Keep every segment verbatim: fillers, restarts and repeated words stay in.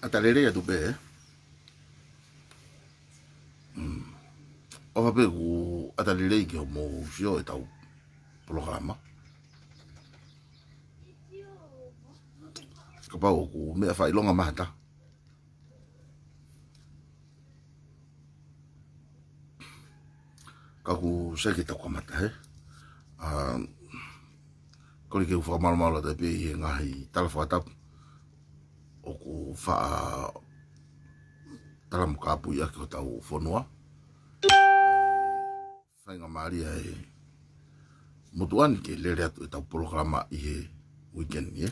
ʻAta lelei atu pē, ē? Mm. ʻOfa pē ʻoku ʻata lelei ke mou sio ʻetau polokalama. Kapau ʻoku meʻa fakaʻilonga mahalo. Ka ʻoku sai ke tau kamata, ē? ʻA, kole ke u fakamalumalu atu pē ʻi he ngaahi tala fakatapu ʻoku faʻa tala mo kāpui ʻaki hotau fonua. Faingamālie ʻa e motuʻa ni ke lele atu ʻetau polokalama ʻi he weekend ni, ē?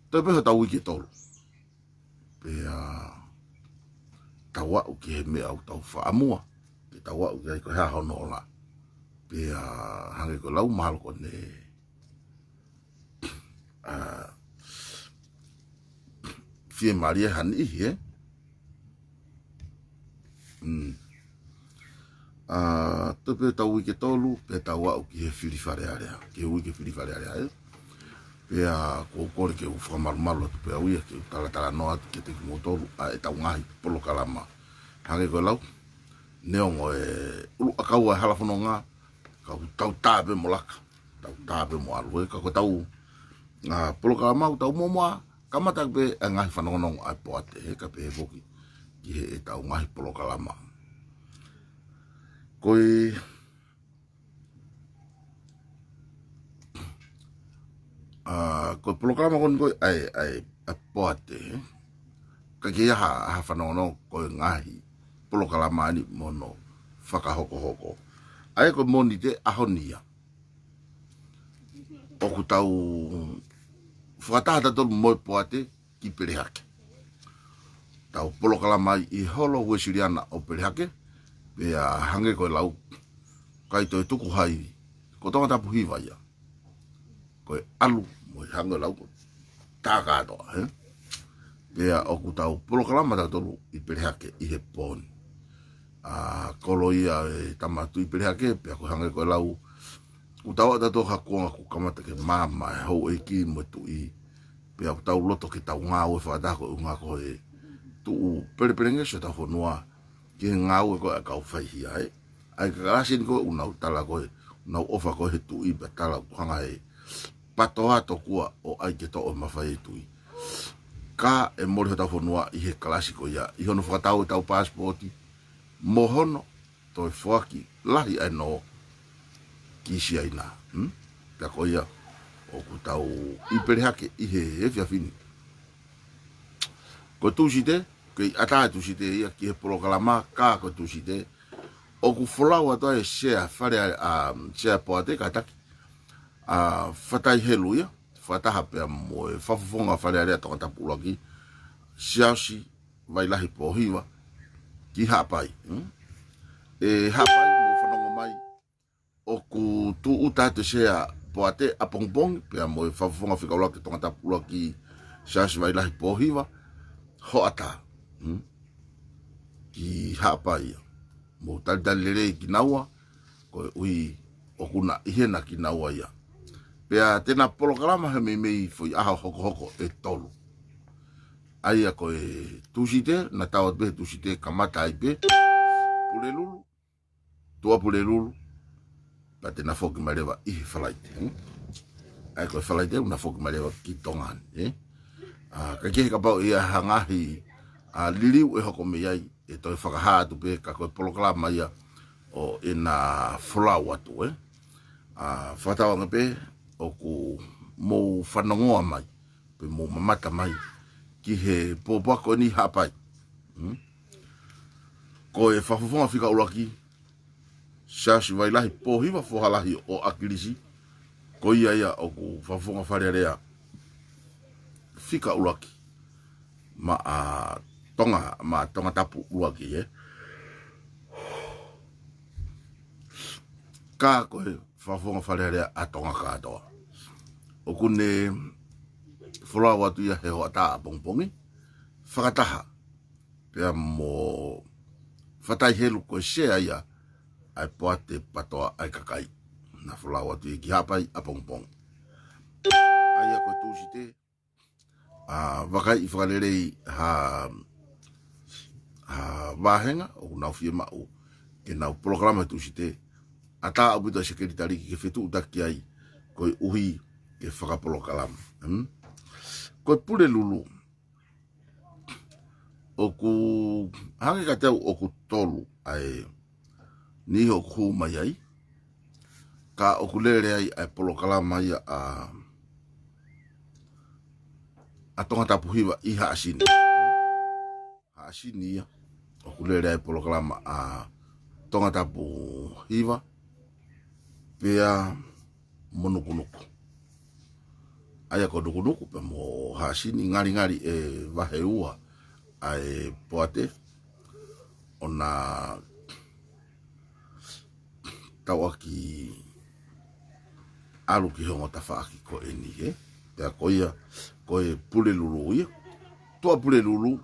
Toe pē hotau uike ʻe tolu. Pea tau aʻu ki he meʻa ʻoku tau faʻa muʻa ke tau aʻu ki ai, ko e hā hono ola. Pea hangē ko e lau, mahalo ko ʻene, ʻa, fiemālie ha niʻihi, ē? Mm. ʻA, toe pē hotau uike ʻe tolu, pea tau aʻu ki he fili Fale Alea, ki he uike fili Fale Alea, ē? Pea ʻoku ou kole ke u fakamalumalu atu pē au ia, ke u talatalanoa atu kiate kimoutolu ʻa ʻetau ngaahi polokalama. Hangē ko e lau, neongo e ʻuluʻakau ʻa e hala fononga, ka ʻoku tau tā pē mo laka, tau tā pē mo ʻalu, ē? Ka ko ʻetau, ʻa, polokalama ʻoku tau muʻomuʻa kamata pē ʻa e ngaahi fanongonongo ʻa e poate, ē? Kae pehē foki ki heʻetau ngaahi polokalama. Ko e, ʻa, ko e polokalama ko eni ko e ʻa e, ʻa e, ʻa e poate, ē? ʻIkai ke ʻi ai ha, ha fanongonongo, ko e ngaahi polokalama ni mo hono fakahokohoko. ʻA ia ko e Mōnite ʻaho ni ia, ʻoku tau fakataha tautolu mo e poate ki Pelehake. Tau polokalama ai ʻi he holo Uesiliana ʻo Pelehake, pea hangē ko e lau, ʻikai toe tuku ha ivi. Ko Tongatapu Hiva ia. Ko e ʻalu mo e hangē lau ko e tā kātoa, ē? Pea ʻoku tau polokalama tautolu ʻi Pelehake ʻi he pō ni. ʻA, kolo ia e Tama Tuʻi Pelehake, pea ko e hangē ko e lau, ʻoku tau ʻata tō ha kuonga ʻoku kamata ke maama e houʻeiki mo e tuʻi. Pea ʻoku tau loto ke tau ngāue fakataha ko e ʻuhinga ko e tuʻu pelepelengesi ʻo ʻetau fonua ki he ngāue ko ē ʻa e kau faihia, ē. ʻA ia ko e kalasi ni ko ē ʻoku nau tala ko ē, ʻoku nau ʻofa ko ē he tuʻi, pea tala ʻoku hanga ʻe he PATOA tokua ʻo ʻai ke toʻo e mafai ʻe he tuʻi. Ka ʻe mole hotau fonua ʻi he kalasi ko ia, ʻi hono fakatau ʻetau paasipooti, mo hono toe foaki lahi ʻa e nō ki Siaina. Hmm? Pea ko ia ʻoku tau ʻi Pelehake ʻi he efiafi ni. Ko e Tūsite, kei ʻatā e Tūsite ia ki he polokalama, ka ko e Tūsite, ʻoku folau atu ai e Sea Fale Alea, ʻa, Sea Poate kātaki, ʻa, Fatai Helu ia, fakataha pea mo e Fakafofonga Fale Alea Tongatapu ʻUluaki, Siaosi Vailahi Pōhiva, ki Haʻapai. Hmm? ʻE Haʻapai, mou fanongo mai, ʻoku tūʻuta atu e Sea Poate ʻapongipongi, pea mo e Fakafofonga Fika ʻUluaki Tongatapu ʻUluaki, Siaosi Vailahi Pōhiva, hoʻatā. Hmm? Ki Haʻapai ia. Mou talitali lelei kinaua, koeʻuhi ʻoku na ʻi hena kinaua ia. Pea te na polokalama he meimei foʻi ʻaho hokohoko ʻe tolu. ʻA ia ko e Tūsite, na tau atu pē he Tūsite kamata ai pē Pulelulu, Tuʻapulelulu, pea te na foki mai leva ʻi he Falaite, hmm? ʻA ia ko e Falaite ʻoku na foki mai leva ki Tonga ni, ē? ʻA, ka kehe kapau ʻe ʻi ai ha ngaahi, ʻa, liliu ʻe hoko mei ai, ʻe toe fakahā atu pē, ka ko e polokalama ia ʻoku na folau atu, ē? ʻA, fakatauange pē ʻoku mou fanongoa mai, pe mou mamata mai ki he pōpoaki ko eni Haʻapai. Hmm? Ko e Fakafofonga Fika ʻUluaki, Siaosi Vailahi Pōhiva, Foha Lahi ʻo ʻAkilisi, ko ia ia ʻoku Fakafofonga Fale Alea Fika ʻUluaki maʻa Tonga, maʻa Tongatapu ʻUluaki, ē? Ka ko e Fakafofonga Fale Alea ʻa Tonga kātoa. ʻOku ne folau atu ia he hoʻatā ʻapongipongi, fakataha pea mo Fatai Helu, ko e Sea ia ʻa e Poate PATOA ʻa e kakai. Na folau atu ia ki Haʻapai ʻapongipongi. ʻA ia ko e Tūsite, ʻa, vakaiʻi fakalelei ha, ha vāhenga ʻoku nau fiemaʻu ke nau polokalama Tūsite, ʻatā ʻaupito e sekelitali ke fetuʻutaki ai koeʻuhi ke fakapolokalama. Hmm? Ko e Pulelulu, ʻoku hangē kiate au ʻoku tolu ʻa e niʻihi ʻoku hū mai ai, ka ʻoku lele ai ʻa e polokalama ia ʻa, ʻa Tongatapu Hiva ʻi Haʻasini. Haʻasini ia, ʻoku lele ai polokalama ʻa Tongatapu Hiva, pea mo Nukunuku. ʻA ia ko Nukunuku pea mo Haʻasini, ngalingali ʻe vahe ua ʻa e poate, ʻo na tauʻaki ʻalu ki he ongo tafaʻaki ko eni, ē? Pea ko ia, ko e Pulelulu ia. Tuʻapulelulu,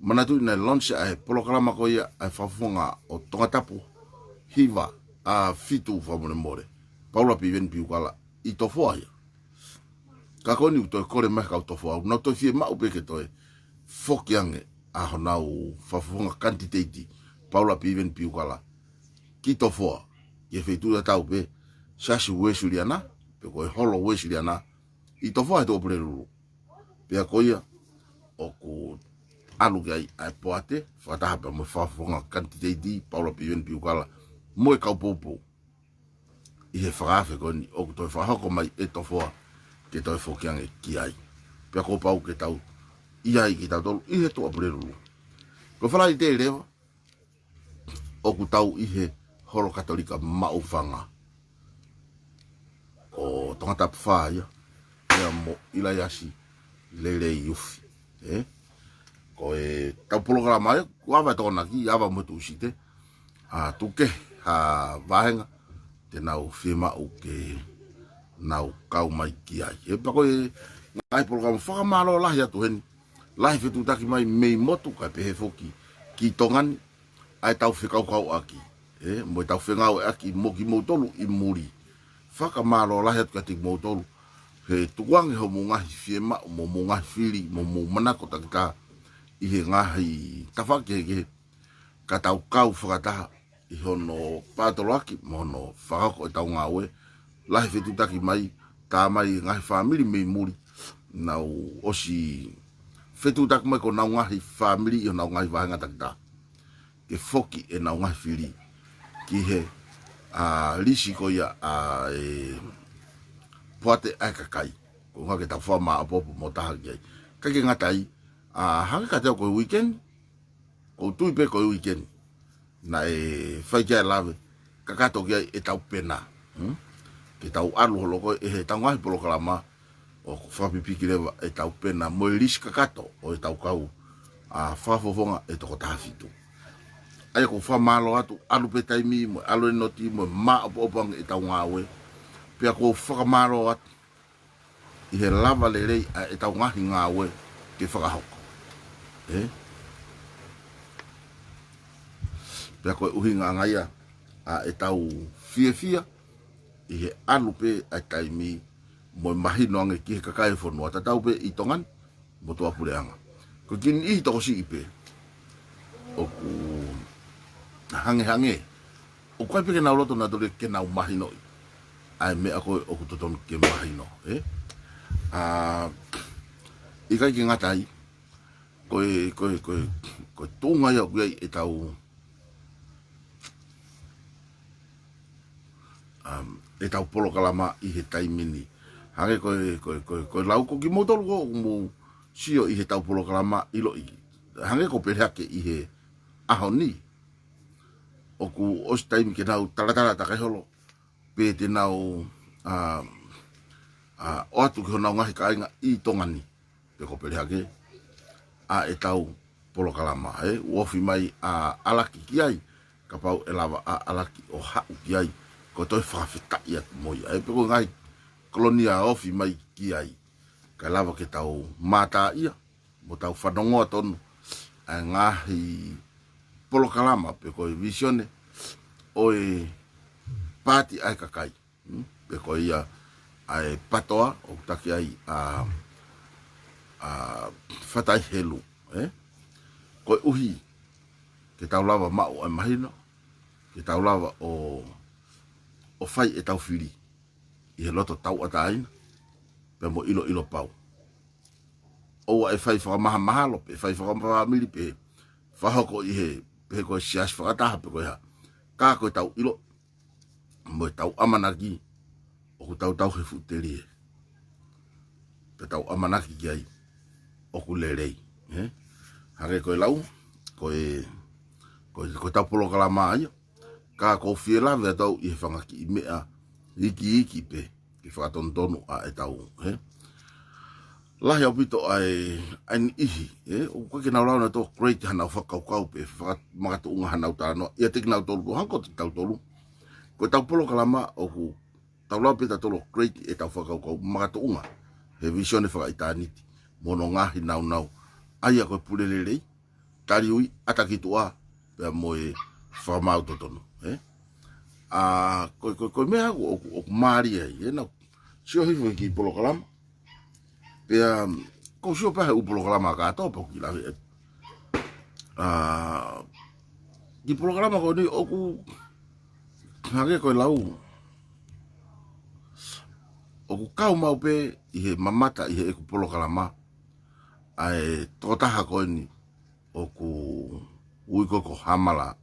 manatuʻi naʻe launch ʻa e polokalama ko ia ʻa e Fakafofonga ʻo Tongatapu Hiva, ʻa Fitu fakamolemole, Paula Piveni Piukala, ʻi Tofoa ia. Ka ko eni ʻoku toe kole mai kau Tofoa, ʻoku nau toe fiemaʻu pē ke toe foki ange ʻa honau fakafofonga kanititeiti, Paula Piveni Piukala, ki Tofoa, ʻi he feituʻu tatau pē, Siasi Uesiliana, pe ko e Holo Uesiliana, ʻi Tofoa he Tuʻapulelulu. Pea ko ia, ʻoku ʻalu ki ai ʻa e poate, fakataha pea mo e fakafofonga kanititeiti, Paula Piveni Piukala, mo e kau poupou ʻi he fakaafe ko eni ʻoku toe fakahoko mai ʻe Tofoa ke toe foki ange ki ai. Pea kuo pau ke tau ʻi ai kitautolu ʻi he Tuʻapulelulu. Ko Falaite leva, ʻoku tau ʻi he Holo Katolika Maʻufanga, ko Tongatapu Fā ia, ia mo ʻIlaiasi Lelei Ufi. Ē? Ko e tau polokalama ia, kuo ava e Tokonaki, ava mo e Tūsite, ʻa, tuku kehe ha vāhenga te nau fiemaʻu ke nau kau mai ki ai. Ē, pea ko e ngaahi polokalama, fakamālō lahi atu heni, lahi fetuʻutaki mai mei motu kae pehē foki ki Tonga ni, ʻa e tau fekaukauʻaki, ē, mo e tau fengāueʻaki mo kimoutolu ʻi muli. Fakamālō lahi atu kiate kimoutolu he tukuange homou ngaahi fiemaʻu mo homou ngaahi fili mo homou manako takitaha ʻi he ngaahi tafaʻaki kehekehe, ka tau kau fakataha ʻi hono pātoloaki mo hono fakahoko e tau ngāue. Lahi fetuʻutaki mai, tā mai ngaahi fāmili mei muli, nau ʻosi fetuʻutaki mai ko honau ngaahi fāmili ʻi honau ngaahi vāhenga takitaha ke foki ʻenau ngaahi fili ki he, ʻa, lisi ko ia ʻa e poate ʻa e kakai. Ko e ʻuhinga ke tau fakamāʻopoʻopo mo taha ki ai. ʻIkai ke ngata ai, ʻa, hangē kiate au ko e weekend, ʻoku ou tui pē ko e weekend naʻe fai ki ai e lave kakato ki ai e tau pena. Hmm? Ke tau ʻalu holo ko ē he tau ngaahi polokalama ʻoku fakapipiki leva e tau pena mo e lisi kakato ʻo e tau kau, ʻa, fakafofonga ʻe toko taha fitu. ʻA ia ʻoku ou fakamālō atu, ʻalu pē taimi mo e ʻalu e noti mo e māʻopoʻopo ange e tau ngāue. Pea ʻoku ou fakamālō atu ʻi he lava lelei ʻa e tau ngaahi ngāue ke fakahoko. Ē? Pea ko e ʻuhinga ange ia ʻa e tau fiefia ʻi he ʻalu pē ʻa e taimi mo e mahino ange ki he kakai e fonua, tatau pē ʻi Tonga ni mo Tuʻapuleʻanga. Ko e kiʻi niʻihi tokosiʻi pē ʻoku hangehangē, ʻoku ʻikai pē ke nau loto nautolu ke nau mahinoʻi ʻa e meʻa ko ē ʻoku totonu ke mahino, ē? ʻA, ʻikai ke ngata ai, ko e, ko e, ko e, ko e tuʻunga ia ʻoku ʻi ai e tau, um, e tau polokalama ʻi he taimi ni. Hangē ko e, ko e, ko e, ko e lau ko kimoutolu ko ʻoku mou sio ʻi he tau polokalama ʻiloʻi. Hangē ko Pelehake ʻi he ʻaho ni, ʻoku ʻosi taimi ke nau talatala takai holo pe te nau, ʻa, ʻa, ʻoatu ki honau ngaahi kāinga ʻi Tonga ni, pe ko Pelehake, ʻa e tau polokalama, ē, ʻoku ofi mai ʻa ʻAlaki ki ai, kapau ʻe lava ʻa ʻAlaki ʻo haʻu ki ai, ko e toe fakafetaʻi atu mo ia, ē, pe ko e ngaahi kolonia ofi mai ki ai, kae lava ke tau mātā ia, mo tau fanongoa tonu ʻa e ngaahi polokalama pe ko e vīsone ʻo e paati ʻa e kakai. Hmm? Pe ko ia ʻa e PATOA ʻoku taki ai ʻa ʻa, fatai helu, ē? Koeʻuhi ke tau lava maʻu ʻa e mahino, ke tau lava ʻo, ʻo fai ʻetau fili ʻi he loto tauʻatāina, pea mo ʻiloʻilo pau. ʻOua ʻe fai fakamahamahalo, pe fai fakamafāmili, pe fakahoko ʻi he, pe ko e siasi fakataha, pe ko e hā. Ka ko ʻetau ʻilo, mo ʻetau ʻamanaki, ʻoku tau tauhi e fuʻu telie. Pea tau ʻamanaki ki ai, ʻoku lelei, ē? Hangē ko e lau, ko e, ko e, ko ʻetau polokalama ia, ka ʻoku ou fie lave atu au ʻi he fanga kiʻi meʻa iiki iiki pē, ke fakatonutonu ʻa ʻetau, ē? Lahi ʻaupito ʻa e, ʻa e niʻihi, ē? ʻOku ʻikai ke nau lava nautolu ʻo create hanau fakakaukau pe faka-, makatuʻunga hanau talanoa ʻiate kinautolu, hangē ko kitautolu. Ko ʻetau polokalama ʻoku tau lava pē tautolu ʻo create ʻetau fakakaukau makatuʻunga he vīsone fakaʻitāniti mo hono ngaahi naunau, ʻa ia ko e pule lelei, taliui, ʻata ki tuʻa, pea mo e fakamaau totonu, ē? ʻA, ko, ko, ko e meʻa ʻoku, ʻoku, ʻoku mālie ai, ē? Naʻá ku sio hifo ki he polokalama. Pea, ʻoku ou sio pē he ʻū polokalama kātoa pē ʻoku kiʻi lave atu. ʻA, ki he polokalama ko eni ʻoku, hangē ko e lau, ʻoku kau maʻu pē ʻi he mamata ʻi heʻeku polokalama ʻa e tokotaha ko eni ʻoku ui ko e ko Hamala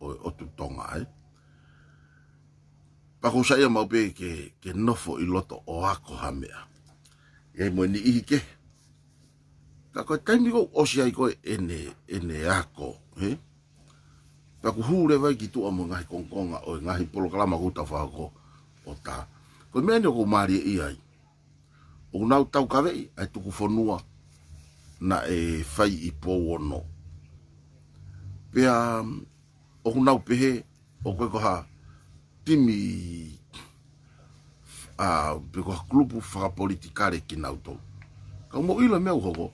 ʻo, ʻo Tutonga, ē? Pea ʻoku ou saiʻia maʻu pē ke, ke nofo ʻi loto ʻo ako ha meʻa. ʻI ai mo e niʻihi kehe. Ka ko e taimi ʻoku ʻosi ai ko ē ʻene, ʻene ako, ē? Pea ʻoku hū leva ia ki tuʻa mo e ngaahi kongokonga ʻo e ngaahi polokalama ʻoku tau fakahoko ʻo tā. Ko e meʻa eni ʻoku ou mālieʻia ai. ʻOku nau taukaveʻi ʻa e tukufonua naʻe fai ʻi Pouono. Pea ʻoku nau pehē ʻoku ʻikai ko ha timi, ʻa, pe ko ha kulupu fakapolitikale kinautolu. Ka ʻoku mou ʻilo e meʻa ʻoku hoko.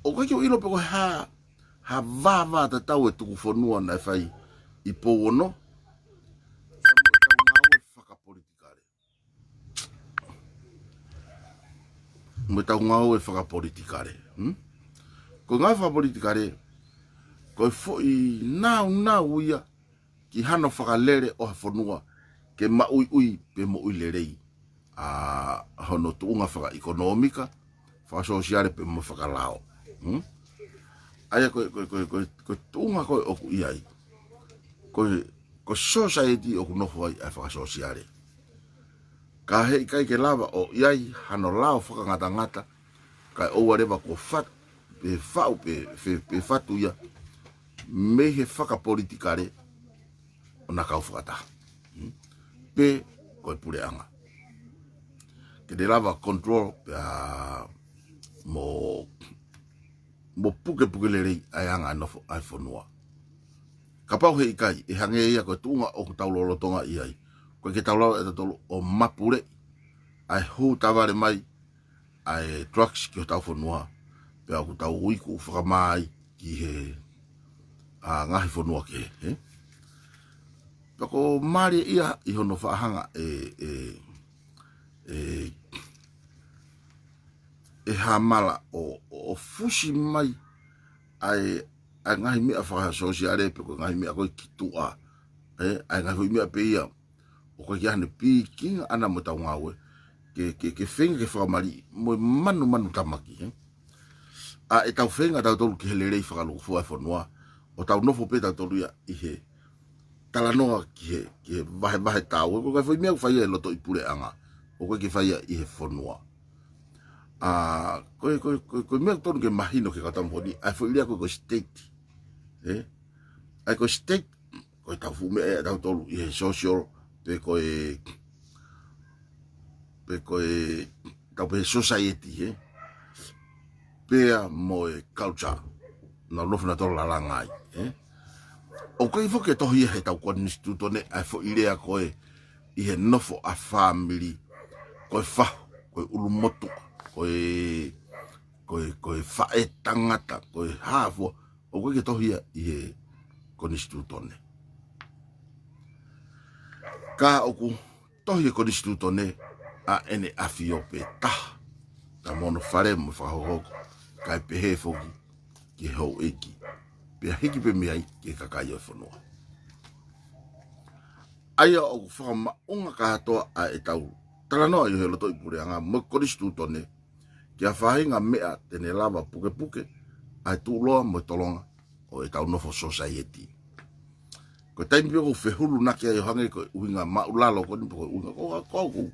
ʻOku ʻikai ke u ʻilo pe ko e hā, hā vāvā tatau e tukufonua naʻe fai ʻi Pouono. Ka mo ʻetau ngāue fakapolitikale. Mo ʻetau ngāue fakapolitikale. Hmm? Ko e ngāue fakapolitikale, ko e foʻi naunau ia ki hano fakalele ʻo ha fonua ke maʻuiʻui pe moʻui lelei. ʻA, hono tuʻunga fakaʻekonōmika, fakasōsiale pe mo fakalao. Hmm? ʻA ia ko e, ko e, ko e, ko e, ko e tuʻunga ko ē ʻoku ʻi ai. Ko e, ko e society ʻoku nofo ai ʻa e fakasōsiale. Ka heʻikai ke lava ʻo ʻi ai hano lao fakangatangata, kae ʻoua leva kuo fatu, pe faʻu, pe, pe, pe fatu ia, mei he fakapolitikale ʻo na kau fakataha. Hmm? Pe ko e puleʻanga. Ke ne lava control, pea mo, mo pukepuke lelei ʻa e anga e nofo ʻa e fonua. Kapau heʻikai, ʻe hangē ia ko e tuʻunga ʻoku tau lolotonga ʻi ai. ʻOku ʻikai ke tau lava ʻe tautolu ʻo mapuleʻi ʻa e hū tavale mai ʻa e drugs ki hotau fonua. Pea ʻoku tau iku fakamā ai ki he, ʻa, ngaahi fonua kehe, ē? Pea ʻoku mālieʻia ʻi hono faʻa hanga ʻe, ʻe, ʻe, ʻe Hamala ʻo, ʻo, ʻo fusi mai ʻa e, ʻa e ngaahi meʻa fakasōsiale pe ko e ngaahi meʻa ko ē ki tuʻa. Ē, ʻa e ngaahi foʻi meʻa pē ia ʻoku ʻikai ke ʻi ai hano pikinga ʻana mo ʻetau ngāue. Ke, ke, ke feinga ke fakamaliʻi mo e manumanu tamaki, ē? ʻA ʻetau feinga tautolu ki he lelei fakalūkufua e fonua, ʻo tau nofo pē tautolu ia ʻi he talanoa ki he, ki he vahevahe tāua. Ko e ngaahi foʻi meʻa ʻoku fai ia ʻi loto ʻi puleʻanga, ʻoku ʻikai ke fai ia ʻi he fonua. ʻA, ko e, ko e, ko e, ko e meʻa ʻoku totonu ke mahino ki he kau tama ko eni, ʻa e foʻi lea ko ē ko e state. Ē? ʻA ia ko e state, ko ʻetau fuʻu meʻa ʻe tautolu ʻi he social, pe ko e, pe ko e, tau pehē society, ē? Pea mo e culture. Naʻa nau nofo nautolu ʻo lalanga ai, ē? ʻOku ʻikai foki ke tohi ia heʻetau konisitūtone ʻa e foʻi lea ko ē ʻi he nofo ʻa fāmili, ko e fahu, ko e ʻulumotuʻa, ko e, ko e, ko e faʻētangata, ko e hā fua, ʻoku ʻikai ke tohi ia ʻi he konisitūtone. Ka ʻoku tohi he konisitūtone ʻa ʻEne ʻAfio pē taha. mo hono fale mo e fakahokohoko, kae pehē foki ki he houʻeiki. Pea hiki pē mei ai ki he kakai ʻo e fonua. ʻA ia ʻoku fakamaʻunga kātoa ʻa ʻetau talanoa ʻi he lotoʻi puleʻanga mo e konisitūtone, ki ha faʻahinga meʻa te ne lava pukepuke ʻa e tuʻuloa mo e tolonga ʻo ʻetau nofo sōsaieti. Ko e taimi pē ʻoku fehulunaki ai ʻo hangē ko e ʻuhinga māʻulalo ko eni pe ko e ʻuhinga ko ʻoku,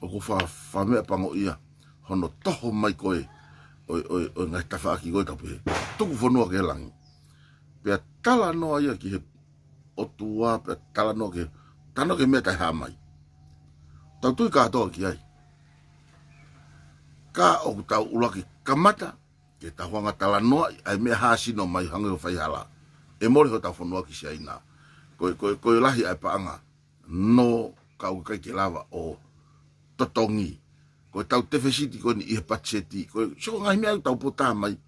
ʻoku fa-, fakameʻapangoʻia hono toho mai ko ē ʻo e, ʻo e, ʻo e ngaahi tafaʻaki ko ē tau pehē, tuku fonua ki he langi. Pea talanoa ia ki he ʻOtua, pea talanoa ki he, talanoa ki he meʻa taʻehāmai. Tau tui kātoa ki ai. Ka ʻoku tau ʻuluaki kamata ke tau hanga talanoaʻi ʻa e meʻa hāsino mai hangē ʻo faihala. ʻE mole hotau fonua ki Siaina. Ko e, ko e, ko e lahi ʻa e paʻanga. No, ka ʻoku ʻikai ke lava ʻo totongi. Ko ʻetau tefesiti ko eni ʻi he patiseti. Ko e, so ko e ngaahi meʻa ʻoku tau pō tā mai.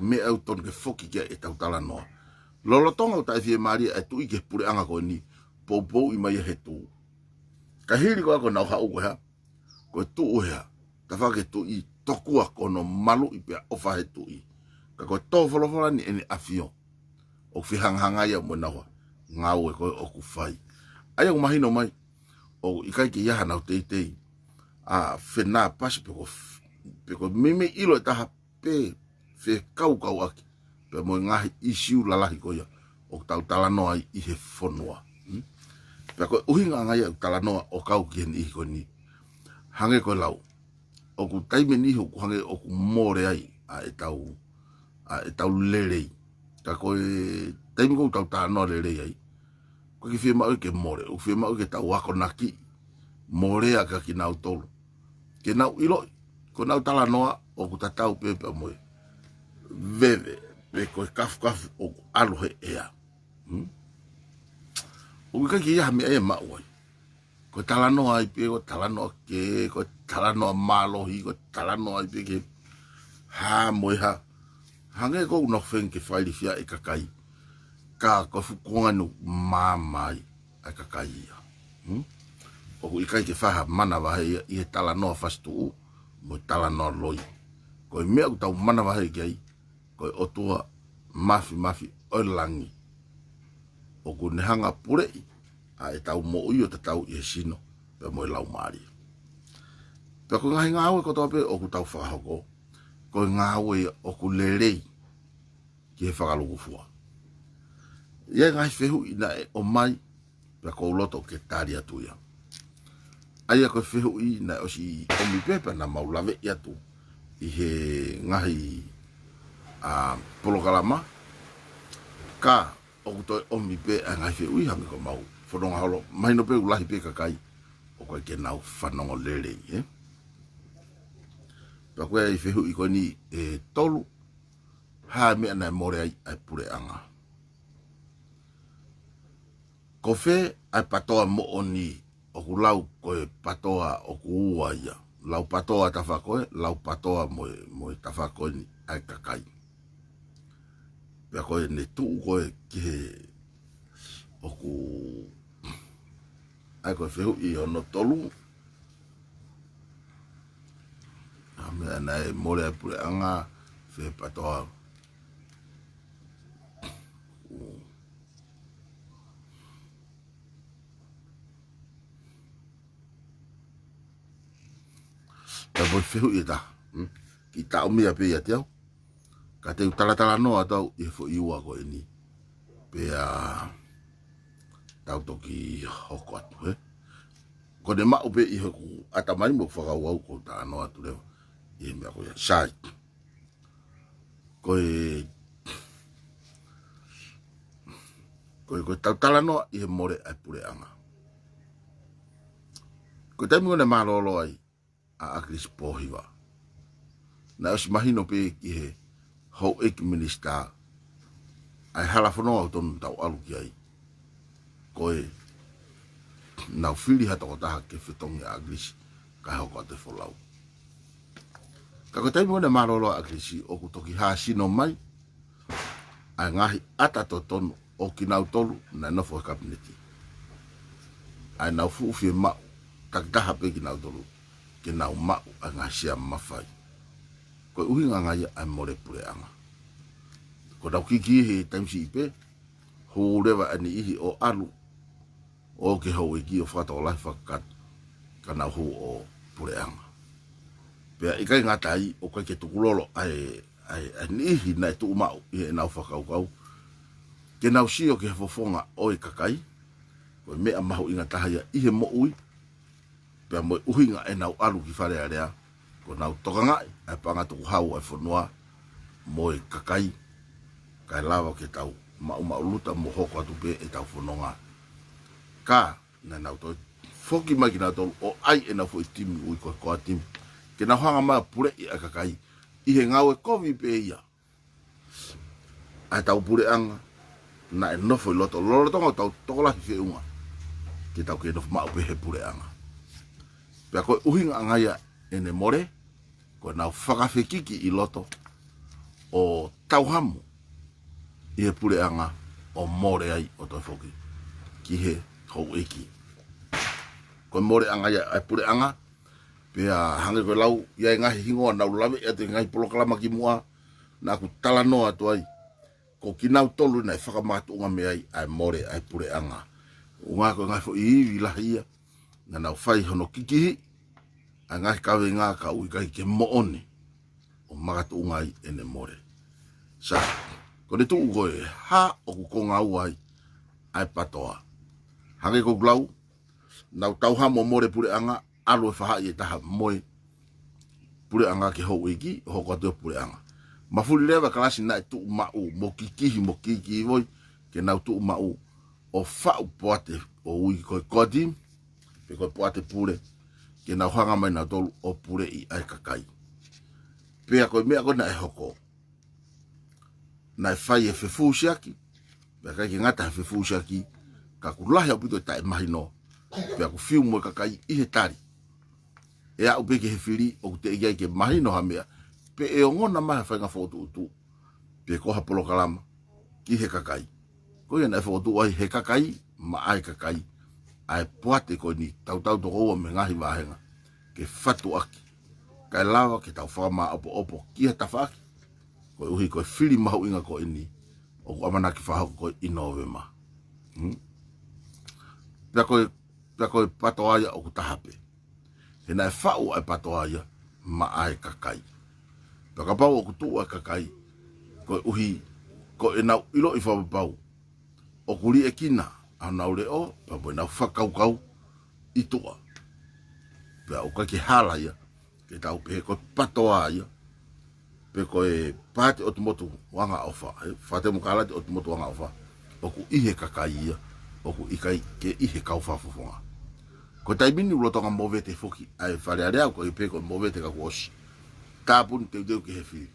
Meʻa ʻoku tonu ke foki ki ai ʻetau talanoa. Lolotonga ʻoku taʻefiemālie ʻa e tuʻi ki he puleʻanga ko eni. Poupouʻi mai ia he tuʻu. Ka hili ko ē ko ʻenau haʻu ko e hā. Ko e tuʻu ʻe hā. Tafaʻaki tuʻi tokua ko hono maluʻi pea ʻofa he tuʻi. Ka ko e tō folofola ni ʻEne ʻAfio. ʻOku fehangahangai ia mo ʻenau ngāue ko ē ʻoku fai. ʻA ia ʻoku mahino mai. ʻOku ʻikai ke ʻi ai hanau teitei. ʻA fenāpasi pe ko f-, pe ko e meimei ʻilo ʻe taha pe fekaukauʻaki. Pea mo e ngaahi ʻīsiu lalahi ko ia. ʻOku tau talanoa ai ʻi he fonua. Hmm? Pea ko e ʻuhinga ʻanga ia ʻoku talanoa ʻo kau ki he niʻihi ko eni. Hangē ko e lau. ʻOku taimi ʻe niʻihi ʻoku hangē ʻoku mole ai ʻa ʻetau, ʻa ʻetau lelei. Ka ko e taimi ʻoku tau talanoa lelei ai. ʻOku ʻikai ke fiemaʻu ke mole, ʻoku fiemaʻu ke tau akonaki. Molea kia kinautolu. Ke nau ʻiloʻi, ko ʻenau talanoa ʻoku tatau pē pea mo e veve, pe ko e kafukafu ʻoku ʻalu he ʻea. Hmm? ʻOku ʻikai ke ʻi ai ha meʻa ia ʻe maʻu ai. Ko e talanoa ai pē, ko e talanoa ke, ko e talanoa mālohi, ko e talanoa ai pē ke hā mo e hā. Hangē ko ʻenau feinga ke fakailifia e kakai. Ka ko e fuʻu kuonga ʻoku māmā ai ʻa e kakai ia. Hmm? ʻOku ʻikai ke fai ha manavahē ia ʻi he talanoa fasituʻu mo e talanoa loi. Ko e meʻa ʻoku tau manavahē ki ai, ko e ʻOtua Māfimafi ʻo e langi. ʻOku ne hanga puleʻi ʻa ʻetau moʻui ʻo tatau ʻi he sino, pea mo e laumālie. Pea ko e ngaahi ngāue kotoa pē ʻoku tau fakahoko, ko e ngāue ia ʻoku lelei ki he fakalūkufua. ʻI ai e ngaahi fehuʻi naʻe ʻomai, pea ʻoku ou loto ke tali atu ia. ʻA ia ko e fehuʻi naʻe ʻosi ʻomi pē pea naʻa mau laveʻi atu ʻi he ngaahi, ʻa, polokalama. Ka ʻoku toe ʻomi pē ʻa e ngaahi fehuʻi hangē ko ʻemau fononga holo. Mahino pē ʻoku lahi pē kakai ʻoku ʻikai ke nau fanongo lelei, ē? Pea ko e fehuʻi ko eni ʻe tolu, hā e meʻa naʻe mole ai ʻa e puleʻanga. Ko fē ʻa e patoa moʻoni ʻoku lau ko e patoa ʻoku ua ia. Lau patoa tafa ko ē, lau patoa mo e, mo e tafa ko eni ʻa e kakai. Pea ko ʻene tuʻu ko ē ki he ʻoku ʻa ia ko e fehuʻi hono tolu. ʻA e meʻa naʻe mole ai e puleʻanga, fē patoa. Pea mo e fehuʻi ʻe taha. Hmm? Kiʻi taʻomia pē ʻiate au. Ka te u talatalanoa atu au ʻi he foʻi ua ko eni. Pea tau toki hoko atu, ē? Ko ʻene maʻu pē ʻi hoku ʻatamai mo e fakakaukau ʻoku ou talanoa atu leva ʻi he meʻa ko ia. Sai. Ko e, ko e, ko ʻetau talanoa ʻi he mole ʻa e puleʻanga. Ko e taimi ko ē naʻe mālōlō ai ʻa ʻAkilisi Pōhiva, naʻe ʻosi mahino pē ki he houʻeiki minisitā ʻa e hala fononga ʻoku tonu tau ʻalu ki ai. Ko ʻenau fili ha tokotaha ke fetongi ʻa ʻAkilisi kae hoko atu e folau. Ka ko e taimi ko ē naʻe mālōlō ai ʻa ʻAkilisi ʻoku toki hāsino mai ʻa e ngaahi ʻata totonu ʻo kinautolu naʻe nofo he kapineti. ʻA ʻenau fuʻu fiemaʻu takitaha pē kinautolu ke nau maʻu ʻa e ngaahi sea mafai. Ko e ʻuhinga ia ʻa e mole puleʻanga. Ko ʻenau kiki he taimi siʻi pē, hū leva ʻa e niʻihi ʻo ʻalu ʻo ke houʻeiki ʻo fakatokolahi fakakātoa ka nau hū ʻo puleʻanga. Pea ʻikai ngata ai, ʻoku ʻikai ke tukulolo ʻa e, ʻa e, ʻa e niʻihi naʻe tuʻu maʻu ʻi heʻenau fakakaukau ke nau sio ki he fofonga ʻo e kakai. Ko e meʻa mahuʻinga taha ia ʻi he moʻui, pea mo e ʻuhinga ʻenau ʻalu ki Fale Alea, ko ʻenau tokangaʻi ʻa e paʻanga tukuhau ʻa e fonua mo e kakai, kae lava ke tau maʻumaʻuluta mo hoko atu pē ʻetau fononga. Ka naʻa nau toe foki mai kinautolu ʻo ʻai ʻenau foʻi timi ʻoku ui ko e core team, ke nau hanga mai ʻo puleʻi ʻa e kakai ʻi he ngāue kovi pē ia ʻa ʻetau puleʻanga naʻe nofo ʻi loto, lolotonga ʻetau tokolahi feʻunga ke tau kei nofo maʻu pē he puleʻanga. Pea ko e ʻuhinga ia ʻene mole, ko ʻenau fakafekiki ʻi loto ʻo tauhamu ʻi he puleʻanga ʻo mole ai ʻo toe foki ki he houʻeiki. Ko e moleʻanga ia ʻa e puleʻanga, pea hangē ko e lau ia ʻa e ngaahi hingoa naʻa ku lave atu he ngaahi polokalama kimuʻa, naʻa ku talanoa atu ai, ko kinautolu naʻe fakamakatuʻunga mei ai ʻa e mole ʻa e puleʻanga. ʻUhinga ko e ngaahi foʻi ivi lahi ia naʻa nau fai hono kikihi ʻa e ngaahi kavenga ka ʻoku ʻikai ke moʻoni ʻo makatuʻunga ai ʻene mole. Sai, ko ʻene tuʻu ko e hā ʻoku konga ua ai ʻa e PATOA. Hangē ko ʻeku lau, nau tauhamu ʻo mole puleʻanga, ʻalu e faʻahi ʻe taha mo e puleʻanga ki he houʻeiki, ʻo hoko atu e puleʻanga. Mafuli leva e kalasi naʻe tuʻu maʻu mo kikihi mo kikihi voi, ke nau tuʻu maʻu ʻo faʻu poate ʻoku ui ko e core team, pe ko e poate pule, ke nau hanga mai nautolu ʻo puleʻi ʻa e kakai. Pea ko e meʻa ko ē naʻe hoko, naʻe fai e fefusiaki, pea ʻikai ke ngata he fefusiaki, ka ʻoku lahi ʻaupito e taʻemahino, pea ʻoku fiu mo e kakai ʻi he tali. ʻE aʻu pē ki he fili ʻoku teʻeki ai ke mahino ha meʻa, pe ʻe ongona mai ha faʻahinga fokotuʻutuʻu, pe ko ha polokalama ki he kakai. Ko ia naʻe fokotuʻu ai he kakai maʻa e kakai ʻa e poate ko eni, tautau toko ua mei he ngaahi vāhenga, ke fatuʻaki, kae lava ke tau fakamāʻopoʻopo ki ha tafaʻaki, koeʻuhi ko e fili mahuʻinga ko eni ʻoku ʻamanaki fakahoko ko ē ʻi Nōvema. Hmm? Pea ko e, pea ko e PATOA ia ʻoku taha pē. He naʻe faʻu ʻa e PATOA ia maʻa e kakai. Pea kapau ʻoku tuʻu ʻa e kakai, koeʻuhi ko ʻenau ʻiloʻi fakapapau ʻoku liʻekina ʻa honau leʻo, pea mo ʻenau fakakaukau ʻi tuʻa. Pea ʻoku ʻikai ke hala ia ke tau pehē ko e PATOA ia, pe ko e Paati ʻOtu Motu ʻo Angaʻofa, ē, Fakatemokalati ʻOtu Motu ʻo Angaʻofa, ʻoku ʻi he kakai ia, ʻoku ʻikai ke ʻi he kau fakafofonga. Ko e taimi ni ʻoku lolotonga movete foki ʻa e Fale Alea, ʻoku ʻikai pē ko e movete ka kuo ʻosi. Tāpuni teuteu ki he fili.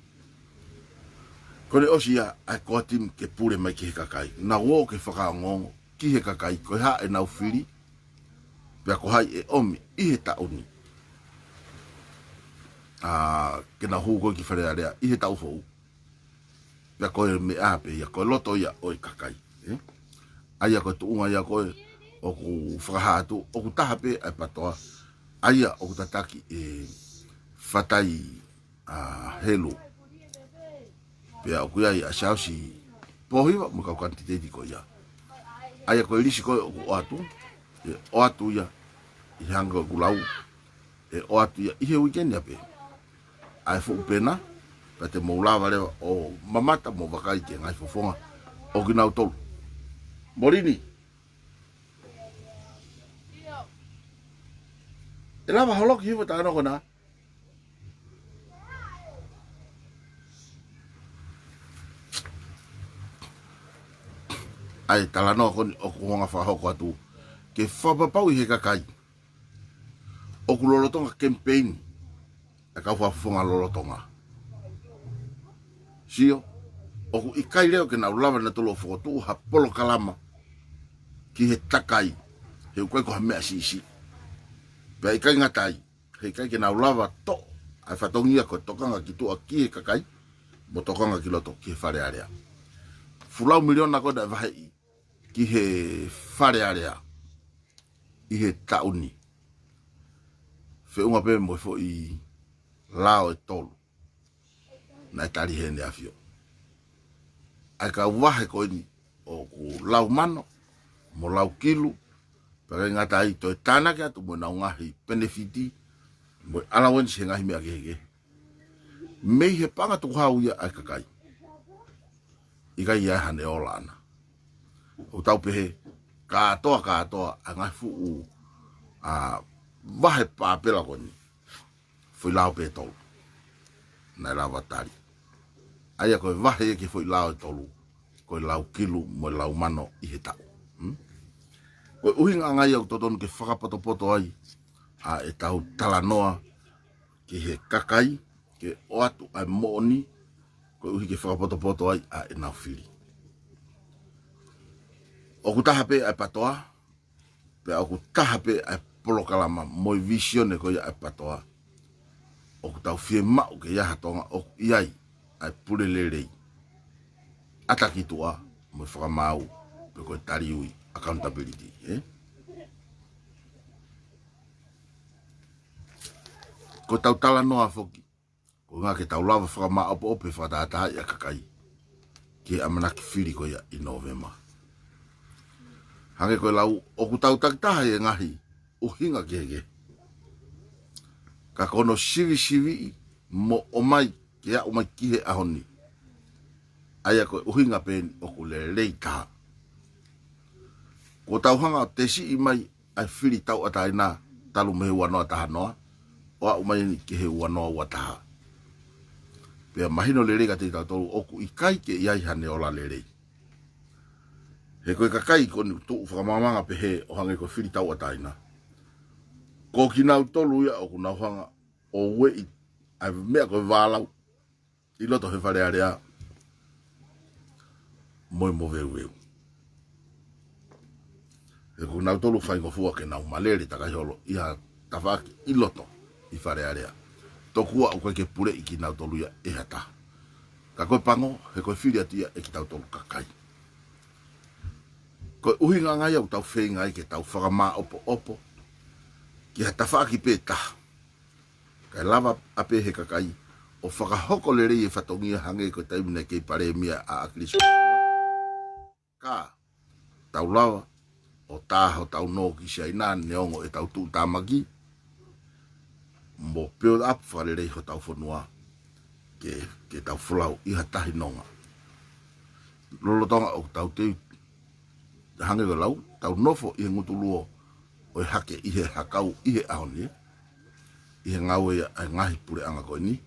Ko ʻene ʻosi ia ʻa e core team ke pule mai ki he kakai. Naʻa nau ō ke fakaongoongo ki he kakai ko e hā ʻenau fili, pea ko hai ʻe ʻomi ʻi he taʻu ni, ā, ke nau hū ko ē ki Fale Alea ʻi he taʻu foʻou. Pea ko e meʻa pē ia, ko e loto ia ʻo e kakai, ē? ʻA ia ko e tuʻunga ia ko ē ʻoku fakahā atu, ʻoku taha pē ʻa e PATOA, ʻa ia ʻoku tataki ʻe Fatai ʻa Helu. Pea ʻoku ʻi ai ʻa Siaosi Pōhiva mo e kau kanititeiti ko ia. ʻA ia ko e lisi ko ē ʻoku ʻoatu, ʻe ʻoatu ia, ʻi he hanga ko ē ʻeku lau, ʻe ʻoatu ia ʻi he uike ni pē. ʻA e fuʻu pena, pea te mou lava leva ʻo mamata mo vakai ki he ngaahi fofonga ʻo kinautolu. Molini. ʻE lava holoki hifo talanoa ko ena. ʻA e talanoa ko eni ʻoku hanga fakahoko atu ke fakapapauʻi he kakai ʻoku lolotonga kemipeini ʻa e kau fakafofonga lolotonga. Sio, ʻoku ʻikai leva ke nau lava nautolu ʻo fokotuʻu ha polokalama ki he takai, he ʻoku ʻikai ko ha meʻa siʻisiʻi. Pea ʻikai ngata ai, he ʻikai ke nau lava toʻo ʻa e fatongia ko e tokanga ki tuʻa ki he kakai, mo tokanga ki loto ki he Fale Alea. Fulau miliona ko ē naʻe vaheʻi ki he Fale Alea ʻi he taʻu ni, feʻunga pē mo e foʻi lao ʻe tolu. naʻe tali heni ʻe ʻAfio. ʻA e kau vahe ko eni ʻoku lau mano mo lau kilu, pea ʻikai ngata ai, toe tānaki atu mo ʻenau ngaahi penefiti mo e allowance he ngaahi meʻa kehekehe. Mei he paʻanga tukuhau ia ʻa e kakai, ʻikai ʻi ai hano ola ʻana. ʻOku tau pehē, kātoa, kātoa ʻa e ngaahi fuʻu, ʻa, vahe pāpela ko eni, foʻi lao pē ʻe tolu naʻe lava tali. ʻA ia ko e vahe ki he foʻi lao ʻe tolu, ko e lau kilu mo e lau mano ʻi he taʻu. Hmm? Ko e ʻuhinga ʻanga ia ʻoku totonu ke fakapotopoto ai ʻa ʻetau talanoa ki he kakai, ke ʻoatu ʻa e moʻoni, koeʻuhi ke fakapotopoto ai ʻa ʻenau fili. ʻOku taha pē ʻa e PATOA, pea ʻoku taha pē ʻa e polokalama mo e vīsone ko ia ʻa e PATOA. ʻOku tau fiemaʻu ke ʻi ai ha Tonga ʻoku ʻi ai ʻa e pule lelei, ʻata ki tuʻa mo e fakamaau, pe ko e taliui, accountability, ē? Ko ʻetau talanoa foki, ko e ʻuhinga ke tau lava fakamaʻopoʻopo, fakatātaaʻi ʻa e kakai ki he ʻamanaki fili ko ia ʻi Nōvema. Hangē ko e lau, ʻoku tau takitaha ʻi he ngaahi ʻuhinga kehekehe, ka ko hono sivisiviʻi mo ʻomai ke aʻu mai ki he ʻaho ni, ʻa ia ko e ʻuhinga pē eni ʻoku lelei taha. Kuo tau hanga ʻo tesiʻi mai ʻa e fili tauʻatāina talu mei he ua noa taha noa ʻo aʻu mai eni ki he ua noa ua taha. Pea mahino lelei kiate kitautolu ʻoku ʻikai ke ʻi ai hano ola lelei. He ko e kakai ko eni ʻoku tuʻu fakamaamanga pehē ʻo hangē ko e fili tauʻatāina, ko kinautolu ia ʻoku nau hanga ʻo ueʻi ʻa e meʻa ko e vālau ʻi loto he Fale Alea mo e moveuveu. He ko kinautolu faingofua ke nau malele takai holo ʻi ha tafaʻaki ʻi loto ʻi Fale Alea, tokua ʻoku ʻikai ke puleʻi kinautolu ia ʻe ha taha. Ka ko e pango, he ko e fili atu ia ʻe kitautolu kakai. Ko e ʻuhinga ʻanga ia ʻoku tau feinga ai ke tau fakamaʻopoʻopo ki ha tafaʻaki pē taha, kae lava ʻa pē he kakai ʻo fakahoko lelei e fatongia, hangē ko e taimi naʻe kei palēmia ʻa ʻAkilisi. Ka tau lava ʻo tā hotau nō ki Siaina neongo ʻetau tuʻutāmaki, mo build up fakalelei hotau fonua ke, ke tau folau ʻi ha tahi nonga. Lolotonga ʻoku tau teu, hangē ko e lau, tau nofo ʻi he ngutu luo ʻo e hake ʻi he hakau ʻi he ʻaho ni, ʻi he ngāue ʻa e ngaahi puleʻanga ko eni.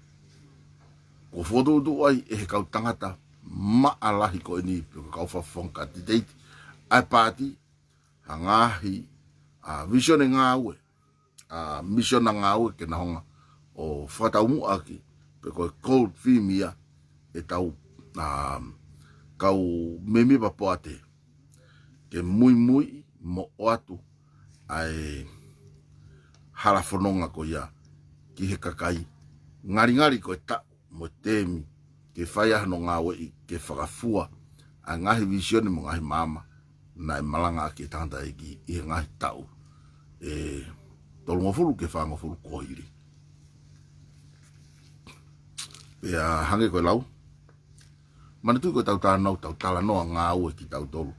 Kuo fokotuʻutuʻu ai ʻe he kau tangata maʻa lahi ko eni, pe ko e kau fakafofonga kanititeiti ʻa e paati, ha ngaahi, ʻa, vīsone ngāue, ʻa, misiona ngāue ke nau hanga ʻo fakataumuʻaki, pe ko e gold theme ia ʻetau, ʻa, kau mēmipa poate, ke muimui mo ʻoatu ʻa e hala fononga ko ia ki he kakai, ngalingali ko e taʻu mo e temi, ke fai ai hano ngāueʻi ke fakafua ʻa e ngaahi vīsone mo e ngaahi maama naʻe malangaʻaki ʻe he tangataʻeiki ʻi he ngaahi taʻu ʻe tolungofulu ki he fāngofulu kuo hili. Pea hangē ko e lau, manatuʻi ko ʻetau talanoa, tau talanoa ngāue kitautolu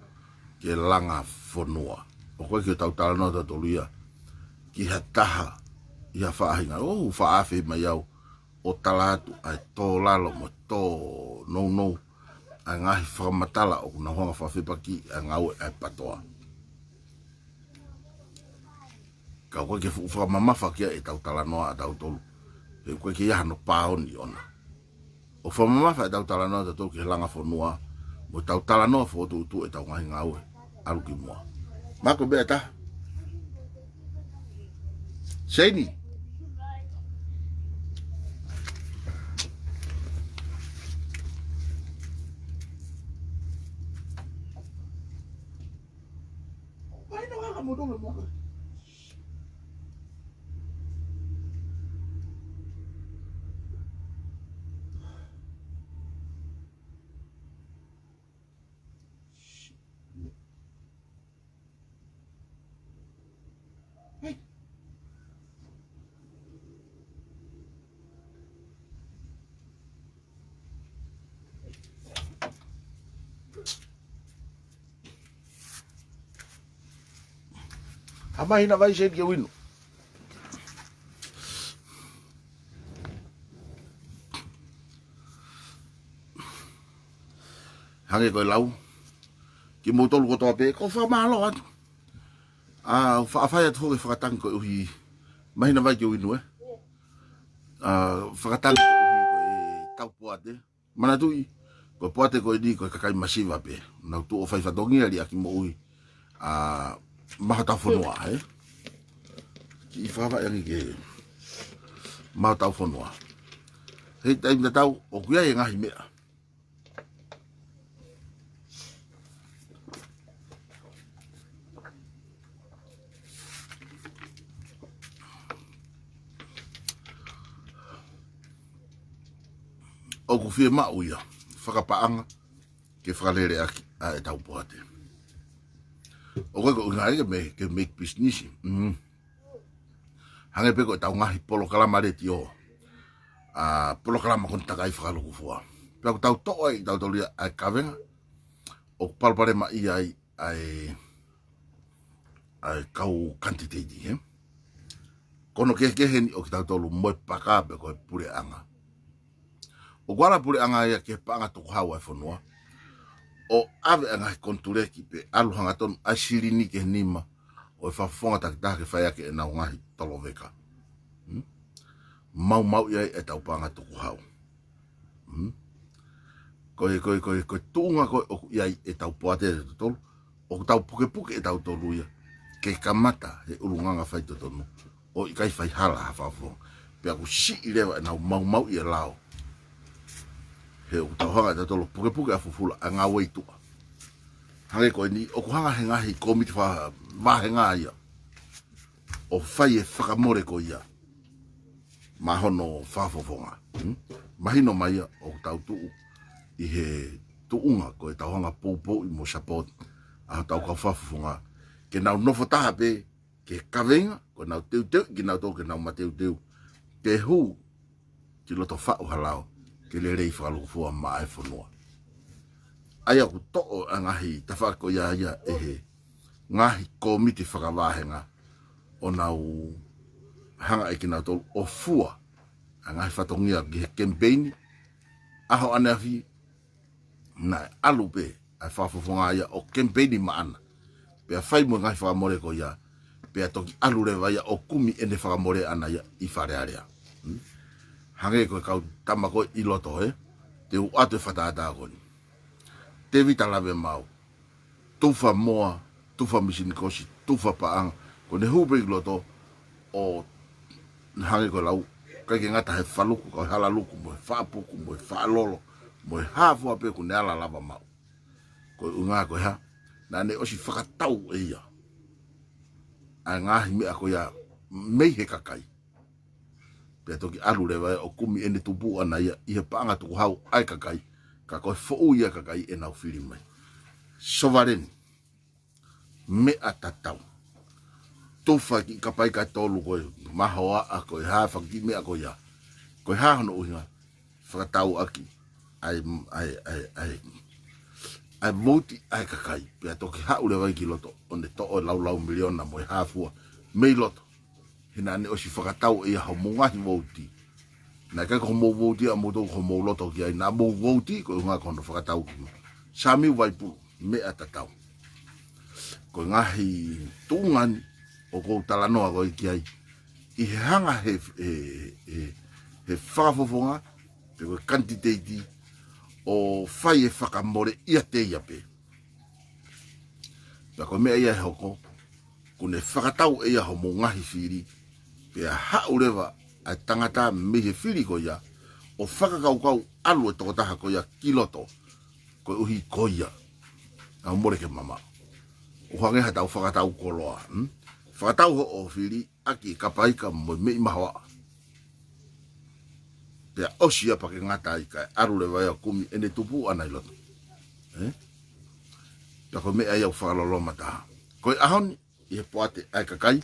ke langa fonua. ʻOku ʻikai ke tau talanoa tautolu ia ki ha taha ʻi ha faʻahinga. ʻOku faʻa afe mai au ʻo tala atu ʻa e tō lalo mo e tō nounou ʻa e ngaahi fakamatala ʻoku nau hanga ʻo fakafepakiʻi ʻa e ngāue ʻa e PATOA. Ka ʻoku ʻikai ke fuʻu fakamamafa ki ai ʻetau talanoa ʻatautolu, he ʻoku ʻikai ke ʻi ai hano pāoni ʻona. ʻOku fakamamafa ʻetau talanoa ʻatautolu ki he langa fonua mo ʻetau talanoa fokotuʻutuʻu ʻetau ngaahi ngāue ʻalu ki muʻa. Mako beta. Seini. ʻA, mahina vai seni ke u inu. Hangē ko e lau, kimoutolu kotoa pē, ʻoku ou fakamālō atu. ʻA, ʻoku ou faʻa fai atu foki e fakatangi koeʻuhi mahina vai ke u inu, ē. ʻA, fakatangi koeʻuhi ko e tau poate. Manatuʻi, ko e poate ko eni ko e kakai masiva pē. Nau tuʻu ʻo fai fatongia liʻaki moʻui, ʻa, maʻa hotau fonua, ē. Kiʻi fakaʻaongaʻi ange ke maʻa hotau fonua. He taimi tatau, ʻoku ʻi ai e ngaahi meʻa ʻoku fiemaʻu ia, fakapaʻanga, ke fakaleleʻaki ʻa e tau poate. ʻOku ʻikai ko e ʻuhinga ia ke me, ke make business. Mm. Hangē pē ko e tau ngaahi polokalama letiō, ʻa, polokalama ko eni takai fakalūkufua. Pea ʻoku tau toʻo ai ʻe tautolu ia ʻa e kavenga, ʻoku palopalemaʻia ai ʻa e, ʻa e kau kanititeiti, ē. Ko hono kehekehe eni ʻo kitautolu mo e paka pe ko e puleʻanga. ʻOku ala puleʻanga ia ki he paʻanga tukuhau ʻa e fonua, ʻo ʻave ʻa e ngaahi konituleki pea ʻalu hangatonu ʻa e silini ki he nima ʻo e fakafofonga takitaha ke fai ʻaki ʻenau ngaahi toloveka. Hmm? Maumauʻi ai e tau paʻanga tukuhau. Hmm? Ko e, ko e, ko e, ko e tuʻunga ko ē ʻoku ʻi ai e tau poate ʻe totonu, ʻoku tau pukepuke ʻe tautolu ia ke kamata he ʻulungaanga faitotonu, ʻo ʻikai fai hala ha fakafofonga. Pea ʻoku siʻi leva ʻenau maumauʻi e lao. He ʻoku tau hanga ʻe tautolu ʻo pukepuke ʻa fufula ʻa e ngāue ʻi tuʻa. Hangē ko eni, ʻoku hanga he ngaahi kōmiti fakavāhenga ia ʻo fai e fakamole ko ia maʻa hono fakafofonga. Hmm? Mahino mai ia ʻoku tau tuʻu ʻi he tuʻunga ko e tau hanga poupouʻi mo support ʻa hotau kau fakafofonga ke nau nofo taha pē ki he kavenga, ko ʻenau teuteu, kinautolu ke nau mateuteu ke hū ki loto faʻu ha lao ke lelei fakalūkufua maʻa e fonua. ʻA ia ʻoku toʻo ʻa e ngaahi tafaʻaki ko ia ia ʻe he ngaahi kōmiti fakavāhenga ʻo nau hanga ʻe kinautolu ʻo fua ʻa e ngaahi fatongia ki he kemipeini. ʻAho ʻaneafi naʻe ʻalu pē ʻa e fakafofonga ia ʻo kemipeini maʻana, pea fai mo e ngaahi fakamole ko ia, pea toki ʻalu leva ia ʻo kumi ʻene fakamole ʻana ia ʻi Fale Alea. Hmm? Hangē ko e kau tama ko ē ʻi loto, ē, te u ʻoatu e fakatātā ko eni. Tēvita Lavemaau, tufa moa, tufa misini kosi, tufa paʻanga, ko ʻene hū pē ki loto ʻo hangē ko e lau, ʻikai ke ngata he faluku, ka ʻi he halaluku, mo e faʻapuku, mo e faʻalolo, mo e hā fua pē kuo ne ala lava maʻu. Ko e ʻuhinga ko e hā? Naʻa ne ʻosi fakatau ʻe ia ʻa e ngaahi meʻa ko ia mei he kakai. Pea toki ʻalu leva ia ʻo kumi ʻene tupu ʻana ia ʻi he paʻanga tukuhau ʻa e kakai, ka ko e foʻui ʻa e kakai ʻenau fili mai. Sovaleni, meʻa tatau. Tufa kiʻi kapaika ʻe tolu ko e mahoaʻa, ko e hā fanga kiʻi meʻa ko ia. Ko e hā hono ʻuhinga? Fakatau ʻaki ʻa e, ʻa e, ʻa e, ʻa e, ʻa e vouti ʻa e kakai. Pea toki haʻu leva ia ki loto ʻo ne toʻo e laulau miliona mo e hā fua mei loto. He naʻa ne ʻosi fakatau ʻe ia homou ngaahi vouti. Naʻe ʻikai ko homou vouti ʻamoutolu, ko homou loto ki ai, naʻa mou vouti, ko e ʻuhinga ko hono fakatau ki ai. Samiu Vaipulu, meʻa tatau. Ko e ngaahi tuʻunga ni ʻoku ou talanoa ko ē ki ai, ʻi he hanga he, he, he, he fakafofonga, pe ko e kanititeiti, ʻo fai e fakamole ʻiate ia pē. Pea ko e meʻa ia ʻe hoko, kuo ne fakatau ʻe ia homou ngaahi fili, pea haʻu leva ʻa e tangata mei he fili ko ia, ʻo fakakaukau ʻalu e tokotaha ko ia ki loto, koeʻuhi ko ia ʻoku mole ke mamaʻo. ʻO hangē ha tau fakatau koloa, hmm? Fakatau hoʻo fili ʻaki e kapaika mo e meʻi mahoaʻa. Pea ʻosi ia pea ke ngata ai kae ʻalu leva ia ʻo kumi ʻene tupu ʻana ʻi loto. Ē? Pea ko e meʻa ia ʻoku fakaloloma taha. Ko e ʻaho ni, ʻi he poate ʻa e kakai,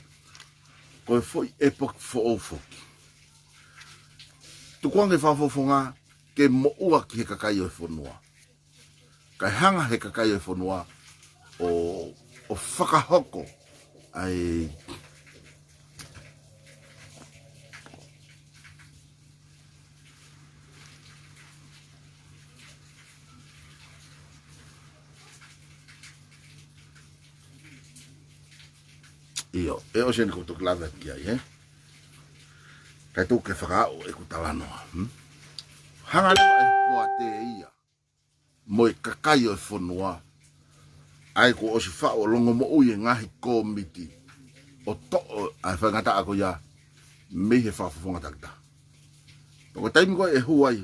ko e foʻi ʻepoki foʻou foki. Tukuange fakafofonga ke moʻua ki he kakai ʻo e fonua. Kae hanga he kakai ʻo e fonua ʻo, ʻo fakahoko ʻa e, ʻIo, ʻe ʻosi eni ko e toki lave ki ai, ē? Kae tuku ke fakaaʻu ʻeku talanoa, hmm? Hanga leva ʻe he poate ia mo e kakai ʻo e fonua, ʻa ia kuo ʻosi faʻu ʻo longomoʻui e ngaahi kōmiti ʻo toʻo ʻa e faingataʻa ko ia mei he fakafofonga takitaha. Pea ko e taimi ko ē ʻe hū ai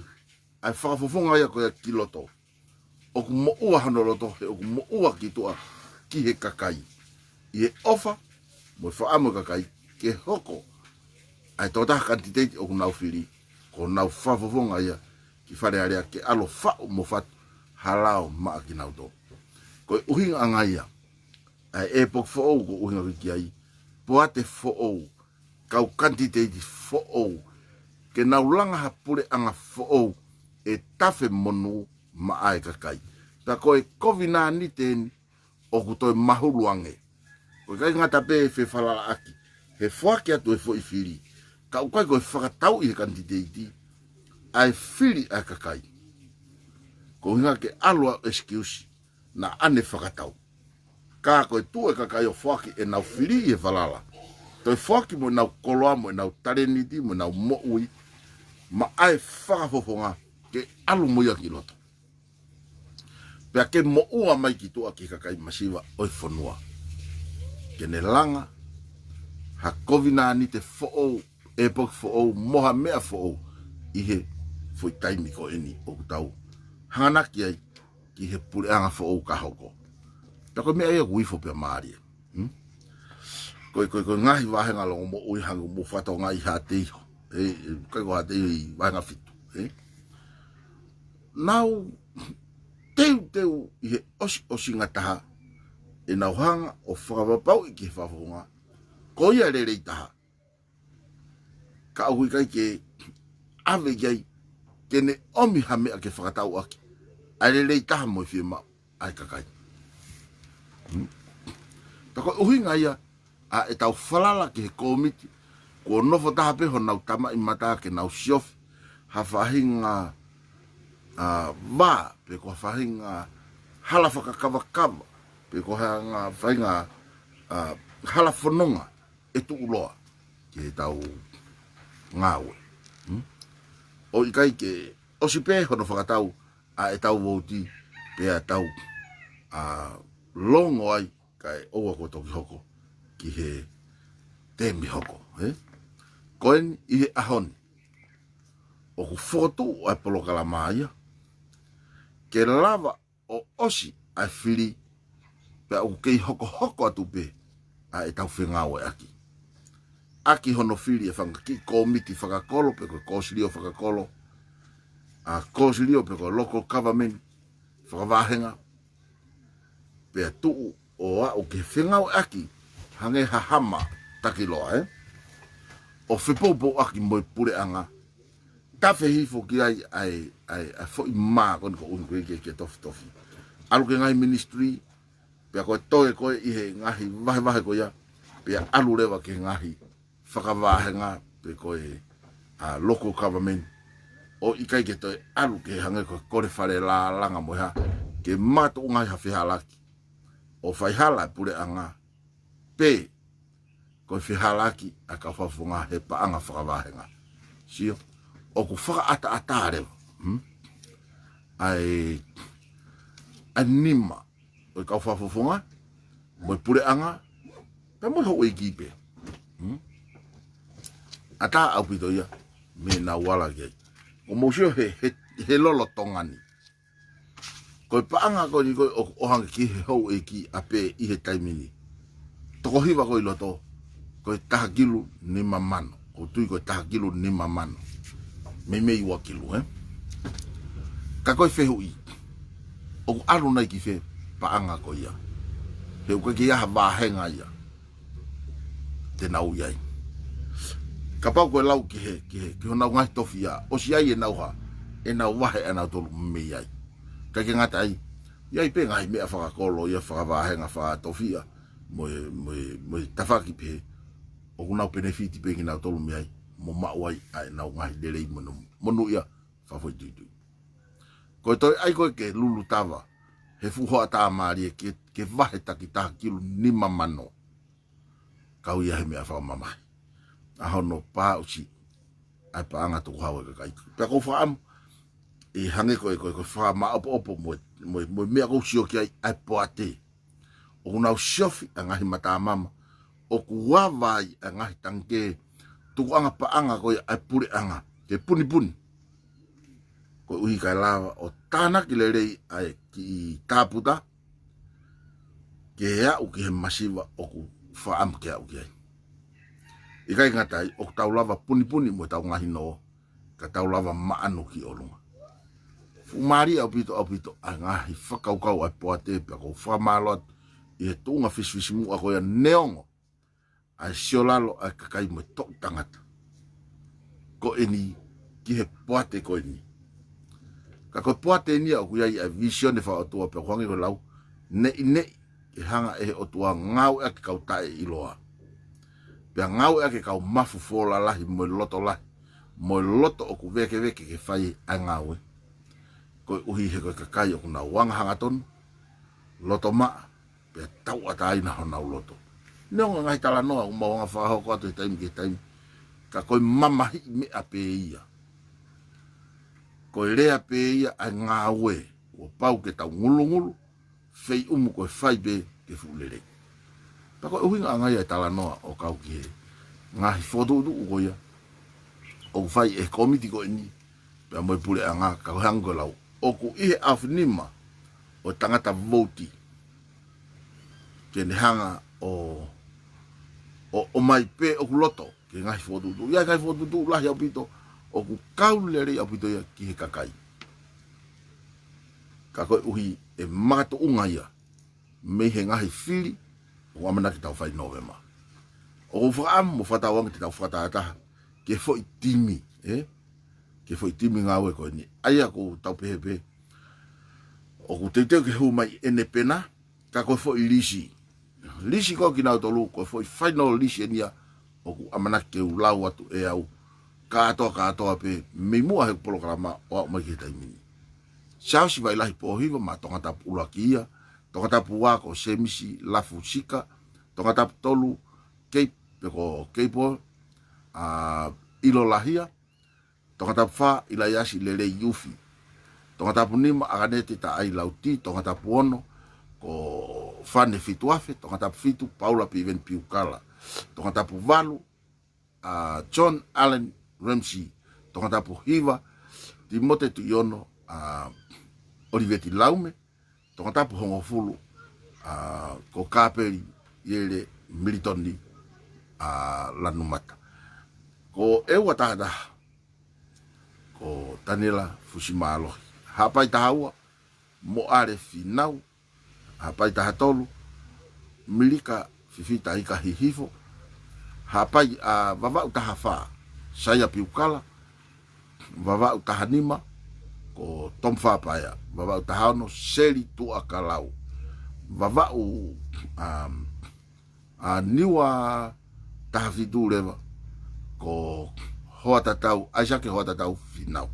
ʻa e fakafofonga ia ko ia ki loto, ʻoku moʻua hono loto, he ʻoku moʻua ki tuʻa ki he kakai, ʻi he ʻofa mo e fakaʻamu ʻa e kakai ke hoko ʻa e tokotaha kanititeiti ʻoku nau fili, ko honau fakafofonga ia ki Fale Alea ke ʻalu ʻo faʻu mo fatu ha lao maʻa kinautolu. Ko e ʻuhinga ʻanga ia ʻa e ʻepoki foʻou, ko e ʻuhinga ki ai, poate foʻou, kau kanititeiti foʻou, ke nau langa ha puleʻanga foʻou ʻe tafe monū maʻa e kakai. Pea ko e kovinānite eni ʻoku toe mahulu ange. ʻOku ʻikai ngata pē fefalalaʻaki he foaki atu e foʻi fili, ka ʻoku ʻikai ko e fakatau ʻi he kanititeiti ʻa e fili ʻa e kakai. Ko e ʻuhinga ke ʻalu ʻo excuse naʻa ne fakatau. Ka ko e tuʻu e kakai ʻo foaki ʻenau fili ʻi he falala, toe foaki mo ʻenau koloa mo ʻenau talēniti mo ʻenau moʻui maʻa e fakafofonga ke ʻalu mo ia ki loto, pea ke moʻua mai ki tuʻa ki he kakai masiva ʻo e fonua, ke ne langa ha kovinānite foʻou, ʻepoki foʻou mo ha meʻa foʻou ʻi he foʻi taimi ko eni ʻoku tau hanganaki ai ki he puleʻanga foʻou ka hoko. Pea ko e meʻa ia ʻoku ifo pea mālie. Hmm? Ko e, ko e, ko e ngaahi vāhenga longomoʻui, hangē ko e mou fakatokangaʻi, Haʻateiho. ʻE, ʻe, ʻikai ko Haʻateiho ʻi vāhenga fitu, ē? Nau teuteu ʻi he ʻosiʻosinga taha ʻenau hanga ʻo fakapapauʻi ki he fakafofonga ko ia e lelei taha, ka ʻoku ʻikai ke ʻave ki ai ke ne ʻomi ha meʻa ke fakatau ʻaki ʻa e lelei taha mo e fiemaʻu ʻa e kakai. Hmm? Pea ko e ʻuhinga ia ʻa ʻetau falala ki he kōmiti, kuo nofo taha pē honau tamaʻi mata ke nau siofi ha faʻahinga, ʻa, vā, pe ko ha faʻahinga hala fakakavakava, pe ko ha faʻahinga, ʻa, hala fononga ʻe tuʻuloa ki heʻetau ngāue. Hmm? ʻOku ʻikai ke ʻosi pē hono fakatau ʻa ʻetau vouti, pea tau, ʻa, longo ai kae ʻoua kuo toki hoko ki he temi hoko, ē? Ko eni ʻi he ʻaho ni, ʻoku fokotuʻu ʻa e polokalama ia ke lava ʻo ʻosi ʻa e fili, pea ʻoku kei hokohoko atu pē ʻa ʻetau fengāueʻaki ʻaki hono fili e fanga kiʻi kōmiti fakakolo, pe ko e kōsilio fakakolo, ʻa, kōsilio pe ko e local government fakavāhenga, pea tuʻu ʻo aʻu ke fengāueʻaki hangē ha hama takiloa, ē? ʻO fepoupouʻaki mo e puleʻanga, tafe hifo ki ai ʻa e, ʻa e, ʻa e foʻi mā ko eni ko ʻuhi ko e ke, ke tofitofi. ʻAlu ki he ngaahi ministry, pea ko e toe ko ē ʻi he ngaahi vahevahe ko ia, pea ʻalu leva ki he ngaahi fakavāhenga pe ko e, ʻa, local government, ʻo ʻikai ke toe ʻalu ke hangē ko e kole fale lālanga mo e hā, ke makatuʻunga ai ha fehālaaki ʻo faihala e puleʻanga, pe ko e fehālaaki ʻa e kau fakafofonga he paʻanga fakavāhenga. Sio, ʻoku fakaʻataʻatā leva, hmm? ʻA e, ʻa e nima ʻo e kau fakafofonga, mo e puleʻanga, pea mo e houʻeiki pē. Hmm? ʻAtā ʻaupito ia mei heʻenau ala ki ai. ʻOku mou sio he, he, he lolotonga ni, ko e paʻanga ko eni ko ē ʻoku ʻohake ki he houʻeiki ʻapē ʻi he taimi ni, toko hiva ko ē ʻi loto, ko e taha kilu nima mano. ʻOku ou tui ko e taha kilu nima mano. Meimei ua kilu, ē? Ka ko e fehuʻi, ʻoku ʻalu nai ki fē paʻanga ko ia? He ʻoku ʻikai ke ʻi ai ha vāhenga ia te nau ʻi ai. Kapau ko e lau ki he, ki he, ki honau ngaahi tofiʻa, ʻosi ʻi ai ʻenau hā, ʻenau vahe ʻanautolu mei ai. ʻIkai ke ngata ai, ʻi ai pē ngaahi meʻa fakakolo ia, fakavāhenga, fakatofiʻa, mo e, mo e, mo e tafaʻaki pehē, ʻoku nau penefiti pē kinautolu mei ai, mo maʻu ai ʻa ʻenau ngaahi lelei monū, monūʻia fakafoʻituitui. Ko e toe ʻai ko ē ke lulutava he fuʻu hoʻatā mālie ke, ke vahe takitaha kilu nima mano. kau ia he meʻa fakamamahi. ʻA hono pāʻusi ʻa e paʻanga tukuhau ʻa e kakai. Pea ʻoku ou fakaʻamu, ʻi hangē ko e, ko e, ko e fakamāʻopoʻopo mo e, mo e, mo e meʻa ʻoku ou sio ki ai ʻa e poate. ʻOku nau siofi ʻa e ngaahi matamama. ʻOku ava ai ʻa e ngaahi tangikē tukuʻanga paʻanga ko ia ʻa e puleʻanga. Ke punipuni. Koeʻuhi kae lava ʻo tānaki lelei ʻa e kiʻi tāputa. Ke aʻu ki he masiva ʻoku fakaʻamu ke aʻu ki ai. ʻIkai ngata ai, ʻoku tau lava punipuni mo ʻetau ngaahi nō, ka tau lava maʻanu ki ʻolunga. Fuʻu mālie ʻaupito, ʻaupito, ʻa e ngaahi fakakaukau ʻa e poate pea ʻoku ou fakamālō atu ʻi he tuʻunga fisifisimuʻa ko ia neongo ʻa e siolalo ʻa e kakai mo e toʻutangata ko eni ki he poate ko eni. Ka ko e poate eni ia ʻoku ʻi ai ʻa e vīsone fakaʻotua pea ʻoku hangē ko e lau, neʻineʻi ke hanga ʻe he ʻOtua ngāueʻaki kau taʻeʻiloa. Pea ngāueʻaki kau mafu fuola lahi mo e loto lahi, mo e loto ʻoku vēkeveke ke fai ʻa e ngāue. Koeʻuhi he ko e kakai ʻoku nau anga hangatonu, loto maʻa, pea tauʻatāina honau loto. Neongo e ngaahi talanoa ʻoku mau anga fakahoko atu he taimi ki he taimi, ka ko e mamahiʻi meʻa pē ia. Ko e lea pē ia ʻa e ngāue, kuo pau ke tau ngulungulu, feiʻumu ko e fai pē ke fuʻu lelei. Pea ko e ʻuhinga ʻanga ia e talanoa ʻo kau ki he ngaahi fokotuʻutuʻu ko ia ʻoku fai ʻe he kōmiti ko eni, pea mo e puleʻanga, ka ko e hangē ko e lau, ʻoku ʻi he ʻaofinima ʻo e tangata vouti ke ne hanga ʻo, ʻo, ʻomai pē ʻoku loto ki he ngaahi fokotuʻutuʻu. ʻI ai e ngaahi fokotuʻutuʻu lahi ʻaupito ʻoku kau lelei ʻaupito ia ki he kakai. Ka koeʻuhi ʻe makatuʻunga ia mei he ngaahi fili ʻoku ʻamanaki tau fai Nōvema. ʻOku ou fakaʻamu mo fakatauange te tau fakatātā ki he foʻi timi, ē? Ki he foʻi timi ngāue ko eni. ʻA ia ʻoku tau pehē pē, ʻoku teuteu ke hū mai ʻene pena, ka ko e foʻi lisi. Lisi ko kinautolu, ko e foʻi final lisi eni ia ʻoku ʻamanaki ke u lau atu ʻe au kātoa kātoa pē mei muʻa he polokalama ʻo aʻu mai ki he taimi ni. Siaosi Vailahi Pōhiva maʻa Tongatapu ʻUluaki ia, Tongatapu ua ko Semisi Lafu Sika, Tongatapu tolu Keipe ko Keipo, ʻa, ʻIlo Lahia, Tongatapu fā ʻIlaiasi Lelei Ufi, Tongatapu nima ʻAkanete Taʻai Lauti, Tongatapu ono ko Fane Fituafe, Tongatapu fitu Paula Piveni Piukala, Tongatapu valu ʻa John Allen Ramsey, Tongatapu hiva Timote Tuʻiono ʻa Oliveti Laume, Tongatapu hongofulu ʻa ko Kapeli Iele Militoni ʻa Lanumata. Ko e ua taha taha ko Taniela Fusimālohi. Haʻapai taha ua Moʻale Finau. Haʻapai taha tolu Milika Fifita Ika Hihifo. Haʻapai ʻa Vavaʻu taha fā Saia Piukala. Vavaʻu taha nima ko Tom Fapaea. Vavaʻu taha ono Seli Tuʻakalau. Vavaʻu, um, ʻa Niua taha fitu leva ko Hoatatau, ʻAisake Hoatatau Finau.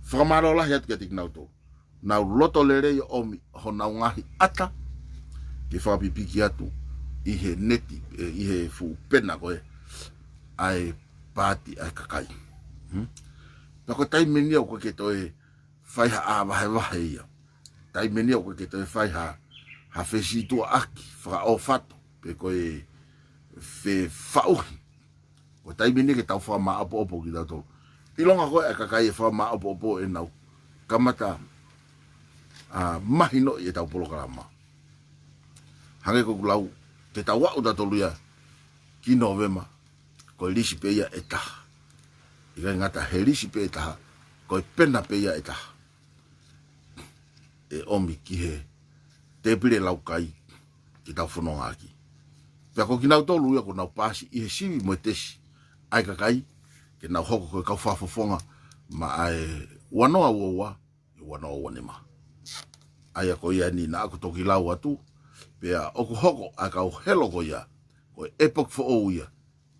Fakamālō lahi atu kiate kinautolu. Nau loto lelei ʻo ʻomi honau ngaahi ʻata ke fakapipiki atu ʻi he neti, ē, ʻi he fuʻu pena ko ē ʻa e paati ʻa e kakai. Hmm? Pea ko e taimi eni ia ʻoku ʻikai ke toe fai ha ʻā vahevahe ia. Taimi eni ia ʻoku ʻikai ke toe fai ha, ha fesītuʻaʻaki fakaʻofato pe ko e fefaʻuhi. Ko e taimi eni ke tau fakamāʻopoʻopo kitautolu. ʻIlonga ko ē ʻa e kakai ʻe fakamāʻopoʻopo ʻenau kamata, ʻa, mahinoʻi ʻetau polokalama. Hangē ko ʻeku lau, te tau aʻu tautolu ia ki Nōvema, ko e lisi pē ia ʻe taha. ʻIkai ngata he lisi pē ʻe taha, ko e pena pē ia ʻe taha ʻe ʻomi ki he tēpile laukai ke tau fononga ʻaki. Pea ko kinautolu ia ʻoku nau paasi ʻi he sivi mo e tesi ʻa e kakai, ke nau hoko ko e kau fakafofonga maʻa e ua noa ua ua, ua noa ua nima. ʻA ia ko ia eni naʻa ku toki lau atu, pea ʻoku hoko ʻa e kau helo ko ia, ko e ʻepoki foʻou ia,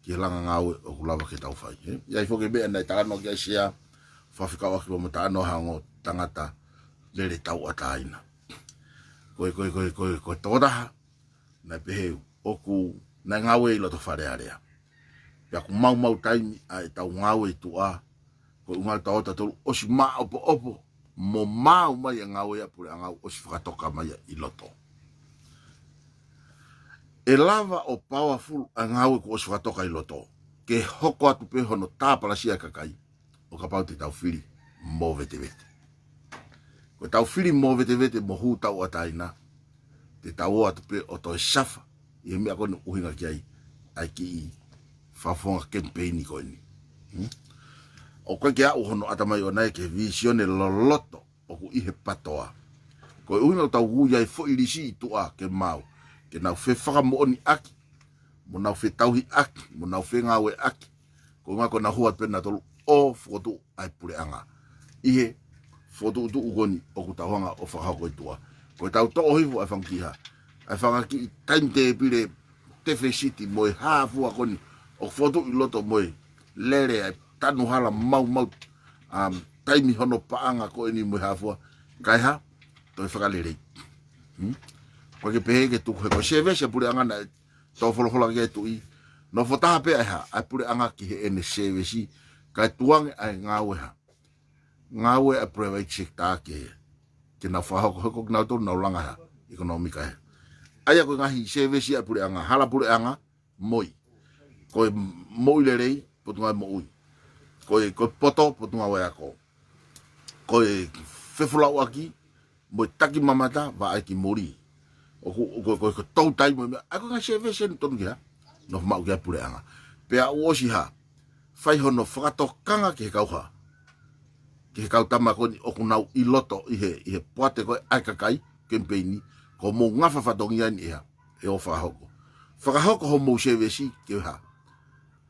ki he langa ngāue ʻoku lava ke tau fai, ē? ʻI ai foki e meʻa naʻe talanoa ki ai Sea, fakafekauʻaki mo e talanoa ha ongo tangata lele tauʻatāina. Ko e, ko e, ko e, ko e, ko e tokotaha naʻe pehē ʻoku Naʻe ngāue ʻi loto Fale Alea. Pea ʻoku maumau taimi ʻa ʻetau ngāue ʻi tuʻa, ko e ʻuhinga ʻetau ō tautolu ʻosi maʻopoʻopo mo maʻu mai e ngāue ʻa e puleʻanga ʻoku ʻosi fakatoka mai ʻi loto. ʻE lava ʻo powerful ʻa e ngāue kuo ʻosi fakatoka ʻi loto ke hoko atu pē hono tāpalasia e kakai ʻo kapau te tau fili movetevete. Ko ʻetau fili movetevete mo hū tauʻatāina, te tau ō atu pē ʻo toe safa ʻi he meʻa ko eni ʻoku ʻuhinga ki ai ʻa e kiʻi fakafofonga kemipeini ko eni. Hmm? ʻOku ʻikai ke aʻu hono ʻatamai ʻoʻona ia ki he vīsone loloto ʻoku ʻi he patoa. Ko e ʻuhinga ʻoku tau ui ai e foʻi lisi ʻi tuʻa ke maʻu, ke nau fefakamoʻoniʻaki, mo nau fetauhiʻaki, mo nau fengāueʻaki. Ko e ʻuhinga ko ʻenau hū atu pē nautolu ʻo fokotuʻu ʻa e puleʻanga ʻi he fokotuʻutuʻu ko eni ʻoku tau hanga ʻo fakahoko ʻi tuʻa. Ko ʻetau toʻo hifo ʻa e fanga kiʻi hā, ʻa e fanga kiʻi taimi tēpile tefesiti mo e hā fua ko eni ʻoku fokotuʻu ʻi loto mo e lele ʻa e tanu hala maumau, um, taimi hono paʻanga ko eni mo e hā fua, kae hā, toe fakalelei. Hmm? ʻOku ʻikai ke pehē ke tuku he ko e sēvesi ʻa e puleʻanga naʻe tō folofola ki ai e Tuʻi. Nofo taha pē ʻa e hā, ʻa e puleʻanga ki heʻene sēvesi, kae tukuange ʻa e ngāue hā, ngāue ʻa e private sector ke, ke nau fakahoko, he ko kinautolu nau langa hā, ʻekonōmika hē. ʻA ia ko e ngaahi sēvesi ʻa e puleʻanga, hala puleʻanga, MOI. Ko e moʻui lelei, Potungāue Moʻui. Ko e, ko e poto, Potungāue Ako. Ko e fefolauʻaki mo e taki mamata, Vaʻa ʻEiki Moli. ʻOku, ko, ko, ko e toutai mo e meʻa, ʻa ia ko e ngaahi sēvesi eni tonu ke hā, nofo maʻu ki ai e puleʻanga. Pea ʻoku ʻosi hā, fai hono fakatokanga ki he kau hā, ki he kau tama ko eni ʻoku nau ʻi loto ʻi he, ʻi he poate ko ē ʻa e kakai, kemipeini, ko hoʻomou ngafa fatongia eni ʻe hā, ʻe ō fakahoko. Fakahoko hoʻomou sēvesi ke hā,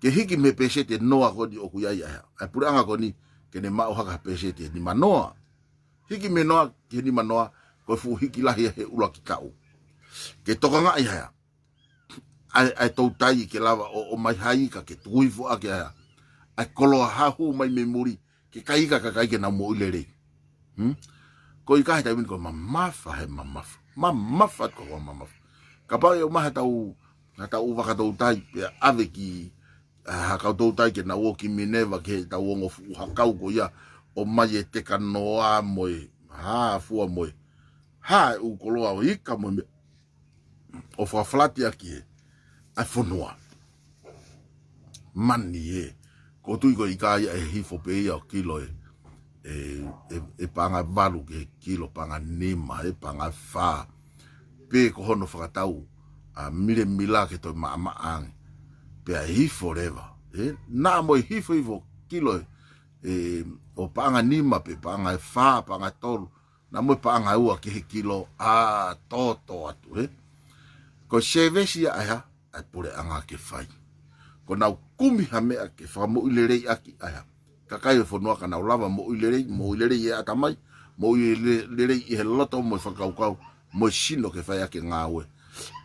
ke hiki mei he pēseti ʻe noa ko eni ʻoku ʻi ai ʻa e hā, ʻa e puleʻanga ko eni, ke ne maʻu hake ha pēseti ʻe nima noa. Hiki mei he noa ki he nima noa, ko e fuʻu hiki lahi ia he ʻuluaki taʻu. Ke tokangaʻi hā, ʻa e, ʻa e toutai ke lava ʻo, ʻomai ha ika ke tuku hifo ʻaki ʻa e hā, ʻa e koloa hā hū mai mei muli, ke kai ika ʻa e kakai ke nau moʻui lelei. Hmm? Ko e ika he taimi ni ko e mamafa, he mamafa. Mamafa, ko e mamafa. Kapau ʻe ʻomai haʻatau, haʻatau vakatoutai, pea ʻave ki, ʻa, ha kau toutai ke nau ō ki Mineva, ki heʻetau ongo fuʻu hakau ko ia, ʻomai e tekanoa mo e hā fua mo e hā, e ʻū koloa ʻo e ika mo e meʻa, ʻo fakafalati ʻaki ē ʻa e fonua. Mani ē. ʻOku ou tui ko e ika ia ʻe hifo pē ia ʻo kilo ē, ē, ē, ē paʻanga valu ki he kilo, paʻanga nima, ē paʻanga fā. Pe ko hono fakatau ʻa e milemila ke toe maʻamaʻa ange. Pea ʻe hifo leva. Ē, naʻa mo e hifo hifo kilo ē, ē, ʻo paʻanga nima pe paʻanga ʻe fā, paʻanga ʻe tolu. Naʻa mo e paʻanga ʻe ua ki he kilo ʻa toto atu, ē. Ko e sēvesi ia ʻa e hā, ʻa e puleʻanga ke fai. Ko ʻenau kumi ha meʻa ke fakamoʻui lelei ʻaki ʻa e hā, kakai ʻo e fonua ka nau lava moʻui lelei, moʻui lelei ʻi he ʻatamai, moʻui le-, lelei ʻi he loto mo e fakakaukau, mo e sino ke fai ʻaki e ngāue.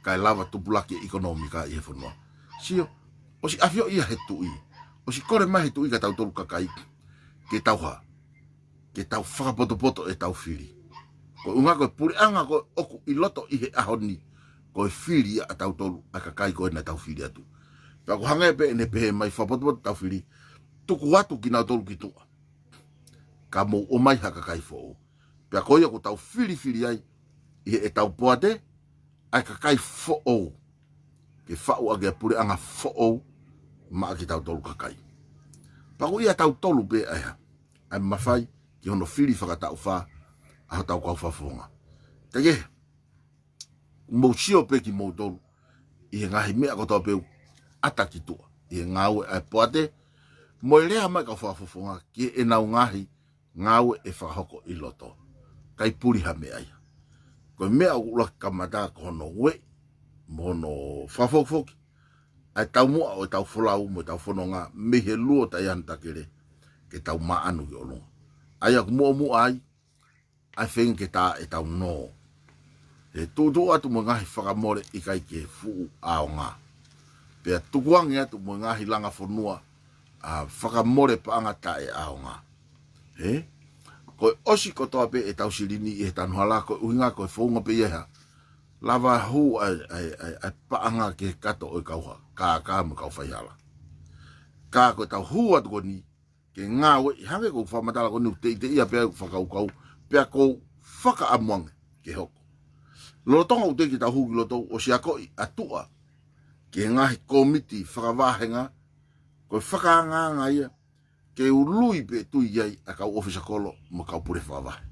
Kae lava tupulaki e ʻekonōmika ʻi he fonua. Sio, ʻosi ʻafioʻi ia he Tuʻi. ʻOsi kole mai he Tuʻi kia tautolu kakai, ke tau hā, ke tau fakapotopoto ʻetau fili. Ko e ʻuhinga ko e puleʻanga ko ē ʻoku ʻi loto ʻi he ʻaho ni, ko e fili ia ʻa tautolu, ʻa e kakai ko ē naʻa tau fili atu. Pea ʻoku hangē pē ʻene pehē mai fakapotopoto ʻetau fili, tuku atu kinautolu ki tuʻa, ka mou ʻomai ha kakai foʻou. Pea ko ia ʻoku tau filifili ai ʻi heʻetau poate ʻa e kakai foʻou, ke faʻu ʻaki ʻa e puleʻanga foʻou maʻa kitautolu kakai. Pea ko ia ʻa tautolu pē ʻa e hā, ʻa e mafai ki hono fili fakataʻu fā ʻa hotau kau fakafofonga. Teʻeki ke mou sio pē kimoutolu ʻi he ngaahi meʻa kotoa pē ʻoku ʻata ki tuʻa ʻi he ngāue ʻa e poate, mo e lea mai kau fakafofonga ki heʻenau ngaahi ngāue ʻe fakahoko ʻi loto. ʻIkai puli ha meʻa ia. Ko e meʻa ʻoku ʻuluaki kamata ko hono ueʻi mo hono fakafokifoki ʻa e taumuʻa ʻo ʻetau folau mo ʻetau fononga mei he luo taʻe ʻi ai hano takele, ke tau maʻanu ki ʻolunga. ʻA ia ʻoku muʻomuʻa ai ʻa e feinga ke tā ʻetau nō. ʻE tuʻutuʻu atu mo e ngaahi fakamole ʻikai ke fuʻu ʻaonga. Pea tukuange atu mo e ngaahi langa fonua ʻa e fakamole paʻanga taʻe ʻaonga. Ē? Ko e ʻosi kotoa pē ʻetau silini ʻi he tanu hala, ko e ʻuhinga ko e founga pē ia ʻa e hā, Lava hū ʻa e, ʻa e, ʻa e, ʻa e paʻanga ki he kato ʻo e kau ha-, kākā mo e kau faihala. Ka ko ʻetau hū atu ko eni, ke ngāueʻi hangē ko e fakamatala ko eni ʻoku teʻiteʻia pē ʻeku fakakaukau, pea ʻoku ou fakaʻamu ange ke hoko. Lolotonga ʻoku teʻeki ke tau hū ki loto ʻosi akoʻi ʻa tuʻa ki he ngaahi kōmiti fakavāhenga, ko e fakaangaanga ia, ke ului pē tui ai ʻa e kau ʻōfisa kolo mo e kau pule fakavahe.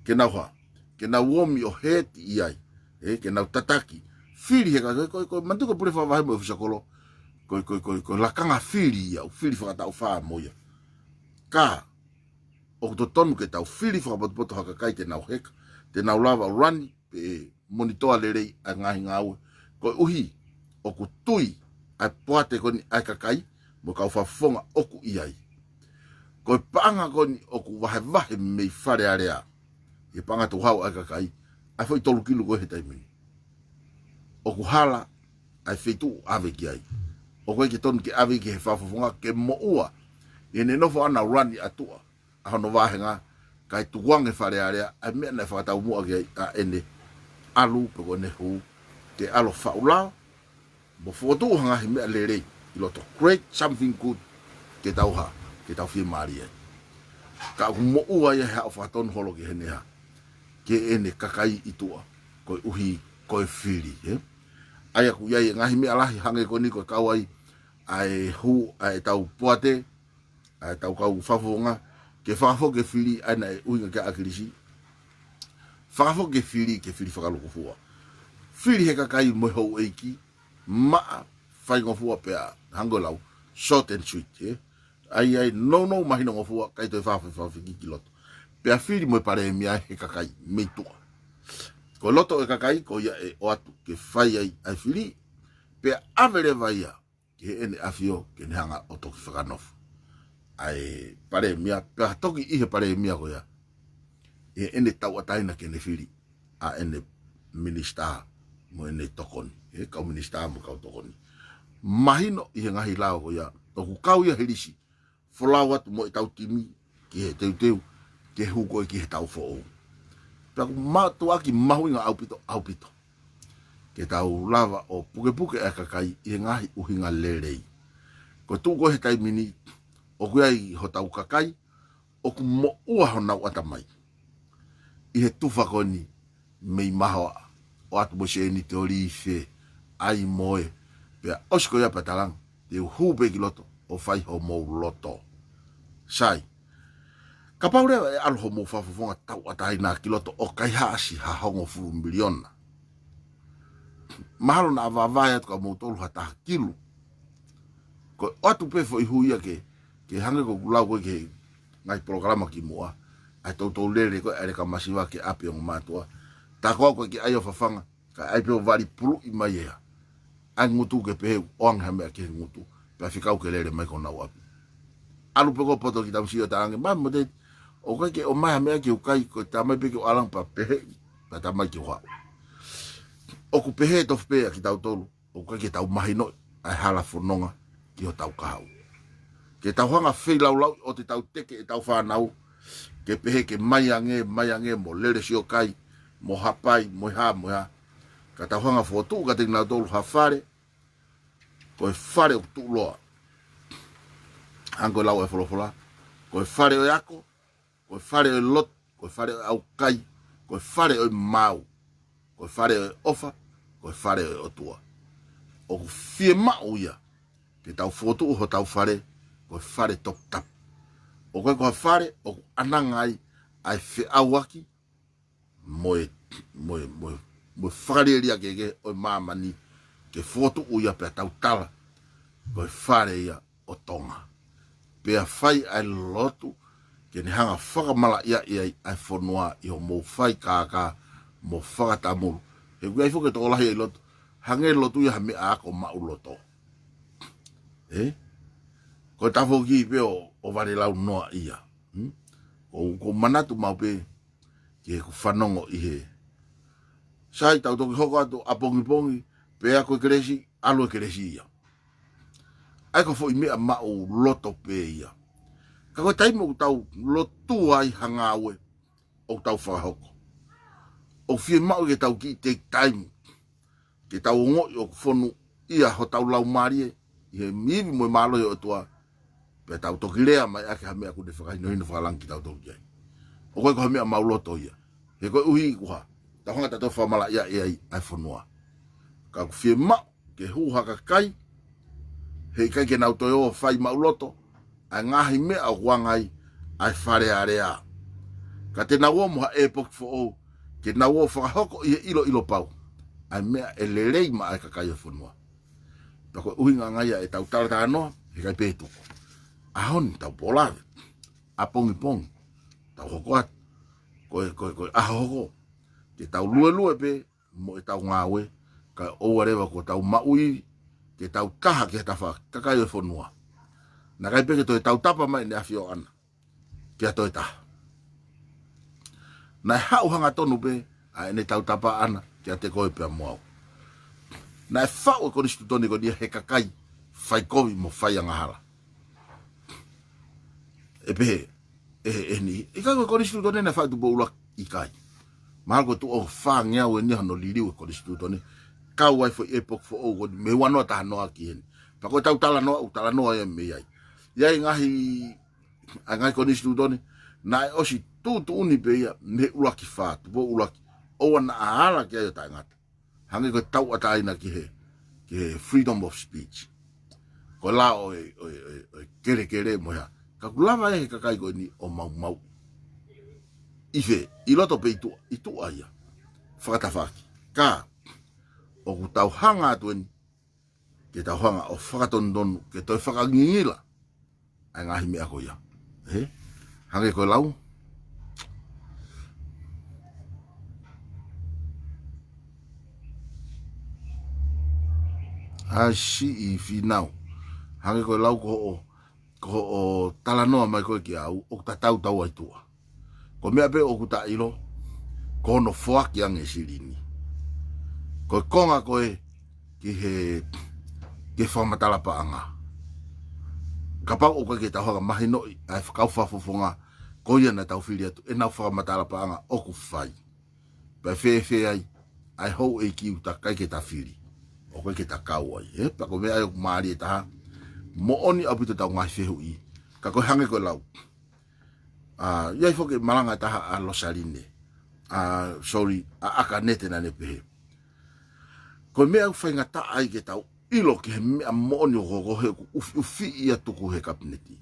Ke nau hā, ke nau omi ʻo hēti ai, ē, ke nau tataki, fili he ka, ko, ko, ko, manatu ko e pule fakavahe mo e ʻōfisa kolo, ko, ko, ko, ko e lakanga fili ia, ʻoku fili fakataʻu fā mo ia. Ka, ʻoku totonu ke tau fili fakapotopoto ha kakai te nau heka, te nau lava ʻo rani, pe monitoa lelei ʻa e ngaahi ngāue. Koeʻuhi, ʻoku tui ʻa e poate ko eni ʻa e kakai, mo e kau fakafofonga ʻoku ʻi ai. Ko e paʻanga ko eni ʻoku vahevahe mei Fale Alea, ʻi he paʻanga tukuhau ʻa e kakai, ʻa e foʻi tolu kilu ko ē he taimi ni. ʻOku hala ʻa e feituʻu ʻave ki ai. ʻOku ʻikai ke tonu ke ʻave ki he fakafofonga ke moʻua. ʻI heʻene nofo ʻana ʻo rani ʻa tuʻa ʻa hono vāhenga, kae tukuange Fale Alea, ʻa e meʻa naʻe fakataumuʻa ki ai ʻa ʻene ʻalu pe ko ʻene hū, ke ʻalu ʻo faʻu lao, mo fokotuʻu ha ngaahi meʻa lelei ʻi loto. Create something good ke tau hā, ke tau fiemālie ai. Ka ʻoku moʻua ia he haʻu fakatonu holo ki heʻene hā, ki heʻene kakai ʻi tuʻa, koeʻuhi ko e fili, ē? ʻA ia ʻoku ʻi ai e ngaahi meʻa lahi hangē ko eni ko e kau ai, ʻa e hū, ʻa ʻetau poate, ʻa ʻetau kau fakafofonga, ke fakafoki e fili, ʻa ia naʻe ʻuhinga ki ai ʻa ʻAkilisi. Fakafoki e fili, ke fili fakalūkufua. Fili he kakai mo e houʻeiki, maʻa, faingofua pea, hangē ko e lau, short and sweet, ē? ʻA ia ʻe nounou mahinongofua, ʻikai toe fakafoki ki loto. Pea fili mo e palēmia he kakai, mei tuʻa. Ko e loto ʻo e kakai, ko ia ʻe ʻoatu ke fai ai ʻa e fili, pea ʻave leva ia ki heʻene ʻafio ke ne hanga ʻo toki fakanofo ʻa e palēmia, pea toki ʻi he palēmia ko ia, ʻi heʻene tauʻatāina ke ne fili ʻa ʻene minisitā mo ʻene tokoni, ʻe kau minisitā mo e kau tokoni. Mahino ʻi he ngaahi lao ko ia, ʻoku kau ia he lisi, folau atu mo ʻetau timi ki he teuteu, ke hū ko ē ki he taʻu foʻou. Pea ʻoku mātuʻaki mahuʻinga ʻaupito, ʻaupito, ke tau lava ʻo pukepuke ʻa e kakai ʻi he ngaahi ʻuhinga lelei. Ko e tuʻu ko ē he taimi ni, ʻoku ʻi ai hotau kakai, ʻoku moʻua honau ʻatamai ʻi he tufa ko eni mei Mahoaʻa, ʻo atu mo Sēniti, ʻo Life, ʻAimoe, pea ʻosi ko ia pea talaange, te u hū pē ki loto ʻo fai homou loto. Sai, kapau leva ʻe ʻalu homou fakafofonga tauʻatāina ki loto ʻo kaihaʻasi ha hongofulu miliona, mahalo naʻa vavae atu kia moutolu ha taha kilu. Ko e ʻoatu pē foʻi hū ia ke, ke hangē ko ʻeku lau ko ē ki he ngaahi polokalama kimuʻa, ʻa e toutou lele ko ē ʻa e leka masiva ki ʻapi ʻo ongo mātuʻa. Tā ko au ʻoku ʻikai ke ʻai ʻo fafanga, kae ʻai pē ʻo vali puluʻi mai ʻe au ʻa e ngutu ke pehē ʻoange ha meʻa ki he ngutu, pea fekau ke lele mai ki honau ʻapi. ʻAlu pē ko ē poto ki Tamasio ʻo talaange, mai mo te, ʻoku ʻikai ke ʻomai ha meʻa ke u kai, ko e tā mai pē ke u ʻalu ange pea pehē, pea tā mai ke u haʻu. ʻOku pehē tofu pē ʻa kitautolu, ʻoku ʻikai ke tau mahinoʻi ʻa e hala fononga ki hotau kahaʻu. Ke tau hanga ʻo feilaulau ʻo te tau teke ʻetau fānau, ke pehē ke mai ange, mai ange mo lele siokai, mo hapai, mo e hā, mo e hā. Ka tau hanga ʻo fokotuʻu kiate kinautolu ha fale, ko e fale ʻoku tuʻuloa. Hangē ko e lau ʻa e folofola, ko e fale ʻo e ako, ko e fale ʻo e lotu, ko e fale ʻo e ʻaukai, ko e fale ʻo e maau, ko e fale ʻo e ʻofa, ko e fale ʻo e ʻOtua. ʻOku fiemaʻu ia ke tau fokotuʻu hotau fale ko e fale toputapu. ʻOku ʻikai ko ha fale ʻoku ʻananga ai ʻa e feʻauaki mo e, mo e, mo e, mo e fakalielia kehekehe ʻo e māmani, ke fokotuʻu ia pea tau tala ko e fale ia ʻo Tonga. Pea fai ʻa e lotu ke ne hanga ʻo fakamalaʻiaʻi ai ʻa e fonua ʻi hoʻomou fai kākā mo fakatamulu. He ʻoku ʻi ai foki e tokolahi ʻi loto, hangē lotu ia ha meʻa ako maʻuloto. Ē? Ko e tafoki pē ʻo, ʻo vale lau noa ia. Hmm? Ko, ko manatu maʻu pē ki heʻeku fanongo ʻi he. Sai, tau toki hoko atu ʻapongipongi, pea ko e kelesi, ʻalu e kelesi ia. ʻA ia ko e foʻi meʻa maʻuloto pē ia. Ka ko e taimi ʻoku tau lotua ai ha ngāue ʻoku tau fakahoko, ʻOku fiemaʻu ke tau kiʻi take time ke tau ongoʻi ʻoku fonu ia hotau laumālie ʻi he ivi mo e mālohi ʻo e ʻOtua. Pea tau toki lea mai ʻaki ha meʻa ʻoku ne fakahinohino fakalangi kitautolu ki ai. ʻOku ʻikai ko ha meʻa mau loto ia. He koeʻuhi ko ha, tau hanga tautolu fakamalaʻia ʻe ai ʻa e fonua. Ka ʻoku fiemaʻu ke hū ha kakai, heʻikai ke nau toe ō ʻo fai maʻuloto ʻa e ngaahi meʻa ʻoku anga ai ʻa e Fale Alea. Ka te nau ō mo ha ʻēpoki foʻou, ke nau ō ʻo fakahoko ʻi he ʻiloʻilo pau ʻa e meʻa ʻe lelei maʻa e kakai ʻo e fonua. Pea ko e ʻuhinga ia ʻetau talatalanoa, heʻikai pē tuku. ʻAho ni tau pōlave, ʻapongipongi tau hoko atu, ko e, ko e, ko e ʻaho hoko, ke tau luelue pē mo ʻetau ngāue, kae ʻoua leva kuo tau maʻu ivi ke tau taha ki ha tafaʻaki, kakai ʻo e fonua. Naʻe ʻikai pē ke toe tautapa mai ʻEne ʻAfio ʻAna ki ha toe taha. Naʻe haʻu hangatonu pē ʻa ʻEne tautapa ʻAna kiate koe pea mo au. Naʻe faʻu e konisitūtone ko eni ia he kakai fai kovi mo fai angahala. ʻE pehē ʻe he, ʻe he niʻihi, ʻikai ko e konisitūtone naʻe faʻu ʻe Tupou ʻUluaki? ʻIkai. Mahalo ko e tuʻo fāngeau eni ia hono liliu e konisitūtone, kau ai foʻi ʻēpoki foʻou ko eni mei he ua noa taha noa ki heni. Pea ko ʻetau talanoa, ʻoku talanoa ia mei ai. ʻI ai e ngaahi, ʻa e ngaahi konisitūtone naʻe ʻosi tuʻutuʻuni pē ia mei he ʻUluaki Fā, Tupou ʻUluaki, ʻoua naʻa ala ki ai ʻo taʻengata. Hangē ko e tauʻatāina ki he, ki he freedom of speech. Ko e lao ʻo e, ʻo e, ʻo e, ʻo e kelekele mo e hā. Ka ʻoku lava ʻe he kakai ko eni ʻo maumauʻi. ʻI fē? ʻI loto pē ʻi tuʻa, ʻi tuʻa ia. Fakatafaʻaki. Ka ʻoku tau hanga atu eni ke tau hanga ʻo fakatonutonu, ke toe fakangingila ʻa e ngaahi meʻa ko ia. Ē? Hangē ko e lau, ʻa siʻi Fīnau. Hangē ko e lau ko hoʻo, ko hoʻo talanoa mai ko ē kiate au, ʻoku tatau taua ʻi tuʻa. Ko e meʻa pē ʻoku ta ʻilo, ko hono foaki ange e silini. Ko e konga ko ē ki he, ki he fakamatala paʻanga. Kapau ʻoku ʻikai ke tau hanga mahinoʻi ʻa e kau fakafofonga ko ia naʻa tau fili atu, ʻenau fakamatala paʻanga ʻoku fai. Pea fēfē ai ʻa e houʻeiki ʻoku ʻikai ke ta fili, ʻoku ʻikai ke ta kau ai, ē? Pea ko e meʻa ia ʻoku mālie taha, moʻoni ʻaupito ʻetau ngaahi fehuʻi. Ka ko e hangē ko e lau, ʻa, ʻi ai foki e malanga ʻe taha ʻa Losaline, ʻa, sorry, ʻa ʻAkanete, naʻa ne pehē, ko e meʻa ʻoku faingataʻa ai ke tau ʻilo ki he meʻa moʻoni ʻoku hoko, he ʻoku ʻufiʻufi ia tuku he kapineti.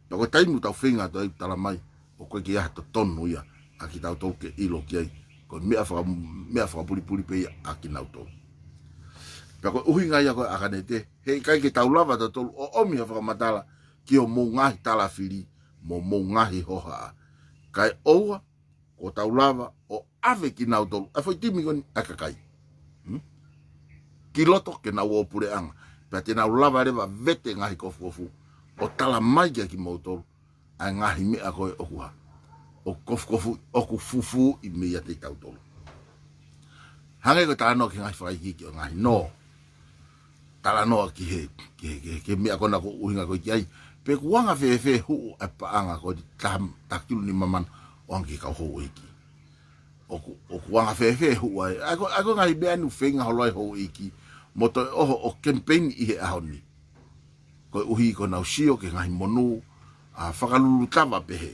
Pea ko e taimi ʻoku tau feinga atu ai ʻo tala mai ʻoku ʻikai ke ʻi ai ha totonu ia ʻa kitautolu ke ʻilo ki ai, ko e meʻa faka-, meʻa fakapulipuli pē ia ʻa kinautolu. Pea ko e ʻuhinga ia ko ē ʻAkanete, heʻikai ke tau lava tautolu ʻo ʻomi ha fakamatala ki hoʻomou ngaahi tala fili mo hoʻomou ngaahi hohaʻa. Kae ʻoua kuo tau lava ʻo ʻave kinautolu, ʻa e foʻi timi ko eni ʻa e kakai, hmm? Ki loto ke nau ō ʻo puleʻanga. Pea te nau lava leva ʻo vete ngaahi kofukofu ʻo tala mai kiate kimoutolu ʻa e ngaahi meʻa ko ē ʻoku hā, ʻoku kofukofu, ʻoku fufū ʻi mei ʻiate kitautolu. Hangē ko e talanoa ki he ngaahi fakaikiiki ʻo e ngaahi nō. Talanoa ki he, ki he, ki he, ki he meʻa ko ena ʻoku ʻuhinga ko ē ki ai. Pe ʻoku anga fēfē huʻu ʻa e paʻanga ko eni taha, taha kilu nima mano ʻo anga ki he kau houʻeiki. ʻOku, ʻoku anga fēfē huʻu ai. ʻA ia ko, ʻa ia ko e ngaahi meʻa ʻoku feinga holo ai houʻeiki mo toe ʻoho ʻo kemipeini ʻi he ʻaho ni. Koeʻuhi ko ʻenau sio ki he ngaahi monū, ʻa, fakalulutava pehē,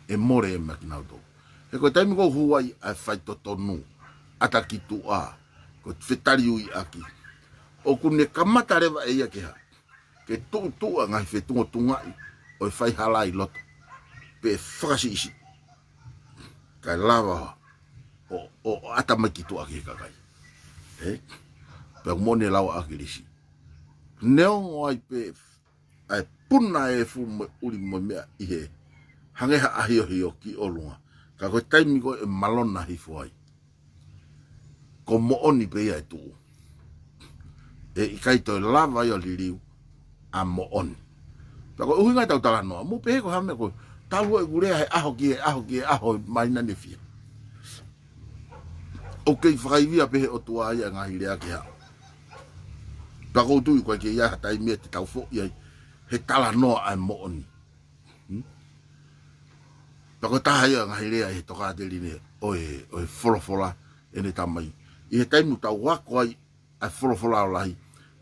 ʻe mole ʻe maʻa kinautolu. He ko e taimi ko ē ʻoku hū ai ʻa e faitotonu, ʻata ki tuʻa, ko e fetaliuiʻaki, ʻoku ne kamata leva ʻe ia ke hā, ke tuʻutuʻu ʻa e ngaahi fetungotungaʻi ʻo e faihala ʻi loto, pe fakasiʻisiʻi, kae lava ʻo, ʻo, ʻo ʻata mai ki tuʻa ki he kakai. Ē? Pea ʻoku moʻoni e lau ʻa ʻAkilisi, neongo ai pē ʻa e puna e efu mo e ʻuli mo e meʻa ʻi hē, hangē ha ʻahiohio ki ʻolunga, ka ko e taimi ko ē ʻe malona hifo ai, ko moʻoni pē ia ʻe tuʻu. ʻE ʻikai toe lava ia ʻo liliu ʻa moʻoni. Pea ko e ʻuhinga ʻetau talanoa, mou pehē ko e hā e meʻa ko ē, talu ʻeku lea he ʻaho ki he ʻaho ki he ʻaho, māhina ne fie. ʻOku kei fakaivia pē he ʻOtua ia e ngaahi lea ke hā. Pea ʻoku ou tui ʻoku ʻikai ke ʻi ai ha taimi ia te tau foʻi ai he talanoa ʻa e moʻoni. Hmm? Pea ko e taha ia e ngaahi lea ʻi he tokāteline ʻo e, ʻo e folofola ʻene tamai. ʻI he taimi ʻoku tau ako ai ʻa e folofola ʻo lahi,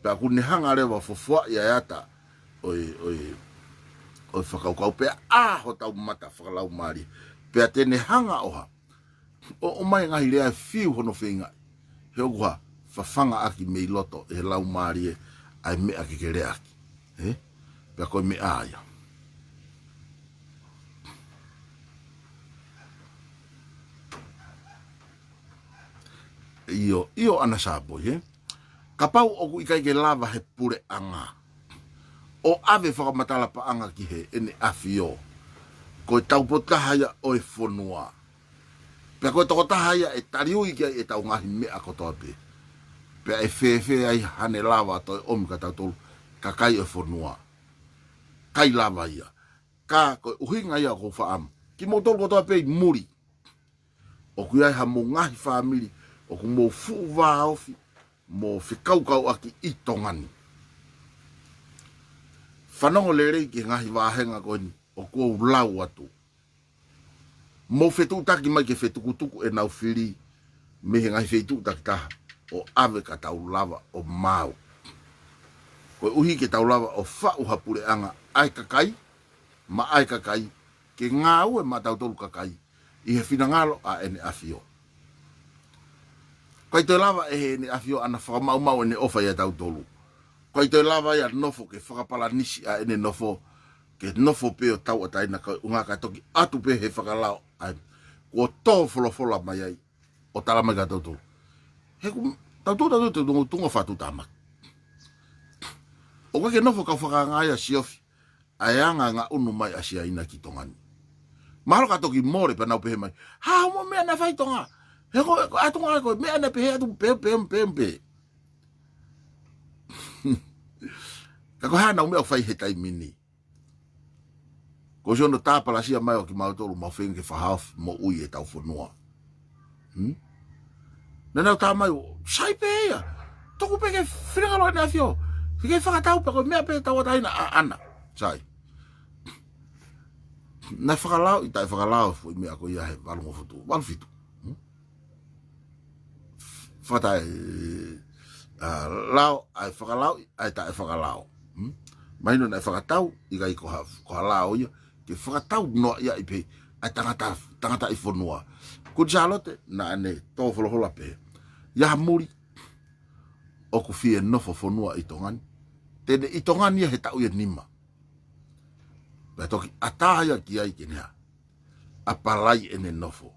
pea ʻoku ne hanga leva ʻo fofoaʻi ʻa e ata ʻo e, ʻo e, ʻo e fakakaukau, pea ʻā hotau mata fakalaumālie. Pea te ne hanga ʻo hā, ʻo, ʻomai e ngaahi lea ʻe fiu hono feingaʻi. He ʻoku hā, fafangaʻaki mei loto ʻe he laumālie ʻa e meʻa ke ke leaʻaki. Ē? Pea ko e meʻa ia. ʻIo, ʻio ʻAna Sāpoi, ē? Kapau ʻoku ʻikai ke lava he puleʻanga ʻo ʻave fakamatala paʻanga ki heʻene ʻafio, ko e taupotu taha ia ʻo e fonua. Pea ko e tokotaha ia ʻe taliui ki ai ʻetau ngaahi meʻa kotoa pē. Pea ʻe fēfē ai haʻane lava ʻo toe ʻomi kia tautolu kakai ʻo e fonua? ʻIkai lava ia. Ka ko e ʻuhinga ia ʻoku ou faʻa ʻamu kimoutolu kotoa pē ʻi muli. ʻOku ʻi ai hamou ngaahi fāmili ʻoku mou fuʻu vāofi mo fekaukauʻaki ʻi Tonga ni. Fanongo lelei ki he ngaahi vāhenga ko eni ʻoku ou lau atu. Mou fetuʻutaki mai ke fetukutuku ʻenau fili mei he ngaahi feituʻu takitaha ʻo ʻave ka tau lava ʻo maau. Koeʻuhi ke tau lava ʻo faʻu ha puleʻanga ʻa e kakai, maʻa e kakai, ke ngāue maʻatautolu kakai ʻi he finangalo ʻa ʻEne ʻAfio. ʻIkai toe lava ʻe Heʻene ʻAfio ʻa ʻEne fakamaʻumaʻu ʻEne ʻofa ʻia tautolu. ʻIkai toe lava ia ʻo nofo ke fakapalanisi ʻa ʻEne nofo, ke nofo pē ʻo tauʻatāina, ka ʻuhinga ka toki ʻatu pē he fakalao ʻa ē kuo tō folofola mai ai ʻo tala mai kia tautolu. He ʻoku tautolu, tautolu, tautolu, tuʻunga fatu tāmaki. ʻOku ʻikai ke nofo kau fakaangaʻi ʻa Siofi ʻa e anga ngaʻunu mai ʻa Siaina ki Tonga ni. Mahalo ka toki mole pea nau pehē mai, ha, mo e meʻa naʻe fai ʻi Tonga. He ko, ko e ʻatu ngā ko e meʻa naʻe pehē atu pē, pē, pē, pē. Ka ko e hā ʻenau meʻa ʻoku fai he taimi ni? Ko siʻono tāpalasia mai ʻo kimautolu mau feinga ke fakahaofi moʻui ʻetau fonua. Hmm? Naʻa nau tā mai ʻo sai pē ia. Tuku pē ke finangalo ʻEne ʻAfio. Fika fakatau pē ko e meʻa pē tauʻatāina ʻaʻana. Sai. Naʻe fakalaoʻi, taʻefakalao foʻi meʻa ko ia he valungofutu, valufitu. Hmm? Fakataʻe, ʻa, lao, ʻa e fakalao, ʻa e taʻefakalao. Hmm? Mahino naʻe fakatau, ʻikai ko ha, ko ha lao ia, ke fakatau noa ia ʻi pē, ʻa e tangata, tangataʻi fonua. Kuini Sālote, naʻa ne tō folofola pē. ʻI ha muli, ʻoku fie nofo fonua ʻi Tonga ni. Te ne ʻi Tonga ni ia he taʻu ʻe nima. Pea toki ʻatā ia ki ai ke ne hā, ʻapalai ʻene nofo.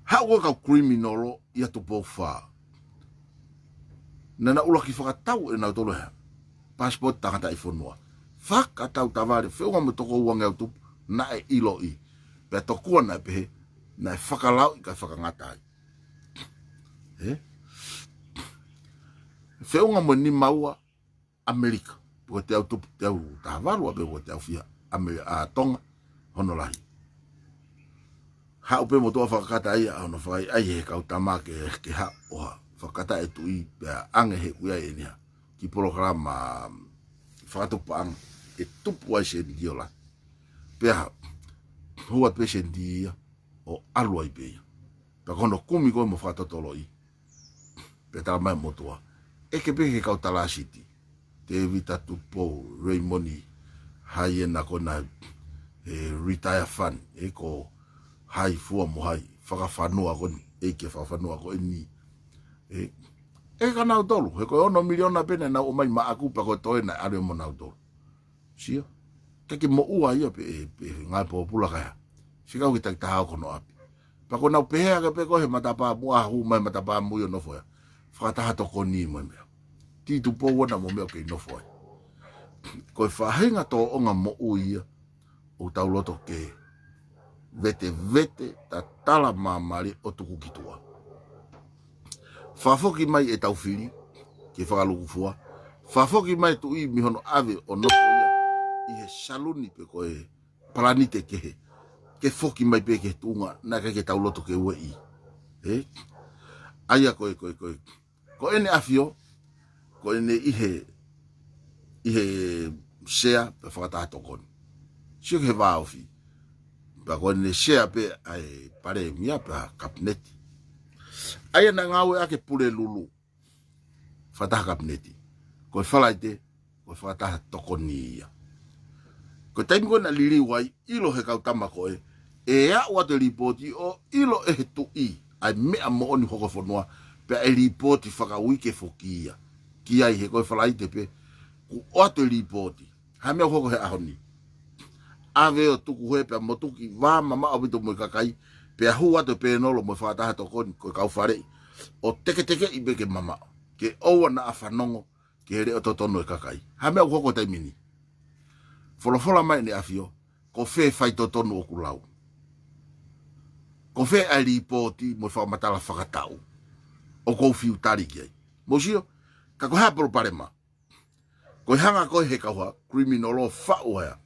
Haʻu ko e kau kiliminolo ʻia Tupou Fā. Naʻa nau ʻuluaki fakatau ʻe nautolu e hā, pasipoti tangataʻi fonua. Fakatau tavale, feʻunga mo e toko uangeau tupu, naʻe ʻiloʻi. Pea tokua naʻe pehē, naʻe fakalaoʻi kae fakangata ai. Ē? Feʻunga mo e nima ua, ʻAmelika. Pe ko e teau tupu, teau taha valu, pe ko e teau fiha, ʻAme-, ʻa Tonga, hono lahi. Haʻu pē motuʻa fakakata ia, hono fakaʻaiʻai he kau tama ke, ke haʻu ʻo hā, fakakata e tuʻi, pea ʻange he ʻuhinga ʻeni hā, ki polokalama fakatupu paʻanga, ʻe tupu ai Seniti ʻo lahi. Pea hā, hua pē Seniti ia, ʻo ʻalu ai pē ia. Pea ko hono kumi ko ē mo fakatotoloʻi. Pea tala mai motuʻa, ʻeke pē ki he kau talāsiti. Tēvita Tupou, Reimoni Haiena ko ena, e, retire fund, ʻe ko hai fua mo hai, fakafanua ko eni, ʻEiki e fakafanua ko eni. Ē, ʻeke kia nautolu, he ko e ono miliona pē naʻa nau ʻomai maʻaku pea ko e toe naʻe ʻalu mo nautolu. Sio. Ke ke moʻua ia pē, pē ngaahi pōpula kae hā. Fika ʻoku ke takitaha ʻo kono ʻapi. Pea ko ʻenau pehē ange pē ko e he matapā muʻa, hū mai matapā mui ʻo nofo ia. Fakataha tokoni mo e meʻa. Tī Tupou ʻana mo e meʻa ʻoku kei nofo ai. Ko e faʻahinga tōʻonga moʻui ia ʻoku tau loto ke vetevete, tatala māmālie ʻo tuku ki tuʻa. Fakafoki mai ʻetau fili ke fakalukufua. Fakafoki mai e tuʻi mei hono ʻave ʻo nofo ia ʻi he saluni pe ko e palanite kehe. Ke foki mai pē ki he tuʻunga naʻe ʻikai ke tau loto ke ueʻi. Ē? ʻA ia ko e, ko e, ko e, ko ʻEne ʻAfio, ko ʻene ʻi he, ʻi he sea pea fakataha tokoni. Sio ki he vāofi. Pea ko ʻene sea pē ʻa e palēmia pea kapineti. ʻA ia naʻe ngāueʻaki e Pulelulu fakataha kapineti. Ko e Falaite, ko e fakataha tokoni ia. Ko e taimi ko ē naʻe liliu ai, ʻilo he kau tama ko ē, ʻe aʻu atu e lipooti ʻo ʻilo ʻe he tuʻi ʻa e meʻa moʻoni hoko fonua, pea ʻe lipooti fakauike foki ia. Ki ai he ko e Falaite pē, kuo ʻoatu e lipooti. Ha meʻa ʻoku hoko he ʻaho ni? ʻAve ʻo tuku hē pea motuki vā mamaʻo ʻaupito mo e kakai, pea hū atu e pēnolo mo e fakataha tokoni ko e kau faleʻi ʻo teketekeʻi pē ke mamaʻo, ke ʻoua naʻa fanongo ki he leʻo totonu e kakai. Ha meʻa ʻoku hoko he taimi ni? Folofola mai ʻEne ʻAfio, ko fē faitotonu ʻoku lau? Ko fē ʻa e lipooti mo e fakamatala fakataʻu ʻoku ou fiu tali ki ai? Mou sio, ka ko e hā e palopalema? Ko e hanga ko ē he kau ha criminal ʻo faʻu ʻa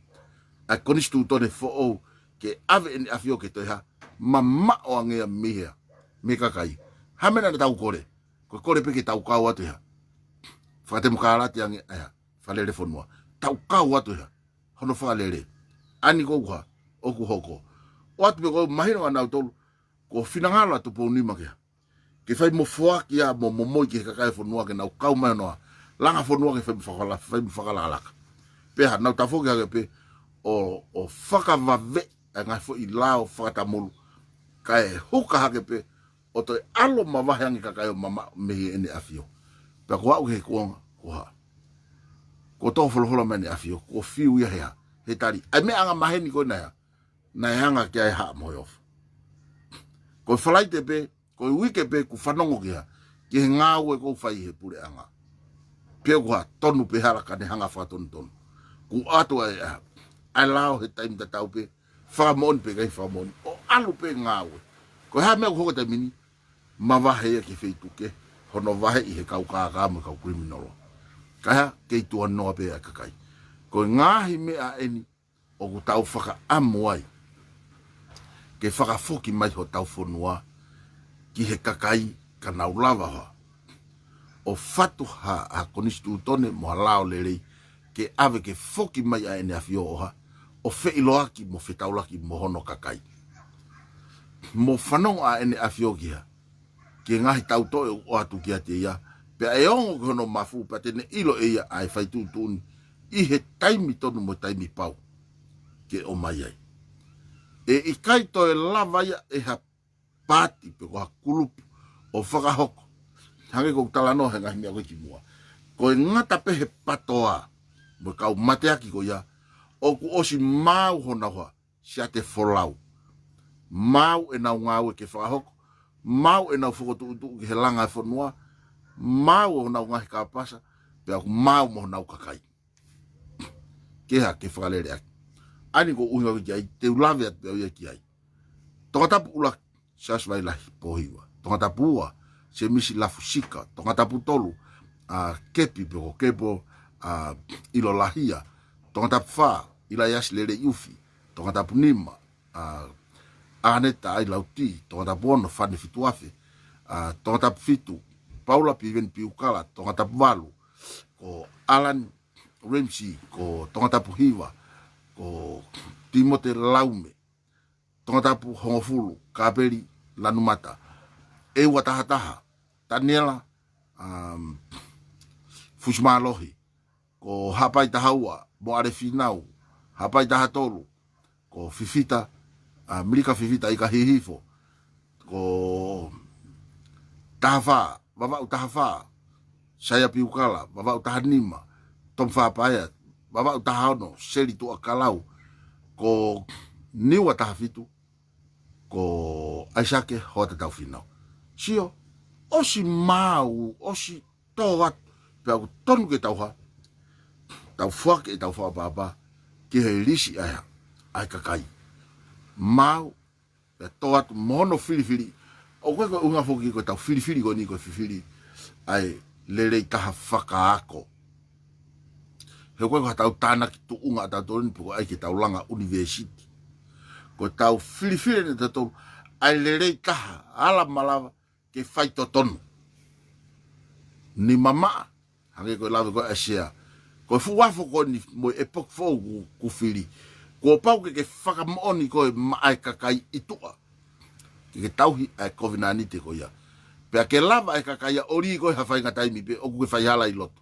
e konisitūtone foʻou ke ʻave ʻEne ʻAfio ke toe hā? Mamaʻo ange ia mei hē? Mei he kakai. Ha meʻa naʻa tau kole? Ko e kole pē ke tau kau atu ʻi hā? Fakatemokalati ange ʻa e hā? Fakalele fonua. Tau kau atu ʻi hā? Hono fakalele. ʻA eni ko e hā ʻoku hoko? ʻOatu pē ko e mahino ʻa nautolu, ko e finangalo ʻa Tupou Nima ke hā? Ke fai mo foaki ia mo momoi ki he kakai e fonua ke nau kau mai hono hā? Langa fonua ke fai mo fakala-, fai mo fakalakalaka. Pea hā? Nau tafoki hake pē ʻo, ʻo fakavave ʻa e ngaahi foʻi lao fakatamulu, kae huka hake pē ʻo toe ʻalu mavahe ange kakai ʻo mamaʻo mei he ʻEne ʻAfio. Pea ko au ki he kuonga, ko e hā? Ko e tō folofola mai ʻEne ʻAfio, ko e fiu ia he hā? He tali ʻa e meʻa angamaheni ko ē naʻe hā? Naʻe hanga ki ai e Haʻa Moheofo. Ko e Falaite pē, ko e uike pē kuo fanongo ki hā? Ki he ngāue ʻoku fai he puleʻanga. Pe ko e hā? Tonu pē hala ka ne hanga fakatonutonu. Kuo ʻoatu ʻa e, ʻa e lao he taimi tatau pē, fakamoʻoni pe ʻikai fakamoʻoni, ʻo ʻalu pē ngāue. Ko e hā e meʻa ʻoku hoko he taimi ni? Mavahe ia ki he feituʻu kehe, hono vaheʻi he kau kākā mo e kau criminal. Ka hā? Kei tuʻa noa pē ʻa e kakai. Ko e ngaahi meʻa ʻeni ʻoku tau fakaʻamu ai ke fakafoki mai hotau fonua ki he kakai ka nau lava hā? ʻO fatu ha, ha konisitūtone mo ha lao lelei ke ʻave ke foki mai ʻa ʻEne ʻAfio ʻo hā? ʻO feʻiloaki mo fetaulaki mo hono kakai. Mo fanongo ʻa ʻEne ʻAfio ki hā? Ki he ngaahi tautoʻe ʻoku ʻoatu kiate ia, pea ʻe ongo ki hono mafu, pea te ne ʻilo ʻe ia ʻa e fai tuʻutuʻuni ʻi he taimi tonu mo e taimi pau ke ʻomai ai. ʻE ʻikai toe lava ia ʻe ha paati pe ko ha kulupu ʻo fakahoko. Hangē ko ʻeku talanoa he ngaahi meʻa ko ē kimuʻa. Ko e ngata pē he PATOA mo e kau mateaki ko ia, ʻoku ʻosi maau honau hā? Siate folau. Maau ʻenau ngāue ke fakahoko, maau ʻenau fokotuʻutuʻu ki he langa e fonua, maau honau ngaahi kāpasa, pea ʻoku maau mo honau kakai. Ke hā? Ke fakalele ʻaki. ʻA eni ko e ʻuhinga ki ai, te u lave atu pē au ia ki ai. Tongatapu ʻuluaki, Siaosi Vailahi Pōhiva. Tongatapu ua, Semisi Lafusika. Tongatapu tolu, ʻa, Kepi pe ko Kepo, ʻa, ʻIlolahia. Tongatapu fā, ʻIlaiasi Leleiʻufi. Tongatapu nima, ʻa, ʻAneta ʻAi Lauti. Tongatapu ono, Fane Fituafe. ʻA, Tongatapu fitu, Paula Piveni Piukala. Tongatapu valu, ko ʻAlani Ramsey. Ko Tongatapu hiva, ko Timote Laume. Tongatapu hongofulu, Kapeli Lanumata. ʻEua taha taha, Taniela, um, Fusimālohi. Ko Haʻapai taha ua, Moʻale Fīnau. Haʻapai taha tolu, ko Fifita, ʻa, Milika Fifita ʻIkahihifo. Ko taha fā, Vavaʻu taha fā, Saia Piukala. Vavaʻu taha nima, Tomi Fāpaea. Vavaʻu taha ono, Seli Tuʻakalau. Ko Niua taha fitu, ko ʻAisake Hoata Taufinau. Sio, ʻosi maau, ʻosi tō atu, pea ʻoku tonu ke tau hā? Tau foaki ʻetau fakaʻapaʻapa ki he lisi ʻa e hā? ʻA e kakai. Maau, pea tō atu mo hono filifili. ʻOku ʻikai ko e ʻuhinga foki ko ʻetau filifili ko eni ko e fifili ʻa e lelei taha fakaako. He ʻoku ʻikai ko haʻatau tānaki tuʻunga ʻatautolu eni pe ko e ʻai ke tau langa ʻunivēsiti. Ko ʻetau filifili eni ʻatautolu ʻa e lelei taha, ala malava ke faitotonu. Ni mamaʻa, hangē ko e lave ko ē ʻa e sea. Ko e fuʻu afo ko eni mo e ʻepoki foʻou kuo, kuo fili, Kuo pau ke ke fakamoʻoni koe maʻa e kakai ʻi tuʻa ke ke tauhi ʻa e kovinānite ko ia. Pea ke lava ʻe he kakai ia ʻo lī koe ha faʻahinga taimi pē ʻoku ke faihala ʻi loto.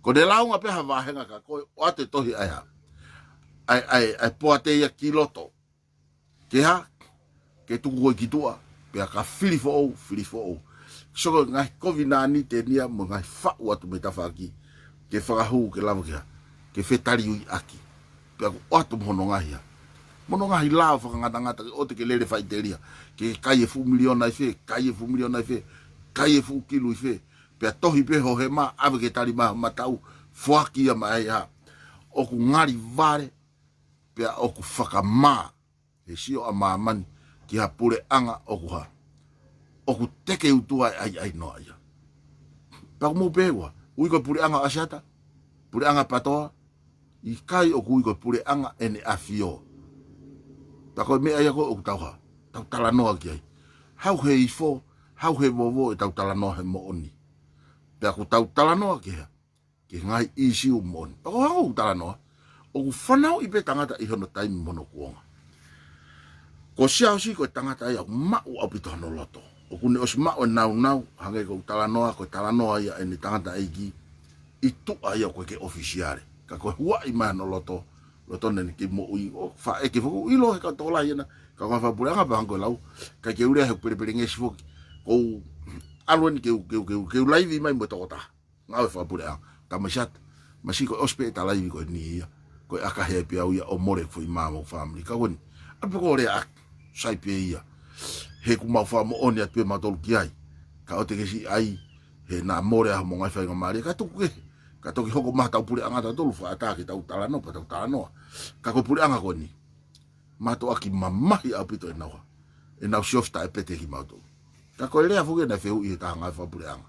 Ko ʻene lāunga pē ha vāhenga kia koe ʻo ʻoatu e tohi ʻa e hā, ʻa e, ʻa e, ʻa e poate ia ki loto. Ke hā, ke tuku koe ki tuʻa, pea ka fili foʻou, fili foʻou. So ko e ngaahi kovinānite eni ia mo e ngaahi faʻu atu mei tafaʻaki, ke fakahū ke lava ke hā, ke fetaliuiʻaki. Pea kuo ʻoatu mo hono ngaahi hā, mo hono ngaahi lao fakangatangata, ke ʻoua te ke lele faʻiteliha, ke kai e fuʻu miliona ʻi fē, kai e fuʻu miliona ʻi fē, kai e fuʻu kilu ʻi fē. Pea tohi pē ho hema, ʻave ke tali mai ho mataʻu, foaki ia maʻa e hā, ʻoku ngali vale, pea ʻoku fakamā he sio ʻa māmani ki ha puleʻanga ʻoku hā, ʻoku teke utu ai ʻa e ʻaiʻainoa ia. Pea ʻoku mou pehē ua, ui ko e puleʻanga ʻo ʻAsiata, puleʻanga PATOA, ʻikai, ʻoku ui ko e puleʻanga ʻEne ʻAfio. Pea ko e meʻa ia ko ē ʻoku tau hā, tau talanoa ki ai. Hau he ifo, hau he vovo ʻetau talanoa he moʻoni. Pea ʻoku tau talanoa ki he hā, ki he ngaahi ʻīsiu moʻoni. Pea ko e hā ʻoku talanoa, ʻoku fanauʻi pē tangata ʻi hono taimi mo hono kuonga. Ko Siaosi ko e tangata ia ʻoku maʻu ʻaupito hono loto. ʻOku ne ʻosi maʻu e nāunau, hangē ko ʻeku talanoa, ko e talanoa ia ʻene tangataʻeiki ʻi tuʻa ia ʻoku ʻikai ke ʻofisiale. Ka ko e huaʻi mai hono loto, loto ʻene kei moʻui, ʻo faʻa ʻeke foki, ʻilo he kau tokolahi ena, kau ngāue fakapuleʻanga pea hangē ko e lau, ʻikai ke u lea he pelepelengesi foki, ko u ʻalu eni ke u, ke u, ke u, ke u laivi mai mo e tokotaha ngāue fakapuleʻanga. Tama Siaosi, masiʻi ko e ʻosi pē ʻeta laivi ko eni ia. Ko e ʻakahi ai pē au ia ʻo mole foʻi mā mo e fāmili. Ka ko eni, ʻalu pē ko e lea ʻaki, sai pē ia. He ʻoku mau fakamoʻoni atu pē mautolu ki ai. Ka ʻoua te ke siʻi ʻai, he naʻa mole ʻa hoʻomo ngaahi faingamālie. Ka tuku kehe, ka toki hoko mai haʻatau puleʻanga tautolu, fakaʻatā ke tau talanoa, pea tau talanoa. Ka ko e puleʻanga ko eni, mātuʻaki mamahi ʻaupito ʻenau hā, ʻenau siofi taʻepete kimautolu. Ka ko e lea foki naʻe fehuʻi he taha ngāue fakapuleʻanga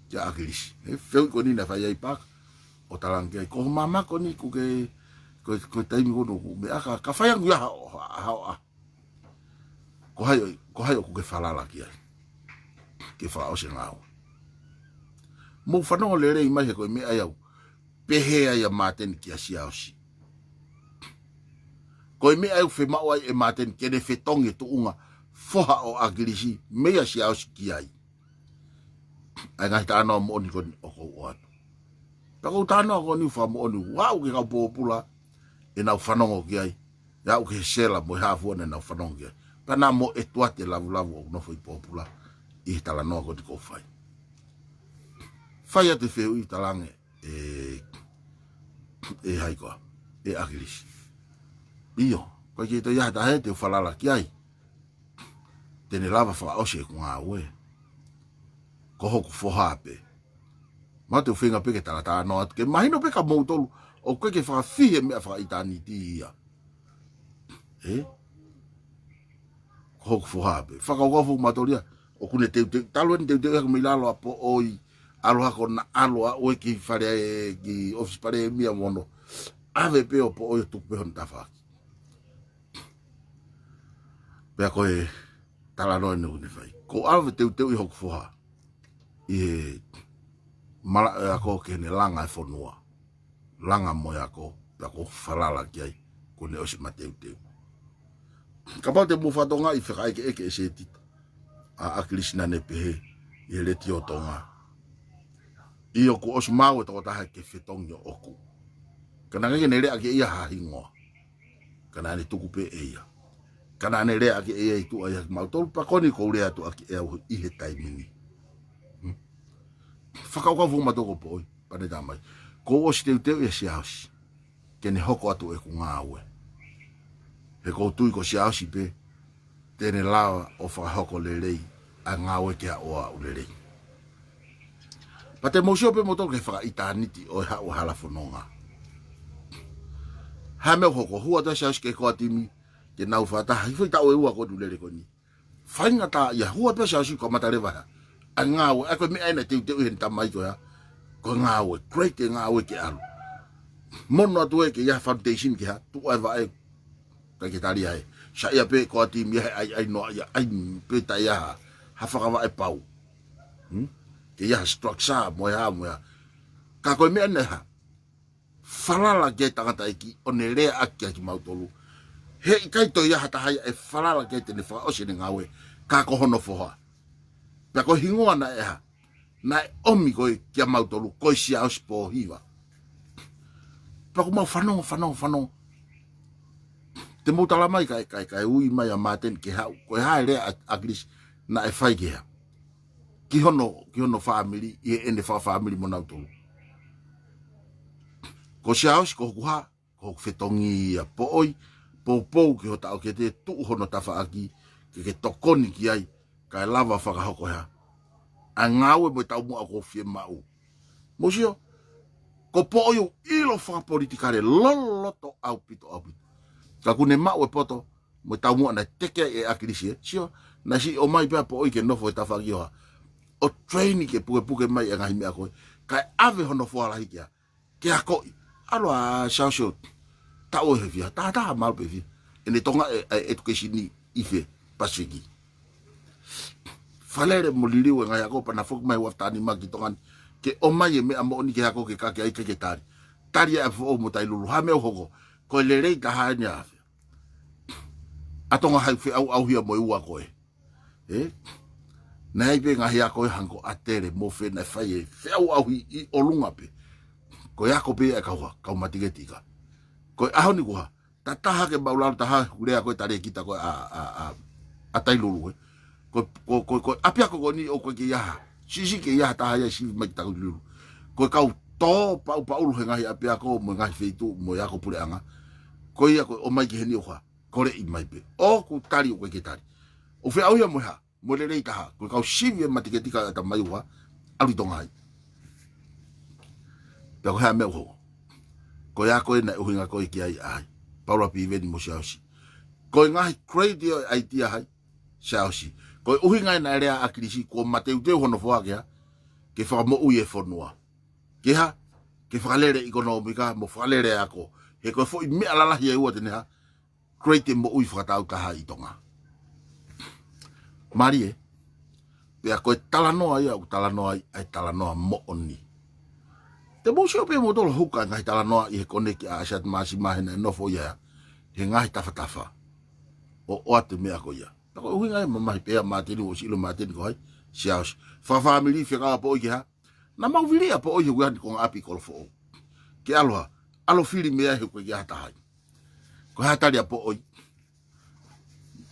kia ʻAkilisi. He fehuʻi ko eni naʻe fai ai Paaka, ʻo talaange ki ai, ko ho maama ko eni ʻoku ke, ko, ko e taimi ko eni ʻoku meʻa ka, ka fai ange ia ha, ha, ha, ha. Ko hai, ko hai ʻoku ke falala ki ai ke fakaʻosi e ngāue? Mou fanongo lelei mai he ko e meʻa ia ʻoku pehē ai ʻa Māteni kia Siaosi. Ko e meʻa ia ʻoku fiemaʻu ai ʻe Māteni ke ne fetongi e tuʻunga foha ʻo ʻAkilisi meia Siaosi ki ai. ʻA e ngaahi talanoa moʻoni ko eni ʻoku ou ʻoatu. Pea ko ʻeku talanoa ko eni ʻoku fakamoʻoni ʻoku aʻu ki he kau pōpula ʻenau fanongo ki ai. ʻE aʻu ki he sela mo e hā fua naʻa nau fanongo ki ai. Pea naʻa mo e tuate lavulavu ʻoku nofo ʻi pōpula ʻi he talanoa ko eni ʻoku ou fai. Fai atu e fehuʻi, talaange ʻe, ʻe hai koā, ʻe ʻAkilisi, ʻio, ko e kei toe ʻi ai ha taha te u falala ki ai te ne lava fakaʻosi ʻeku ngāue? Ko hoku foha pē. Mau te u feinga pē ke talatalanoa atu ke mahino pē kia moutolu ʻoku ʻikai ke fakafihi e meʻa fakaʻitāniti ia. Ē? Ko hoku foha pē. Fakakaukau foʻi mautolu ia, ʻoku ne teuteu, talu eni teuteu ia mei lalo ʻa Poʻoi, ʻalu hake ʻo na ʻalu ʻo aʻu ki fale, ki ʻōfisi palēmia mo hono ʻave pē ʻo Poʻoi ʻo tuku pē hono tafaʻaki. Pea ko e talanoa eni ʻoku ne fai. Ko au ʻoku teuteu ʻi hoku foha ʻi he malaʻe ako ke ne langa e fonua. Langa mo e ako, pea ʻoku ou falala ki ai, kuo ne ʻosi mateuteu. Kapau te mou fakatokangaʻi e fakaʻekeʻeke ʻe Setita ʻa ʻAkilisi naʻa ne pehē ʻi he Letiō Tonga, ʻio, kuo ʻosi maau e tokotaha ke fetongi ʻoʻoku. Ka naʻe ʻikai ke ne lea ki ai ha hingoa. Ka naʻa ne tuku pē ʻe ia. Ka naʻa ne lea ki ai ʻi tuʻa ia kimautolu, pea ko eni ʻoku ou lea atu ʻaki ʻe au ʻi he taimi ni. Hmm. Fakakaukau foʻi mautolu ko Poʻoi, Pane Tamai. Kuo u ʻosi teuteu ʻia Siaosi ke ne hoko atu ʻeku ngāue. He ʻoku ou tui ko Siaosi pē te ne lava ʻo fakahoko lelei ʻa e ngāue ke aʻu ʻo aʻu lelei. Pea te mou sio pē moutolu ki he fakaʻitāniti ʻo e haʻu ʻa e hala fononga. Ha meʻa ʻoku hoko, hū atu ʻa Siaosi ki he core team ke nau fakataha. Hifo ʻi he taʻu ʻe ua ko eni ʻoku lele ko eni. Faingataʻa ia, hū atu ʻa Siaosi kamata leva ʻa e ngāue, ʻa ia ko e meʻa ena ʻoku teuteu ʻi heni, tamai ko ia. Ko e ngāue, great e ngāue ke ʻalu. Mono atu ē ke ʻi ai ha foundation ke hā, tuʻu ʻa e vaʻe, ʻikai ke tali ai. Saiʻia pē core team ia he ʻaiʻainoa ia, ʻai pē taʻe ʻi ai ha, ha fakavaʻe pau. Hmm? Ke ʻi ai ha structure, mo e hā, mo e hā. Ka ko e meʻa ena ʻe hā, falala ki ai tangataʻeiki ʻo ne leaʻaki kimautolu. He ʻikai toe ʻi ai ha taha ia ʻe falala ki ai te ne fakaʻosi ʻene ngāue ka ko hono foha. Pea ko e hingoa naʻe ʻa, naʻe ʻomi ko ē kimautolu ko e Siaosi Pōhiva. Pea ʻoku mau fanongo, fanongo, fanongo. Te mou tala mai kae, kae, kae ui mai ʻa Māteni ke haʻu, ko e hā e lea ʻa, ʻa ʻAkilisi naʻe fai ki he hā. Ki hono, ki hono fāmili, ʻi heʻene fakafāmili mo nautolu. Ko Siaosi, ko hoku hā, ko hoku fetongi ia. Poʻoi, poupou ki ho taʻokete, tuʻu hono tafaʻaki, ke ke tokoni ki ai, kae lava fakahoko e hā. ʻA e ngāue mo e taumuʻa ʻoku ou fiemaʻu. Mou sio, ko Poʻoi ʻoku ʻilo fakapolitikale loloto ʻaupito, ʻaupito. Ka ʻoku ne maʻu e poto, mo e taumuʻa naʻe teke ai ʻe ʻAkilisi, ē. Sio, naʻe siʻi ʻomai pē ʻa Poʻoi ke nofo he tafaʻaki ʻo hā. ʻO train ke pukepuke mai e ngaahi meʻa ko ē. Kae ʻave hono foha lahi ki ai. Ke akoʻi. ʻAlu ʻa Siaosi ʻo taʻu ʻe fiha. Taha taha malu pē fiha. ʻEne Tonga e, e education ʻi fē, Pasifiki. Fakalele mo liliu e ngaahi ako pea na foki mai ʻi he uafu taʻu nima ki Tonga ni. Ke ʻomai e meʻa moʻoni ke ako ke kake ai ke ke tali. Tali ʻa e foʻou mo Tailulu. Hā e meʻa ʻoku hoko. Ko e lelei taha eni ʻa e ʻa Tonga, hai feʻauʻauhia mo e ua ko ē. Ē? Naʻe ʻi ai pē ngaahi ako ʻe hangē ko ʻAtele mo fē naʻe fai e feʻauʻauhi ʻi ʻolunga pē. Ko e ako pē ia e kau hā, kau matiketi ika. Ko e ʻaho ni ko e hā, tataha ke maʻulalo taha, ʻoku lea ko e talēkita ko ē ʻa, ʻa, ʻa, ʻa Tailulu ē. Ko, ko, ko, ko e ʻapiako ko eni ʻoku ʻikai ke ʻi ai ha, siʻisiʻi ke ʻi ai ha taha ia ʻe sivi mai ki Tailulu. Ko e kau tō paʻupaʻulu he ngaahi ʻapiako mo e ngaahi feituʻu mo e ako puleʻanga. Ko ia ko e ʻomai ki heni ʻo hā, koleʻi mai pē. ʻOku tali ʻoku ʻikai ke tali. ʻOku feʻauʻauhia mo e hā, mo e lelei taha. Ko e kau sivi e matiketi ʻa e ʻatamai ʻo hā, ʻalu ʻi Tonga ai. Pea ko e hā e meʻa ʻoku hoko. Ko e ako ē naʻe ʻuhinga ko ē ki ai ʻa hai. Paula Piveni mo Siaosi. Ko e ngaahi create ʻo e idea hai. Siaosi. Ko e ʻuhinga ē naʻe lea ʻa ʻAkilisi, kuo mateuteu hono foha ke hā, ke fakamoʻui e fonua. Ke hā, ke fakalele ʻikonōmika, mo fakalele e ako. He ko e foʻi meʻa lalahi ʻe ua te ne hā, create e moʻui fakatāutaha ʻi Tonga. Mālie, pea ko e talanoa ia ʻoku talanoa ai, ʻa e talanoa moʻoni. Te mou sio pē moutolu ʻoku hoko e ngaahi talanoa ʻi he koneki ʻa Asiata Māsima he naʻe nofo ia he ngaahi tafatafa. ʻO, ʻoatu e meʻa ko ia. Pea ko e ʻuhinga ia e mamahi pē ʻa Māteni, ʻosi ʻilo Māteni ko hai, Siaosi. Fakafāmili fekau ʻa Poʻoi ke hā. Naʻa mau vili ʻa Poʻoi he ʻoku ʻi ai e konga ʻapi kolo foʻou. Ke ʻalu hā, ʻalu fili mei ai he ʻoku ʻikai ke ʻi ai ha taha ai. Ko e hā e tali ʻa Poʻoi.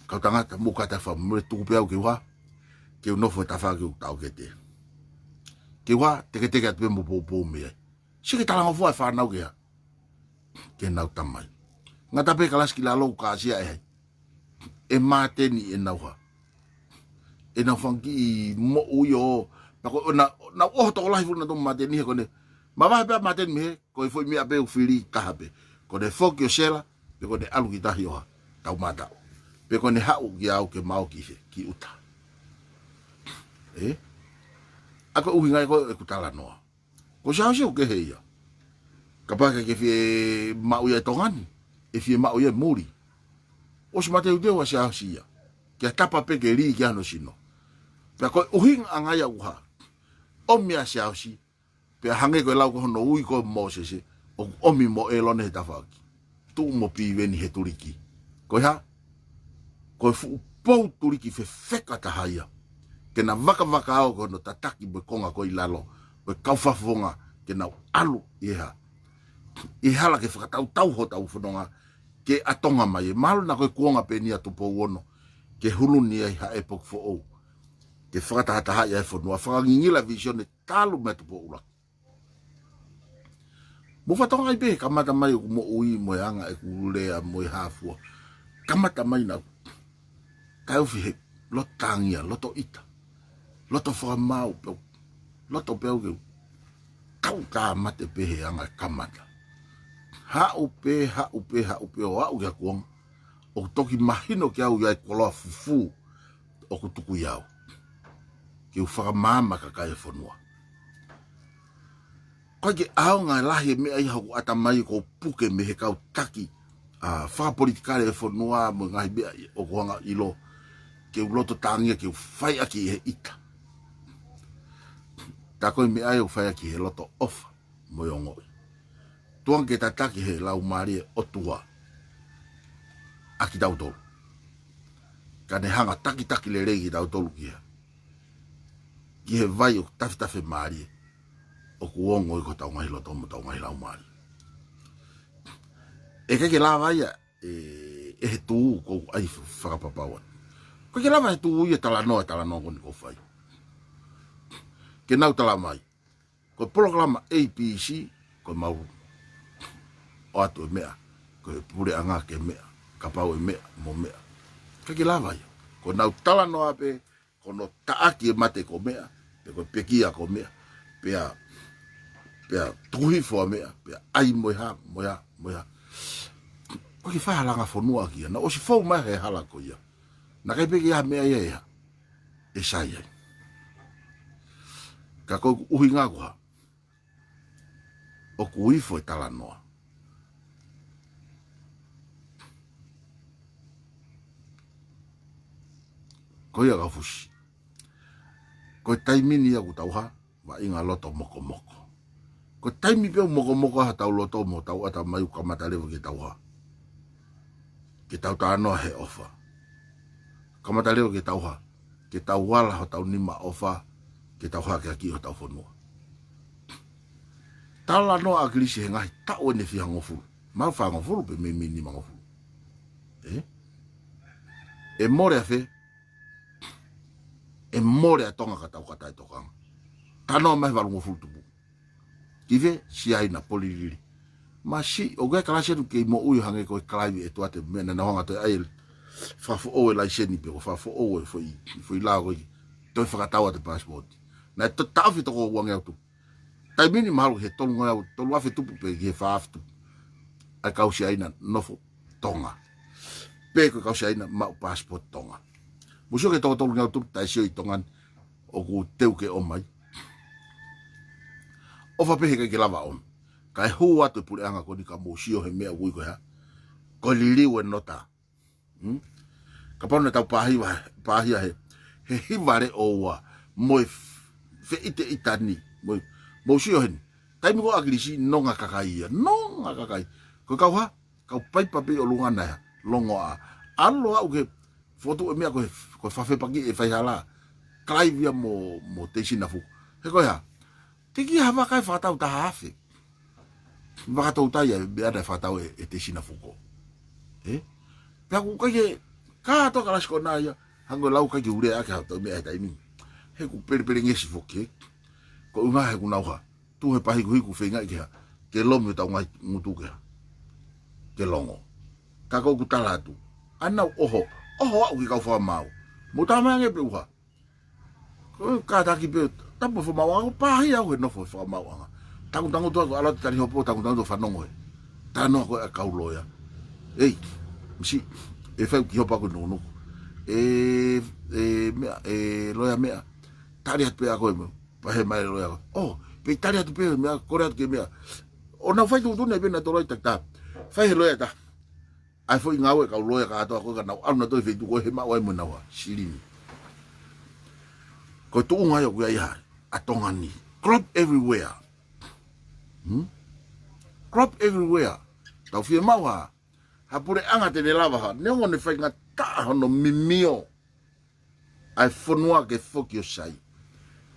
Kau tangata, mou kātaki fakamolemole, tuku pē au ke u hā. Ke u nofo he tafaʻaki ʻoku taʻokete. Ke u hā, teketeke atu pē mo poupou mei ai. Siʻi ke talangofua e fānau ke hā, ke nau tamai. Ngata pē kalasi ki lalo ʻoku kāsia ʻe hai. ʻE Māteni ʻenau hā, ʻenau fanga kiʻi moʻui ʻo, pea ko ʻenau, nau ʻoho tokolahi fulu nautolu mo Māteni he ko ʻene mavahe pē ʻa Māteni mei hē, ko e foʻi meʻa pē ʻoku fili taha pē. Ko ʻene foki ʻo sela, pe ko ʻene ʻalu ki tahi ʻo hā, tau mātaʻu. Pe ko ʻene haʻu kiate au ke mau ki hē, ki ʻuta. Ē? ʻA ko e ʻuhinga ia ko ē ʻeku talanoa. Ko Siaosi ʻoku kehe ia. Kapau ʻe ʻikai ke fiemaʻu ia ʻe Tonga ni, ʻe fiemaʻu ia ʻe muli. ʻOsi mateuteu ʻa Siaosi ia. Ke tapa pē ke lī ki ai hono sino. Pea ko e ʻuhinga ʻanga ia ʻoku hā, ʻomi ʻa Siaosi, pea hangē ko e lau ko hono ui ko Mōsese, ʻoku ʻomi mo ʻĒlone he tafaʻaki. Tuʻu mo Piveni he tuliki. Ko e hā? Ko e fuʻu pou tuliki fefeka taha ia. Ke na vakavakaō ko hono tataki mo e konga ko ē ʻi lalo, ʻo e kau fakafofonga, ke nau ʻalu ʻi he hā, ʻi he hala ke fakatautau hotau fononga, ke ʻa Tonga mai ē. Mahalo naʻa ko e kuonga pē eni ʻa Tupou Ono, ke hulu ni ai ha ʻepoki foʻou. Ke fakatahatahaʻi ʻa e fonua, fakangingila e vīsone talu mei Tupou ʻUluaki. Mou fakatokangaʻi pē, kamata mai ʻeku moʻui mo e anga ʻeku lea mo e hā fua. Kamata mai naʻa ku taʻeufi he loto tāngia, loto ʻita, loto fakamaau pē au, loto pē au ke u tau tāmate pē he anga e kamata. Haʻu pē, haʻu pē, haʻu pē ʻo aʻu ki he kuonga ʻoku toki mahino kiate au ʻa e koloa fufū ʻoku tuku ʻe au ke u fakamaama kakai e fonua. Ko e ʻaonga lahi e meʻa ʻi hoku ʻatamai ʻoku puke mei he kau taki, ʻa, fakapolitikale e fonua mo e ngaahi meʻa ʻoku hanga ʻilo ke u loto tāngia ke u fai ʻaki he ʻita. Tā ko e meʻa ia ʻoku fai ʻaki he loto ʻofa mo e ongoʻi. tukuange ke tataki he Laumālie ʻo e ʻOtua ʻa kitautolu. Ka ne hanga takitaki lelei kitautolu ki ha, ki he vai ʻoku tafetafe mālie, ʻoku ongo ʻi hotau ngaahi loto mo hotau ngaahi laumālie. ʻE ʻikai ke lava ia ʻe, ʻe he tū ʻoku ou ʻai fakapapau atu. ʻIkai ke lava he tū ia e talanoa, e talanoa ko eni ʻoku ou fai. Ke nau tala mai ko e polokalama A B C, ko e mau ʻoatu e meʻa, ko e puleʻanga ke meʻa, kapau ʻe meʻa, mo meʻa. ʻIkai ke lava ia. Ko ʻenau talanoa pē, ko hono taʻaki e mate ko e meʻa, pe ko e pekia ko e meʻa, pea, pea tuku hifo ʻa e meʻa, pea ʻai mo e hā, mo e hā, mo e hā. ʻOku ʻikai ke fai ha langa fonua ki ai, naʻa ʻosi fou mai he hala ko ia. Naʻe ʻikai pē ke ʻi ai ha meʻa ia ʻe hā, ʻe sai ai. Ka ko e ʻuhinga ko e hā, ʻoku ifo e talanoa. Ko ia kau fusi. Ko e taimi ni ia ʻoku tau hā, vaʻinga loto mokomoko. Ko e taimi pē ʻoku mokomoko ai hotau loto mo hotau ʻatamai ʻoku kamata leva ke tau hā, ke tau talanoa he ʻofa. Kamata leva ke tau hā, ke tau ala hotau nima ʻofa, ke tau hā ke ʻaki hotau fonua. Talanoa ʻa ʻAkilisi he ngaahi taʻu ʻeni ʻe fihangofulu. Mahalo fāngofulu pe meimei nimangofulu. ʻE? ʻE mole ʻa fē? ʻE mole ʻa Tonga ka tau kata e tokanga. Talanoa mai he valungofulu tupu. Ki fē? Siaina, Polilili. Masiʻi, ʻoku ʻi ai e kalasi atu kei moʻui hangē ko e kalaivi ʻe tuate meʻa naʻa nau hanga ʻo toe ʻai e fakafoʻou e laiseni pe ko e fakafoʻou e foʻi, foʻi lao ko ē, toe fakatau atu e passport. Naʻe to-, taʻofi toko uangeau tupu. Taimi ni mahalo he tolungeau, tolu afe tupu pe ki he fā afe tupu ʻa e kau Siaina nofo Tonga. Pe ko e kau Siaina maʻu passport Tonga. Mou sio ki he toko tolungeau tupu taʻe sio ʻi Tonga ni ʻoku teu ke ʻomai. ʻOfa pē he ʻikai ke lava ʻomi. Kae hū atu e puleʻanga ko eni ka mou sio he meʻa ʻoku ui ko e hā, ko e liliu e nota. Hmm? Kapau naʻa tau pāhiva, pāhia he, he hiva leʻo ua, mo e f-, feʻiteʻitani, mo e, mou sio heni. Taimi ko ē ʻa ʻAkilisi, nonga kakai ia, nonga kakai. Ko e kau hā, kau paipa pē ʻi ʻolunga naʻe hā, longoaʻa. ʻAlu ʻo aʻu ki he fotu e meʻa ko e, ko e fafepaki e faihala. Kalaivi ia mo, mo Teisina Fuko. He ko e hā, teʻeki ha vaka ʻe fakatau taha afe. Vaka toutai ia, meʻa naʻe fakatau ʻe, ʻe Teisina Fuko. ʻE? Pea ʻoku ʻikai ke, kātoa kalasi ko ena ia, hangē ko e lau ʻikai ke u lea ʻaki ha toe meʻa he taimi ni. He ʻoku pelepelengesi foki, ē. Ko e ʻuhinga he ʻoku nau hā, tuʻu he pā hikuhiku feingaʻi ke hā, ke lomi hotau ngaahi ngutu ke hā, ke longo. Ka ko ʻeku tala atu, ʻa nau ʻoho, ʻoho aʻu ki he kau fakamaau. Mou tala mai ange pē ʻoku hā. Ko e kātaki pē, tapu fakamaauʻanga, ʻoku pāhia au he nofo he fakamaauʻanga. Tangutangutu atu ʻalu atu tali hopo, tangutangutu fanongo he talanoa ko ē ʻa e kau loea. ʻEi, masiʻi, ʻe fai ki hopo ʻaku nukunuku. ʻE, ʻe, meʻa, ʻe loea meʻa. Tali atu pē ʻa koe mo. Pehē mai e loea ko ē, ʻō, pea tali atu pē meʻa, kole atu ki he meʻa. ʻO nau fai tuʻutuʻuni pē naʻe toloi takitaha. Fai he loea taha ʻa e foʻi ngāue e kau loea kātoa ko ē ka nau ʻalu nautolu he feituʻu ko ē he maʻu ai mo ʻenau hā, silini. Ko e tuʻunga ia ʻoku ʻi ai hā, ʻa Tonga ni. Corrupt everywhere. Hmm? Corrupt everywhere. Tau fiemaʻu hā, ha puleʻanga te ne lava hā, neongo ʻene faingataʻa hono mimio ʻa e fonua ke foki ʻo sai.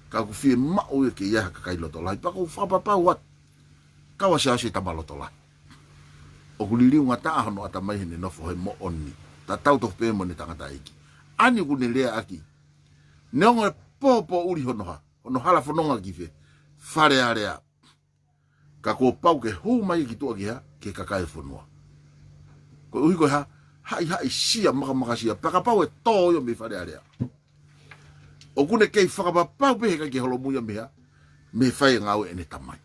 Ka ʻoku fiemaʻu ia ke ʻi ai ha kakai loto lahi, pea ʻoku ou fakapapau atu, kau ʻa Siaosi e tama loto lahi. ʻOku liliungataʻa hono ʻatamai heʻene nofo he moʻoni. Tatau tofu pē mo ʻene tangataʻeiki. ʻA eni ʻoku ne lea ʻaki. Neongo e pōpōʻuli hono hā, hono hala fononga ki fē, Fale Alea. Ka kuo pau ke hū mai ki tuʻa ki hā, ki he kakai e fonua. Koeʻuhi ko e hā, haʻihaʻisia, makamakasia, pea kapau ʻe tō ia mei Fale Alea, ʻoku ne kei fakapapau pē he ʻikai ke holomui ia mei hā, mei he fai e ngāue ʻene tamai.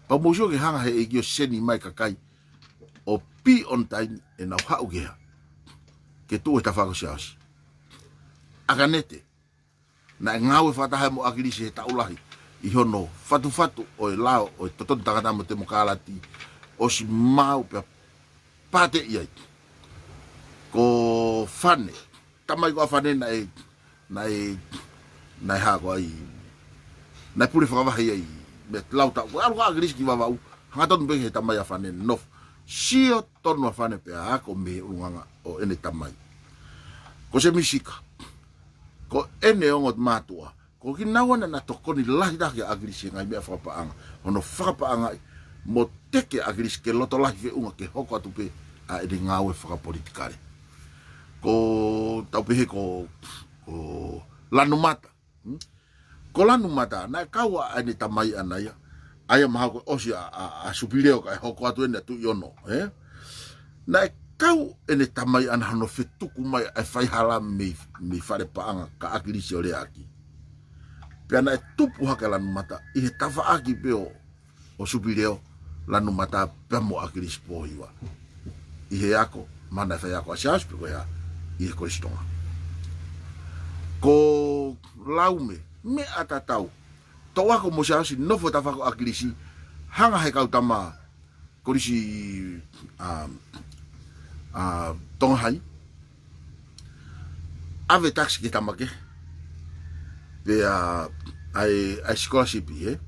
Pea mou sio ki he hanga he ʻEiki ʻo seni mai e kakai ʻo pī on time ʻenau haʻu ki hā, ke tuʻu he tafaʻaki ʻo Siaosi. ʻAkanete, naʻe ngāue fakataha mo ʻAkilisi he taʻu lahi ʻi hono fatufatu ʻo e lao ʻo e totonu tangata mo e temokalati, ʻosi maau pea pāteʻi ai. Ko Fane, tamai ko ʻAfane naʻe, naʻe, naʻe hā ko ai, naʻe pule fakavahe ai Mei he lau taʻu, ko e ʻalu ʻa ʻAkilisi ki Vavaʻu, hangatonu pē he tamai ʻa Fane nofo. Sio tonu ʻa Fane pea ako mei he ʻulungaanga ʻo ʻene tamai. Ko Sēmisi Sika, ko ʻene ongo mātuʻa, ko kinaua naʻa na tokoni lahi taha kia ʻAkilisi he ngaahi meʻa fakapaʻanga, hono fakapaʻangaʻi mo teke ʻa ʻAkilisi ke loto lahi feʻunga ke hoko atu pē ʻa ʻene ngāue fakapolitikale. Ko tau pehē ko, ko Lanumata. Hmm? Ko Lanumata, naʻe kau ʻa ʻene tamai ʻana ia, ʻa ia mahalo ko e ʻosi ʻa, ʻa, ʻa Supileo kae hoko atu ʻene ʻa Tuʻiono, ē? Naʻe kau ʻene tamai ʻana hono fetuku mai ʻa e faihala mei, mei fale paʻanga ka ʻAkilisi ʻo leaʻaki. Pea naʻe tupu hake ʻa Lanumata ʻi he tafaʻaki pē ʻo ʻo Supileo, Lanumata pea mo ʻAkilisi Pōhiva. ʻI he ako, mana e faiako ʻa Siaosi pē ko ia ʻi he Kolisi Tonga. Ko Laume, meʻa tatau. Toʻu ako mo Siaosi, nofo tafaʻaki ʻo ʻAkilisi, hanga he kau tama Kolisi, um, uh, Tonga Hai, ʻave taxi ki he tama kehe. Pea ʻai, ʻai scholarship, ē?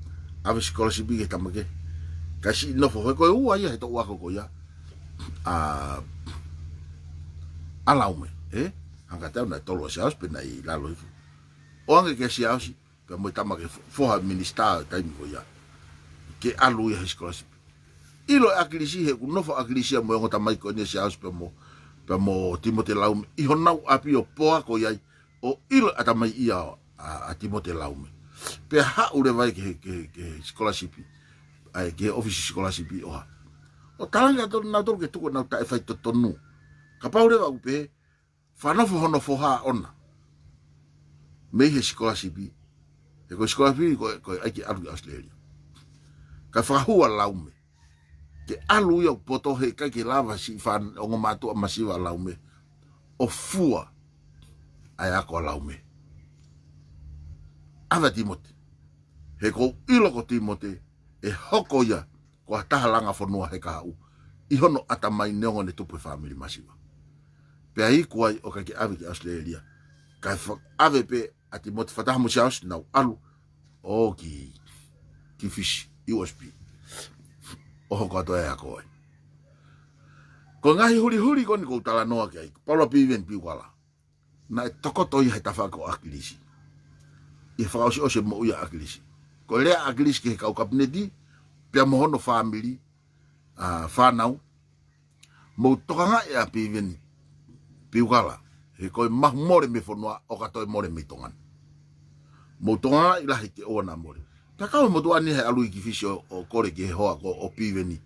ʻAve scholarship ki he tama kehe. Kae siʻi nofo, he ko e ua ia he toʻu ako ko ia ʻa, ʻa Laume, ē? Hanga tau naʻe tolu ʻa Siaosi pē naʻe ʻi lalo hifo. ʻOange kia Siaosi, pea mo e tama ke fo-, foha minisitā taimi ko ia. Ke ʻalu ia he scholarship. ʻIlo ʻe ʻAkilisi he ʻoku nofo ʻa ʻAkilisi ia mo e ongo tamai ko eni ʻa Siaosi pea mo, pea mo Timote Laume ʻi honau ʻapi ʻo pō ako ai, ʻo ʻilo ʻa e tamai ia ʻa, ʻa Timote Laume. Pea haʻu leva ia ki he, ki he, ki he scholarship, ʻai ki he ʻōfisi scholarship ʻo ha. ʻO talaange atu nautolu ke tuku ʻenau taʻefaitotonu. Kapau leva ʻoku pehē, fakanofo hono foha ʻona mei he scholarship. He ko e scholarship ko e, ko e ʻai ke ʻalu ki ʻAositelēlia. Kae fakahū ʻa Laume ke ʻalu ia ʻo poto he ʻikai ke lava siʻi fānau ongo mātuʻa masiva ʻa Laume ʻo fua ʻa e ako ʻa Laume. ʻAve ʻa Timote. He ʻoku ou ʻilo ko Timote ʻe hoko ia ko ha taha langa fonua he kahaʻu ʻi hono ʻatamai neongo ʻene tupu he fāmili masiva. Pea iku ai ʻo ʻikai ke ʻave ki ʻAositelēlia. Kae fa-, ʻave pē ʻa Timote fakataha mo Siaosi nau ʻalu ʻo ki, ki Fisi, U S P. ʻO hoko atu e ako ai. Ko e ngaahi hulihuli ko eni ʻoku ou talanoa ki ai, Paula Piveni Piukala. Naʻe tokoto ia he tafaʻaki ʻo ʻAkilisi. ʻI he fakaʻosiʻosi e moʻui ʻa ʻAkilisi. Ko e lea ʻa ʻAkilisi ki he kau kapineti, pea mo hono fāmili, ʻa, fānau, mou tokangaʻi ʻa Piveni Piukala, he ko e mahu mole mei fonua ʻo ka toe mole mei Tonga ni. Mou tokangaʻi lahi ke ʻoua naʻa mole. Pea kau he motuʻa ni he ʻalu ia ki Fisi ʻo, ʻo kole ki he hoa ko ʻo Piveni.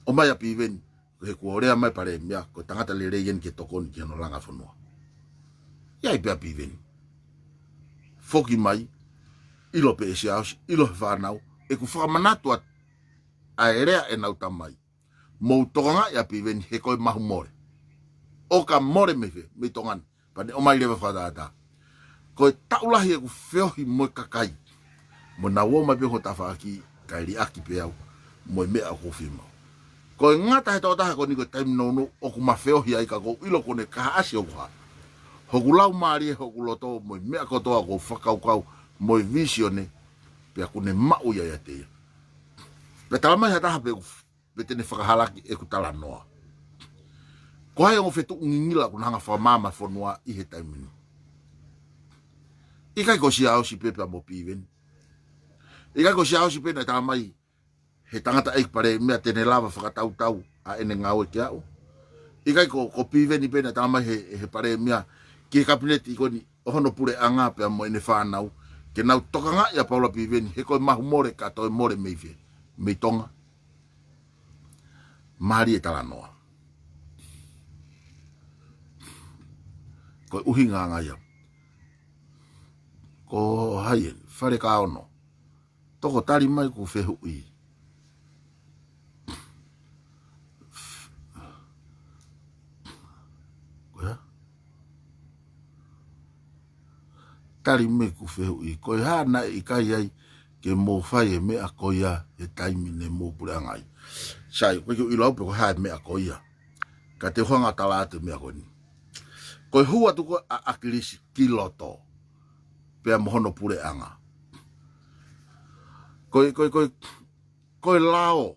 ʻOmai ʻa Piveni, he kuo lea mai Palēmia, ko e tangata lelei eni ke tokoni ki hono langa fonua. ʻI ai pē ʻa Piveni. Foki mai, ʻilo pē ʻe Siaosi, ʻilo he fānau, ʻeku fakamanatu atu ʻa e lea ʻenau tamai. Mou tokangaʻi ʻa Piveni he ko e mahu mole. ʻO ka mole mei fē, mei Tonga ni, pea ne ʻomai leva fakatātā. Ko e taʻu lahi ʻeku feohi mo e kakai. Mo nau ō mai pē ho tafaʻaki, kae liʻaki pē au mo e meʻa ʻoku ou fiemaʻu. Ko e ngata he tokotaha ko eni ko e taimi nounou ʻoku ma feohi ai ka ʻoku ou ʻilo kuo ne kahaʻasi hoku hā. Hoku laumālie, hoku loto, mo e meʻa kotoa ʻoku ou fakakaukau, mo e vīsone, pea kuo ne maʻu ia ʻiate ia. Pea talamai ha taha pē ʻoku pe te ne fakahalaki ʻeku talanoa. Ko hai ongo fetuʻu ngingila ʻoku na hanga fakamaama fonua ʻi he taimi ni. ʻIkai ko Siaosi pē pea mo Piveni. ʻIkai ko Siaosi pē naʻe talamai he tangataʻeiki Palēmia te ne lava fakatautau ʻa ʻene ngāue ki aʻu. ʻIkai ko, ko Piveni pē naʻe talamai he, he Palēmia ki he kapineti ko eni ʻo hono puleʻanga pea mo ʻene fānau. Ke nau tokangaʻi ʻa Paula Piveni he ko e mahu mole ka toe mole mei fē, mei Tonga. Mālie e talanoa. Ko e ʻuhinga ʻanga ia. Ko hai eni, Falekaono. Toko tali mai ʻeku fehuʻi. Ko ia? Tali mai ʻeku fehuʻi. Ko e hā naʻe ʻikai ai ke mou fai e meʻa ko ia he taimi ne mou puleʻanga ai. Sai, ʻoku ʻikai ke u ʻilo au pe ko e hā e meʻa ko ia. Ka te u hanga ʻo tala atu e meʻa ko eni. Ko e hū atu ko ē ʻa ʻAkilisi ki loto. Pea mo hono puleʻanga. Ko e, ko e, ko e, ko e lao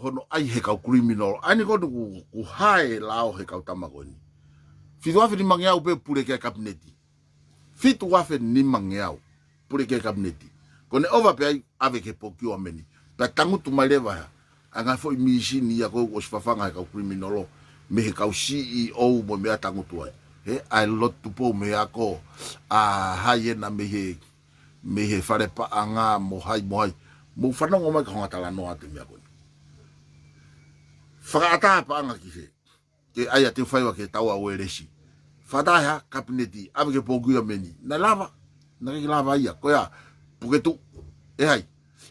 hono ʻai he kau criminal. ʻA eni ko eni kuo, kuo hā e lao he kau tama ko eni. Fitu afe nimangeau pē pule ki ai e kapineti. Fitu afe nimangeau pule ki ai e kapineti. Ko ʻene ʻova pē ai, ʻave ki he procurement. Pea tangutu mai leva ia ʻa e ngaahi foʻi misini ia ko ē ʻosi fafanga he kau criminal, mei he kau C E O mo e meʻa, tangutu ai. He ʻa e lotu Tupou mei he ako, ʻa hai ena mei he, mei he fale paʻanga mo hai mo hai. Mou fanongo mai ki he ngaahi talanoa ʻa e meʻa ko eni. Fakaʻatā paʻanga ki fē? Ke ʻai ʻa Teufaiva ki he Tower Uelesi. Fakaʻatā he kapineti, ʻave ki he procurement. Naʻe lava? Naʻe ʻikai ke lava ia. Ko ia, puke tuʻu ʻe hai?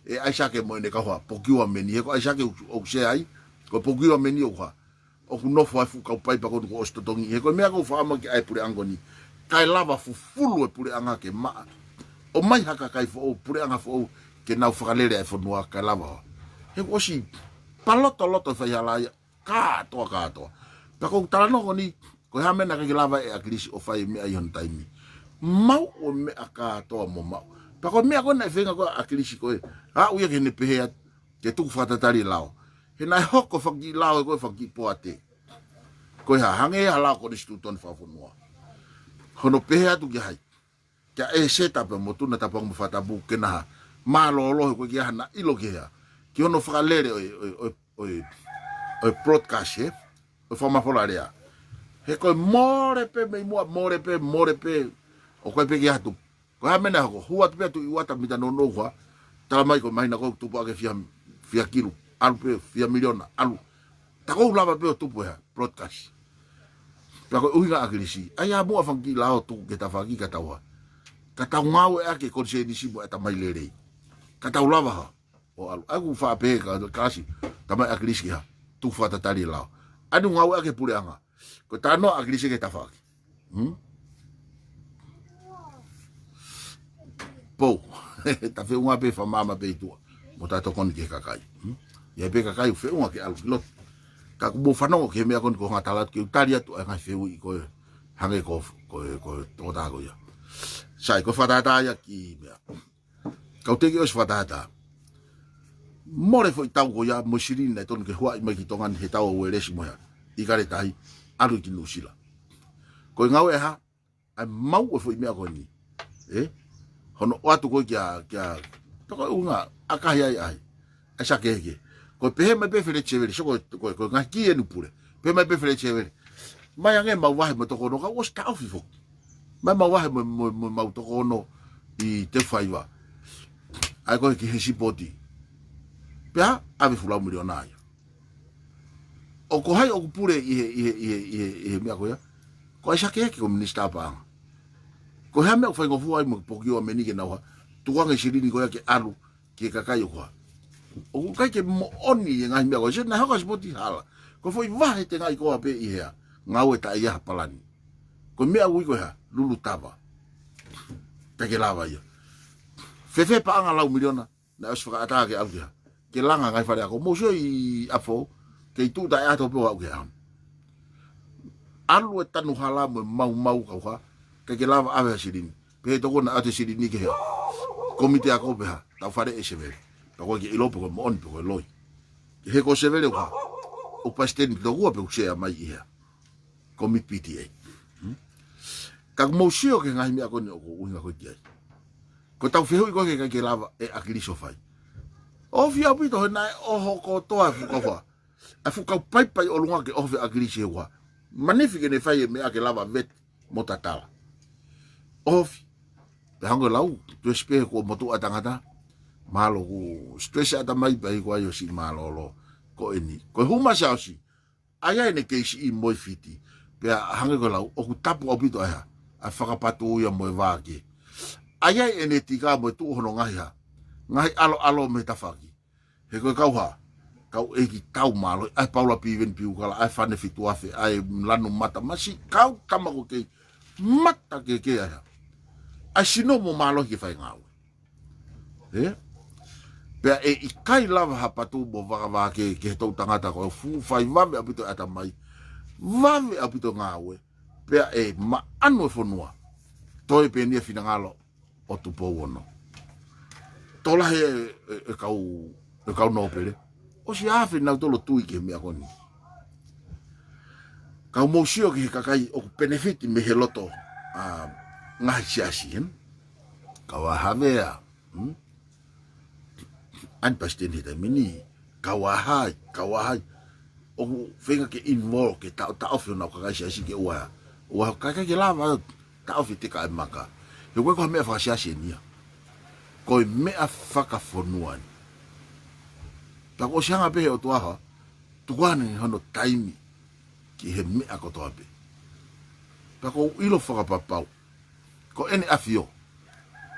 ʻE ʻAisake mo ʻene kau hā, procurement. He ko ʻAisake ʻoku, ʻoku sea ai. Ko e procurement ʻoku hā, ʻoku nofo ai e fuʻu kau paipa ko eni kuo ʻosi totongi. He ko e meʻa ʻoku ou fakaʻamu ki ai, puleʻanga ko eni, ʻikai lava fufulu e puleʻanga ke maʻa, ʻomai ha kakai foʻou, puleʻanga foʻou, ke nau fakalele ʻa e fonua, ʻikai lava. He kuo ʻosi palotoloto e faihala ia kātoa, kātoa. Pea ko ʻeku talanoa ko eni, ko e hā e meʻa naʻe ʻikai ke lava ʻe ʻAkilisi ʻo fai e meʻa ʻi hono taimi? Maʻu e meʻa kātoa mo maʻu. Pea ko e meʻa ko ē naʻe feinga ko ē ʻa ʻAkilisi ko ē, aʻu ia ki heʻene pehē atu ke tuku fakatatali e lao. He naʻe hoko e fanga kiʻi lao ia ko ē, fanga kiʻi poate. Ko e hā, hangē ha lao konisitūtone fakafonua. Hono pehē atu ki ai, kia ʻEseta pea mo Tuna Tapuaʻi mo Fatapu ke na hā, mālōlō he ʻoku ʻikai ke ʻi ai haʻana ʻilo ki he hā, ki hono fakalele ʻo e, ʻo e, ʻo e, ʻo e broadcast, he ʻo e fakamafola lea. He ko e mole pē mei muʻa, mole pē, mole pē, ʻoku ʻikai pē ke ʻi ai ha tupu. Ko e hā e meʻa naʻe hoko? Hū atu pē ʻa Tuʻi Uata, Mita Nounou, hā? Tala mai ko e māhina ko ē ʻoku tupu ʻaki e fiha, fiha kilu, ʻalu pē, fiha miliona, ʻalu. Tā ʻoku ou lava pē ʻo tupu e hā, broadcast. Pea ko e ʻuhinga ʻa ʻAkilisi, ʻai ā muʻa e fanga kiʻi lao, tuku ki he tafaʻaki ka tau hā, ka tau ngāueʻaki e konisēnisi mo e ʻatamai lelei. Ka tau lava hā, ʻo ʻalu. ʻA ia ʻoku ou faʻa pehē kia Kalasi, talamai ʻe ʻAkilisi ke hā, tuku fakatatali e lao. ʻA eni ʻoku ngāueʻaki ʻe he puleʻanga. Ko e talanoa ʻa ʻAkilisi ki he tafaʻaki. Hmm? Pou. Ta feʻunga pē fakamaama pē ʻi tuʻa mo ta tokoni ki he kakai. Hmm? ʻI ai pē kakai ʻoku feʻunga ke ʻalu ki loto. Ka ʻoku mou fanongo ki he meʻa ko eni ko e ngaahi tala atu, ke u tali atu ʻa e ngaahi fehuʻi ko ē, hangē ko, ko, ko e tokotaha ko ia. Sai, ko e fakatātā ia ki he meʻa. Kau teʻeki ʻosi fakatātā. Mole e foʻi tau ko ia mo e silini naʻe tonu ke huaʻi mai ki Tonga ni he Tower Uelesi mo e hā, ʻIkale Tahi, ʻalu ki Nuʻusila. Ko e ngāue ʻa e hā, ʻa e maʻu e foʻi meʻa ko eni. Ē? Hono ʻoatu ko ē kia, kia, tā ko e ʻuhinga, ʻakahi ai ai. ʻAisake heke. Ko e pehē mai pē Feleti Sevele, so ko e, ko e, ko e ngaahi kī eni pule. Pehē mai pē Feleti Sevele, mai ange ʻemau vahe mo e toko ono, ka ʻosi taʻofi foki. Mai ʻemau vahe mo, mo, mo ʻemau toko ono ʻi Teufaiva. ʻA ia ko e ki he sipoti. Pea ʻave e fuʻu lau miliona ia. ʻO ko hai ʻoku pule ʻi he, ʻi he, ʻi he, ʻi he, ʻi he meʻa ko ia? Ko ʻAisake heke, ko e minisitā paʻanga. Ko e hā e meʻa ʻoku faingofua ai mo e procurement ke nau hā, tukuange e silini ko ia ke ʻalu ki he kakai ʻoku hā, ʻoku ʻikai ke moʻoni e ngaahi meʻa ko ia. Sio, naʻe hoko e sipoti hala. Ko e foʻi vahe tengaʻi koā pē ʻi he hā, ngāue taʻe ʻi ai ha palani. Ko e meʻa ʻoku ui ko e hā, lulu tava. ʻIkai ke lava ia. Fēfē paʻanga lau miliona naʻe ʻosi fakaʻatā ke ʻalu ki he hā, ke langa e ngaahi fale ako? Mou sio ʻi ʻApifoʻou, kei tuʻu taʻe ʻato pē ʻo aʻu ki he hā. ʻAlu e tanu hala mo e maumau kau hā, ʻikai ke lava ʻave ha silini. Pehē tokua naʻe ʻoatu e silini ki he hā, komiti ako pe hā, tau faleʻi ʻe Sevele. Pea ʻoku ʻikai ke ʻilo pe ko e moʻoni pe ko e loi. He ko Sevele ʻoku hā, ʻoku palesiteni tokua pe ʻoku sea mai ʻi he hā, komiti P T A. Hmm? Ka ʻoku mou sio ki he ngaahi meʻa ko eni ʻoku ou ʻuhinga ko ē ki ai. Ko ʻetau fehuʻi ko ē ki he ʻikai ke lava ʻe ʻAkilisi ʻo fai. ʻOfi ʻaupito he naʻe ʻoho kotoa e fuʻu kau hā, e fuʻu kau paipa ʻi ʻolunga ke ʻoho ʻe ʻAkilisi he hā, manifi ke ne fai e meʻa ke lava vete mo tatala. ʻOfi. Pea hangē ko e lau, stress pē he kuo motuʻa e tangata. Mahalo ʻoku stress e ʻatamai pea ʻikai ke ʻi ai ha siʻi mālōlō. Ko eni. Ko e hū mai e Siaosi, ʻai ai ʻene K C E mo e Fiti. Pea hangē ko e lau, ʻoku tapu ʻaupito ʻa e hā, ʻa e fakapatū ia mo e vā kehe. ʻAi ai ʻene tika mo e tuʻu hono ngaahi hā, ngaahi ʻaloʻalo mei he tafaʻaki. He ko e kau hā, kau ʻeiki tau mālohi, ʻa e Paula Piveni Piukala, ʻa e Fane Fituafe, ʻa e Lanu Mata, masiʻi kau tama ko ē kei mata kehekehe ʻa e hā, ʻa e sino mo mālohi ke fai e ngāue. Ē? Pea ʻe ʻikai lava ha patū mo vakavā kehe ki he toʻutangata ko ē ʻoku fuʻu fai vave ʻaupito e ʻatamai, vave ʻaupito e ngāue, pea ʻe maʻanu e fonua. Toe pē eni e finangalo ʻo Tupou Ono. Tokolahi e, e, e kau, e kau nōpele, ʻosi afe nautolu ʻo tui ki he meʻa ko eni. Ka mou sio ki he kakai ʻoku penefiti mei he loto ʻa e ngaahi siasi, em? Kau ʻa Havea, hmm? ʻAni Palesiteni he taimi ni, kau ʻa hai, kau ʻa hai. ʻOku feinga ke involve, ke taʻo, taʻofi honau kakai siasi ke ʻoua, ʻoua ʻe kakai ke lava taʻofi teka e maka. He ʻoku ʻikai ko ha meʻa fakasiasi eni ia. Ko e meʻa fakafonua eni. Pea kuo ʻosi hanga pē he ʻOtua ʻo tuku ʻa hono taimi ki he meʻa kotoa pē. Pea ʻoku ou ʻilo fakapapau ko ʻEne ʻAfio,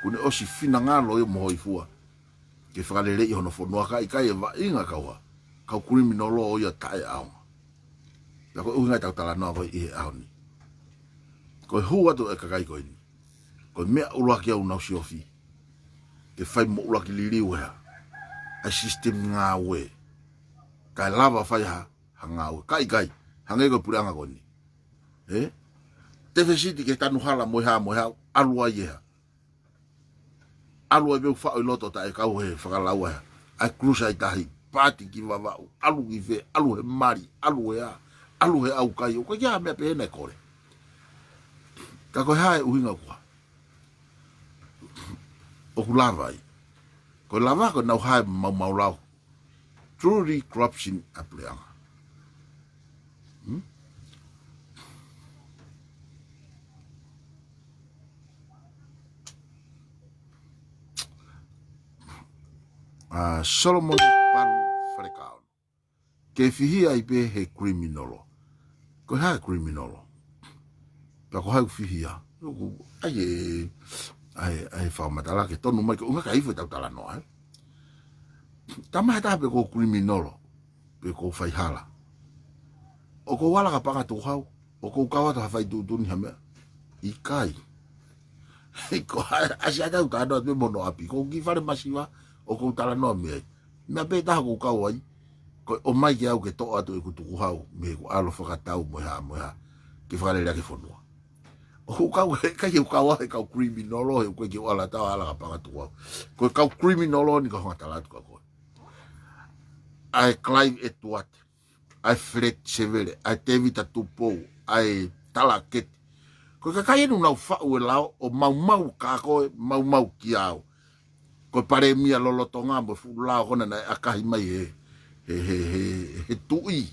kuo ne ʻosi finangalo ia mo hoifua ke fakaleleiʻi hono fonua, ka ʻikai e vaʻinga kau ʻa, kau criminal ia taʻeʻaonga. Pea ko e ʻuhinga ia ʻetau talanoa ko ē ʻi he ʻaho ni. Ko e hū atu e kakai ko eni, ko e meʻa ʻuluaki ʻoku nau siofi ke fai mo ʻuluaki liliu ʻe ha, ʻa e system ngāue, kae lava fai ha, ha ngāue. Ka ʻikai, hangē ko e puleʻanga ko eni, ē? Tefesiti ki he tanu hala mo e hā mo e hā, ʻalu ai ʻe ha, ʻalu ai pē ʻo faʻo ʻi loto taʻe kau he fakalaua ʻe ha, ʻa e kulusa ʻi tahi, pati ki Vavaʻu, ʻalu ki fē, ʻalu he mali, ʻalu he hā, ʻalu he ʻaukai, ʻoku ʻikai ha meʻa pehē naʻe kole. Ka ko e hā e ʻuhinga ko ē ʻoku lava ai? Ko e lava ko ʻenau hā e maumau lau. Truly corruption ʻa e puleʻanga. Hmm? ʻA Solomone Palu Falekaono. Ke fihia ai pē he criminal. Ko e hā e criminal? Pea ko hai ʻoku fihia? ʻOku ʻai e, ʻai, ʻai fakamatala ke tonu mai, ko e ʻuhinga ka ʻi fē ʻetau talanoa, ē? Tama he taha pē ko e criminal, pe ko e faihala, ʻoku ou ala ka paʻanga tukuhau, ʻoku ou kau atu ha fai tuʻutuʻuni ha meʻa? ʻIkai. Ko e hā, ʻasi atu ʻetau talanoa pē mo hono ʻapi. Ko e kiʻi fale masiva ʻoku ou talanoa mei ai. Meʻa pē taha ʻoku ou kau ai, ko e ʻomai ke au ke toʻo atu ʻeku tukuhau mei heʻeku ʻalu fakatau mo e hā mo e hā, ke fakalelea ki he fonua. ʻOku ou kau, ʻikai ke u kau ai he kau criminal, he ʻoku ʻikai ke u ala atu ʻo ala ka paʻanga tukuhau. Ko e kau criminal ni ʻoku ou hanga ʻo tala atu kia koe. ʻA e Clive Edward, ʻa e Fred Sevele, ʻa e Tevita Tupou, ʻa e Talaketi. Ko e kakai eni ʻoku nau faʻu e lao ʻo maumau kia koe, maumau kia au. Ko e palēmia lolotonga mo e fuʻu lao ko ena naʻe ʻakahi mai he, he, he, he, he tuʻi.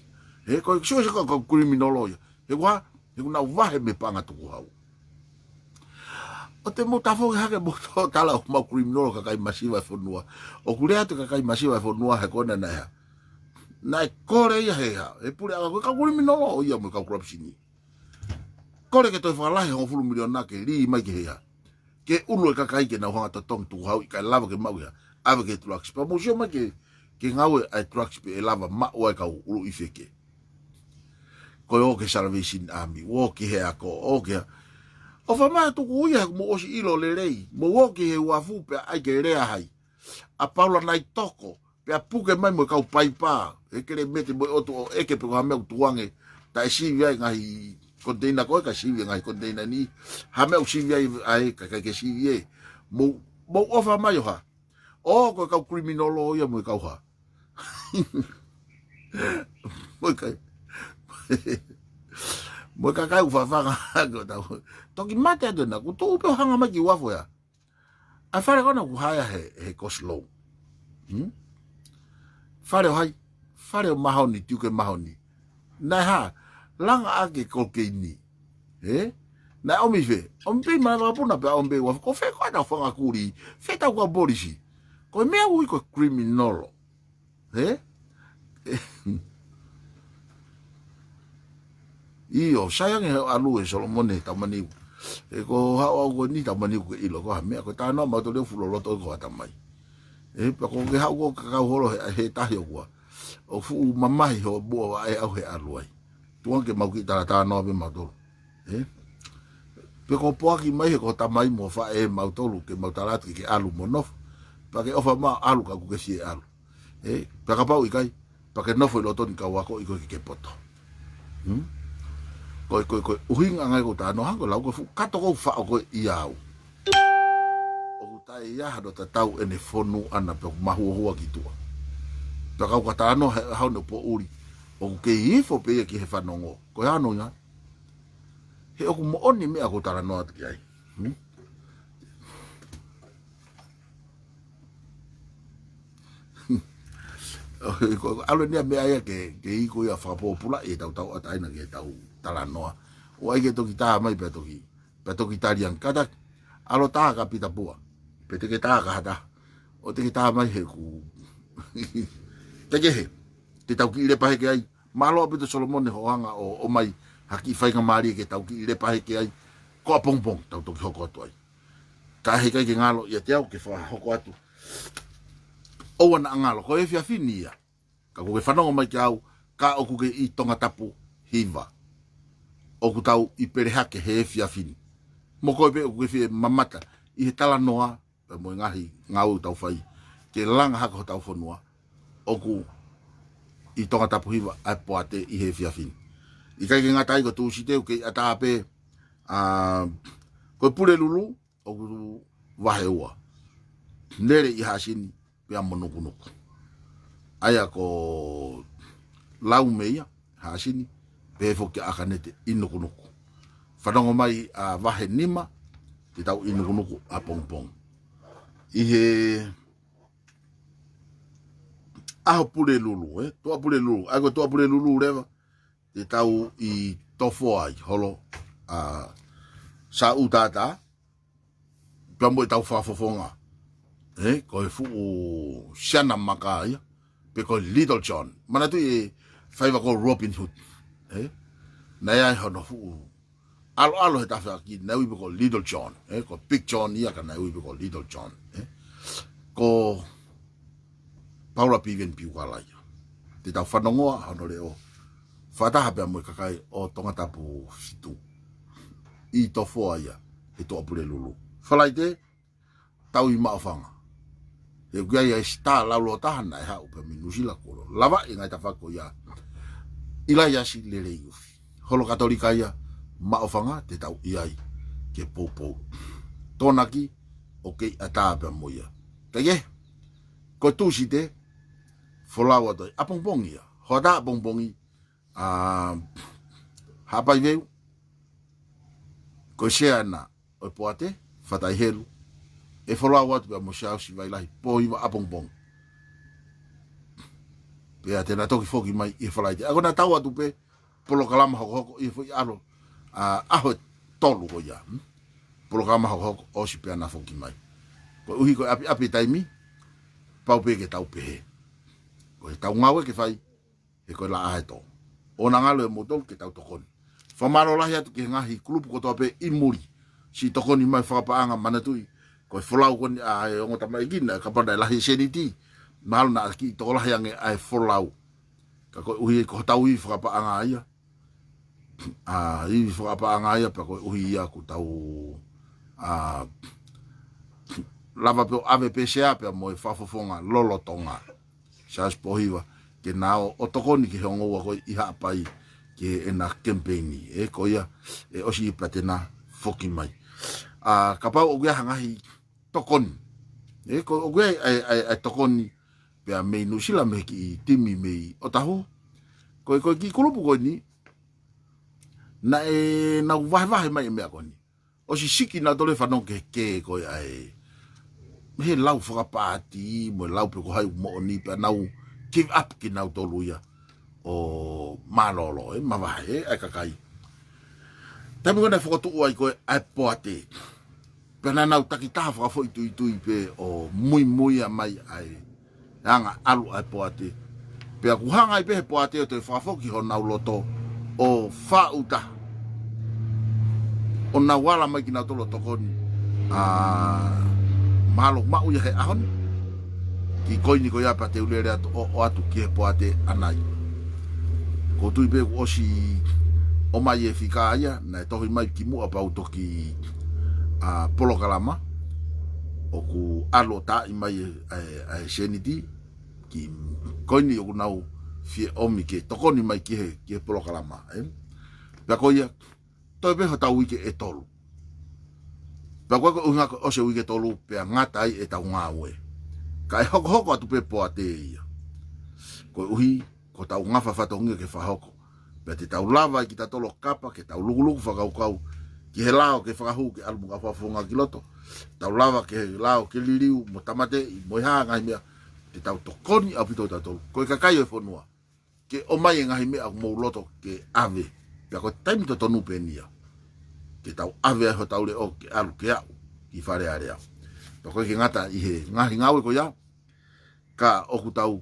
He ko e sio se kau, kau criminal ia. He ʻoku hā? He ʻoku nau vahe mei he paʻanga tukuhau. ʻOua te mou tafoki hake mou toe tala ʻoku mau criminal kakai masiva e fonua. ʻOku lea atu kakai masiva e fonua he ko ena naʻe hā? Naʻe kole ia he hā? He puleʻanga ko e kau criminal ia mo e kau corruption. Kole ke toe fakalahi hongofulu miliona ke lī mai ki he hā? Ke ʻulu e kakai ke nau hanga ʻo totongi tukuhau ʻikai lava ke maʻu ia, ʻave ki he drugs. Pea mou sio mai ki he, ki he ngāue ʻa e drugs pē ʻe lava maʻu ai e kau ʻuluʻi feke. Ko e ō ki he Salvation Army, ō ki he ako, ō ki he, ʻofa mai ʻo tuku ia he ʻoku mou ʻosi ʻilo lelei. Mou ō ki he uafu pea ʻai ke lea hai. ʻA Paula Naitoko, pea puke mai mo e kau paipa, he kelemete mo e ʻotu ʻo ʻeke pe ko ha meʻa ʻoku tuʻu ange, taʻe sivi ai e ngaahi container ko ē, kae sivi e ngaahi container ni, ha meʻa ʻoku sivi ai, ʻa ē, ka, ka, ke sivi ē. Mou, mou ʻofa mai ʻo hā? ʻO, ko e kau criminal ia mo e kau hā? Mo e kai, mo e kakai ʻoku fafanga, ko tau. Toki mate atu ena, kuo tuʻu pē ʻo hanga mai ki uafu ia. ʻA e fale ko ena ʻoku hā ia he, he Courts Law. Hmm? Fale ʻo hai? Fale ʻo Mahoni, Tiuke Mahoni. Naʻe hā? Langa ʻaki e kokeini. Ē? Naʻe ʻomi fē? ʻOmi pē ʻi he mana vakapuna pea ʻomi pē ʻi uafu. Ko fē ko ē ʻetau fanga kulī? Fē ʻetau kau polisi? Ko e meʻa ʻoku ui ko e criminal. Ē? ʻIo, sai ange he ʻalu ʻe Solomone he tamani. Ē, ko haʻo ʻalu ko eni tamani ke ʻilo ko ha meʻa, ko e talanoa mautolu ʻoku fuʻu loloto ko ha tamai. Ē, pea ko ke haʻu ko e kau holo he, he tahi ʻoku ʻa, ʻoku fuʻu mamahi hoʻo muʻa ʻa e ʻalu he ʻalu ai. Tuku ange ke mau kiʻi talatalanoa pē mautolu. Ē? Pe ko e poaki mai he ko e tamai mo e faʻē mautolu ke mau tala atu ke ke ʻalu mo nofo. Pea ke ʻofa mai ʻo ʻalu ka ʻoku ke fie ʻalu. Ē? Pea kapau ʻikai, pea ke nofo ʻi loto ni kau ako ʻi ko e ke poto. Hmm? Ko e, ko e, ko e ʻuhinga ange ʻoku ou talanoa hangē ko e lau ko e fuʻu kato ʻoku ou faʻo ko ē ʻia au. ʻOku taʻe ʻi ai hano tatau ʻene fonu ʻana pea ʻoku mahuohua ki tuʻa. Pea kau ka talanoa he ʻaho ni ʻo poʻuli, ʻoku kei ifo pē ia ki he fanongo. Ko e ano ia. He ʻoku moʻoni meʻa ko talanoa atu ki ai. Hmm? Ko e ʻalu ʻeni ia meʻa ia ke, ke iku ia fakapōpula ʻi he tau tauʻatāina ke tau talanoa. ʻO ʻai ke toki tā mai pea toki, pea toki tali ange. Kātaki, ʻalu tā ka pita pua. Pe te ke tā ka hata. ʻO te ke tā mai he ku. Te ke he. Te tau kiʻi lepa heke ai. Mālō ʻaupito Solomone hoʻo hanga ʻo, ʻomai ha kiʻi faingamālie ke tau kiʻi lepa heke ai. Ko ʻapongipongi, tau toki hoko atu ai. Ka heʻikai ke ngalo ʻiate au ke fakahoko atu. ʻOua naʻa ngalo, ko e efiafi ni ia. Ka ʻoku ke fanongo mai kia au, ka ʻoku ke ʻi Tongatapu hiva. ʻOku tau ʻi Pelehake he efiafi ni. Mo koe pē ʻoku ke fie mamata ʻi he talanoa, pea mo e ngaahi ngāue ʻoku tau fai. Ke langa hake hotau fonua, ʻoku ʻi Tongatapu hiva ʻa e poate ʻi he efiafi ni. ʻIkai ke ngata ai ko Tūsite ʻoku kei ʻatā pē, ʻa, ko e Pulelulu, ʻoku vahe ua. Lele ʻi Haʻasini, pea mo Nukunuku. ʻA ia ko Laume ia, Haʻasini, pehē foki ʻa ʻAkanete ʻi Nukunuku. Fanongo mai ʻa vahe nima, te tau ʻi Nukunuku ʻapongipongi. ʻI he ʻaho Pulelulu, ē? Tuʻapulelulu, ʻa ia ko Tuʻapulelulu leva, te tau ʻi Tofoa ai, holo, ʻa, Saʻu Tata, pea mo e tau fakafofonga. Ē, ko e fuʻu siana maka ia, pe ko e Little John. Manatuʻi e faiva ko Robin Hood. Ē, naʻe ʻi ai hono fuʻu ʻaloʻalo he tafaʻaki, naʻe ui pē ko Little John. Ē, ko Big John ia ka naʻe ui pē ko Little John. Ē, ko Paula Piveni Piukala ia. Te tau fanongoa hono leʻo fakataha pea mo e kakai ʻo Tongatapu fitu. ʻI Tofoa ia, he Tuʻapulelulu. Falaite, tau ʻi Maʻufanga. He ʻoku ʻi ai ʻa e sitā laulōtaha naʻe haʻu pē mei Nuʻusila kuo lava ʻi he ngaahi tafaʻaki ko ia. ʻIlaiasi Leleiufi. Holo Katolika ia, Maʻufanga, te tau ʻi ai ke poupou. Tōnaki, ʻoku kei ʻatā pea mo ia. Kae kehe, ko Tūsite, folau atu ai, ʻapongipongi ia. Hoʻatā ʻapongipongi, ʻa, Haʻapai Veu, ko e sea ʻana ʻo e poate, Fatai Helu, ʻe folau atu pea mo Siaosi Vailahi, Pōhiva ʻapongipongi. Pea te na toki foki mai ʻi he Falaite. ʻA ia ko ʻena tau atu pē, polokalama hokohoko ʻi he foʻi ʻaho, ʻa, ʻaho ʻe tolu ko ia. Hmm? Polokalama hokohoko ʻosi pea na foki mai. Koeʻuhi ko e ʻapiʻapi taimi, pau pē ke tau pehē. Ko e tau ngāue ke fai, he ko e laʻā ʻe tō. ʻOua naʻa ngalo ʻe moutolu ke tau tokoni. Fakamālō lahi atu ki he ngaahi kulupu kotoa pē ʻi muli. Siʻi tokoni mai fakapaʻanga manatuʻi. Ko e folau ko eni ʻa e ongo tamaiki na, kapau naʻe lahi e sēniti. Mahalo naʻa kiʻi tokolahi ange ʻa e folau. Ka koeʻuhi ko hotau ivi fakapaʻanga ia. ʻA, ivi fakapaʻanga ia pea koeʻuhi ia ʻoku tau, ʻa, lava pē ʻo ʻave pē sea pea mo e fakafofonga lolotonga. Siaosi Pōhiva, ke na ō ʻo tokoni ki he ongo ua ko ē ʻi Haʻapai ki heʻena kemipeini. Ē, ko ia, ʻe ʻosi pea te na foki mai. ʻA, kapau ʻoku ʻi ai ha ngaahi tokoni. Ē, ko ʻoku ʻi ai, ʻa e, ʻa e, ʻa e tokoni pea mei Nuʻusila mei he kiʻi timi mei ʻOtahuhu. Ko e, ko e kiʻi kulupu ko eni, naʻe nau vahevahe mai e meʻa ko eni. ʻOsi siki nautolu e fanongo ki he kē ko ē ʻa e, he lau fakapaati, mo e lau pe ko hai ʻoku moʻoni pea nau give up kinautolu ia ʻo mālōlō, ē, mavahe, ē, ʻa e kakai. Taimi ko ē naʻe fokotuʻu ai ko ē ʻa e poate. Pea naʻa nau takitaha fakafoʻituitui pē ʻo muimuia mai ʻa e anga ʻalu ʻa e poate. Pea ʻoku hanga ai pē he poate ʻo toe fakafoki honau loto ʻo faʻu taha. ʻO nau ala mai kinautolu ʻo tokoni. ʻA, mahalo maʻu ia he ʻaho ni. Kiʻi koini ko ia pea te u lele atu ʻo, ʻo atu ki he poate ʻanai. ʻOku ou tui pē kuo ʻosi ʻomai e fika ia, naʻe tohi mai kimuʻa pea u toki, ʻa, polokalama. ʻOku ʻalu ʻo taaʻi mai e, e, e sēniti. Kiʻi koini ʻoku nau fie ʻomi ke tokoni mai ki he, ki he polokalama, ē? Pea ko ia, toe pē hotau uike ʻe tolu. Pea ko e ʻuhinga ko e ʻosi e uike ʻe tolu pea ngata ai ʻetau ngāue. Kae hokohoko atu pē poate ia. Koeʻuhi ko ʻetau ngafa fatongia ke fakahoko. Pea te tau lava ai kitautolu ʻo kapa ke tau lukuluku fakakaukau ki he lao ke fakahū ke ʻalu mo e kau fakafofonga ki loto. Tau lava ke lao ke liliu mo tāmateʻi mo e hā ngaahi meʻa. Te tau tokoni ʻaupito tautolu. Ko e kakai ʻo e fonua. Ke ʻomai e ngaahi meʻa ʻoku mou loto ke ʻave. Pea ko e taimi totonu pē eni ia. Ke tau ʻave ai hotau leʻo ke ʻalu ke aʻu ki Fale Alea. Pea ʻoku ʻikai ke ngata ʻi he ngaahi ngāue ko ia. Ka ʻoku tau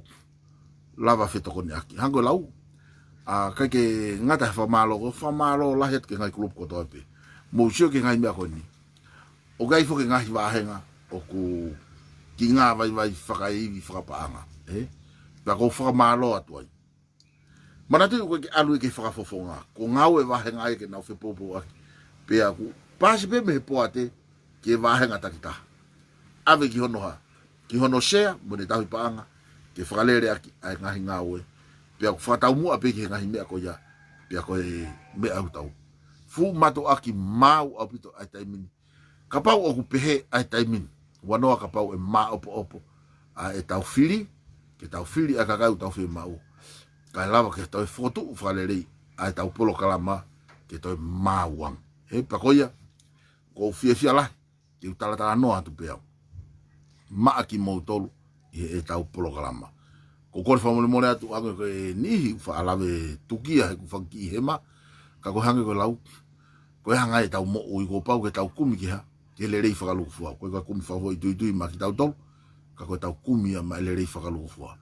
lava fetokoniʻaki. Hangē ko e lau. ʻA, ʻikai ke ngata he fakamālō, ko e fakamālō lahi atu ki he ngaahi kulupu kotoa pē. Mou sio ki he ngaahi meʻa ko eni. ʻOku ʻi ai foki e ngaahi vāhenga ʻoku kiʻi ngāvaivai fakaʻeivi fakapaʻanga. Ē? Pea ʻoku ou fakamālō atu ai. Manatuʻi ʻoku ʻikai ke ʻalu ia ki he fakafofonga. Ko e ngāue vāhenga ia ke nau fepoupouaki. Pea ʻoku paasi pē mei he poate ki he vāhenga takitaha. ʻAve ki hono hā. Ki hono sea, mo ʻene tauhi paʻanga, ke fakaleleʻaki ʻa e ngaahi ngāue. Pea ʻoku fakataumuʻa pē ki he ngaahi meʻa ko ia. Pea ko e meʻa ʻoku tau fuʻu mātuʻaki maau ʻaupito ʻa e taimi ni. Kapau ʻoku pehē ʻa e taimi ni. Huanoa kapau ʻe māʻopoʻopo ʻa ʻetau fili, ke tau fili ʻa e kakai ʻoku tau fiemaʻu. Kae lava ke toe fokotuʻu fakalelei ʻa ʻetau polokalama ke toe maau ange. Ē, pea ko ia, ʻoku ou fiefia lahi, ke u talatalanoa atu pē au. Maʻa kimoutolu, ʻi heʻetau polokalama. ʻOku ou kole fakamolemole atu hangē ko e niʻihi ʻoku faʻa lave tukia he ʻoku fakakiʻi hema, ka ko e hangē ko e lau, ko e anga ia ʻetau moʻui kuo pau ke tau kumi ki ha, ki he lelei fakalūkufua. ʻOku ʻikai ko e kumi fakafoʻituitui maʻa kitautolu, ka ko ʻetau kumi ia maʻa e lelei fakalūkufua.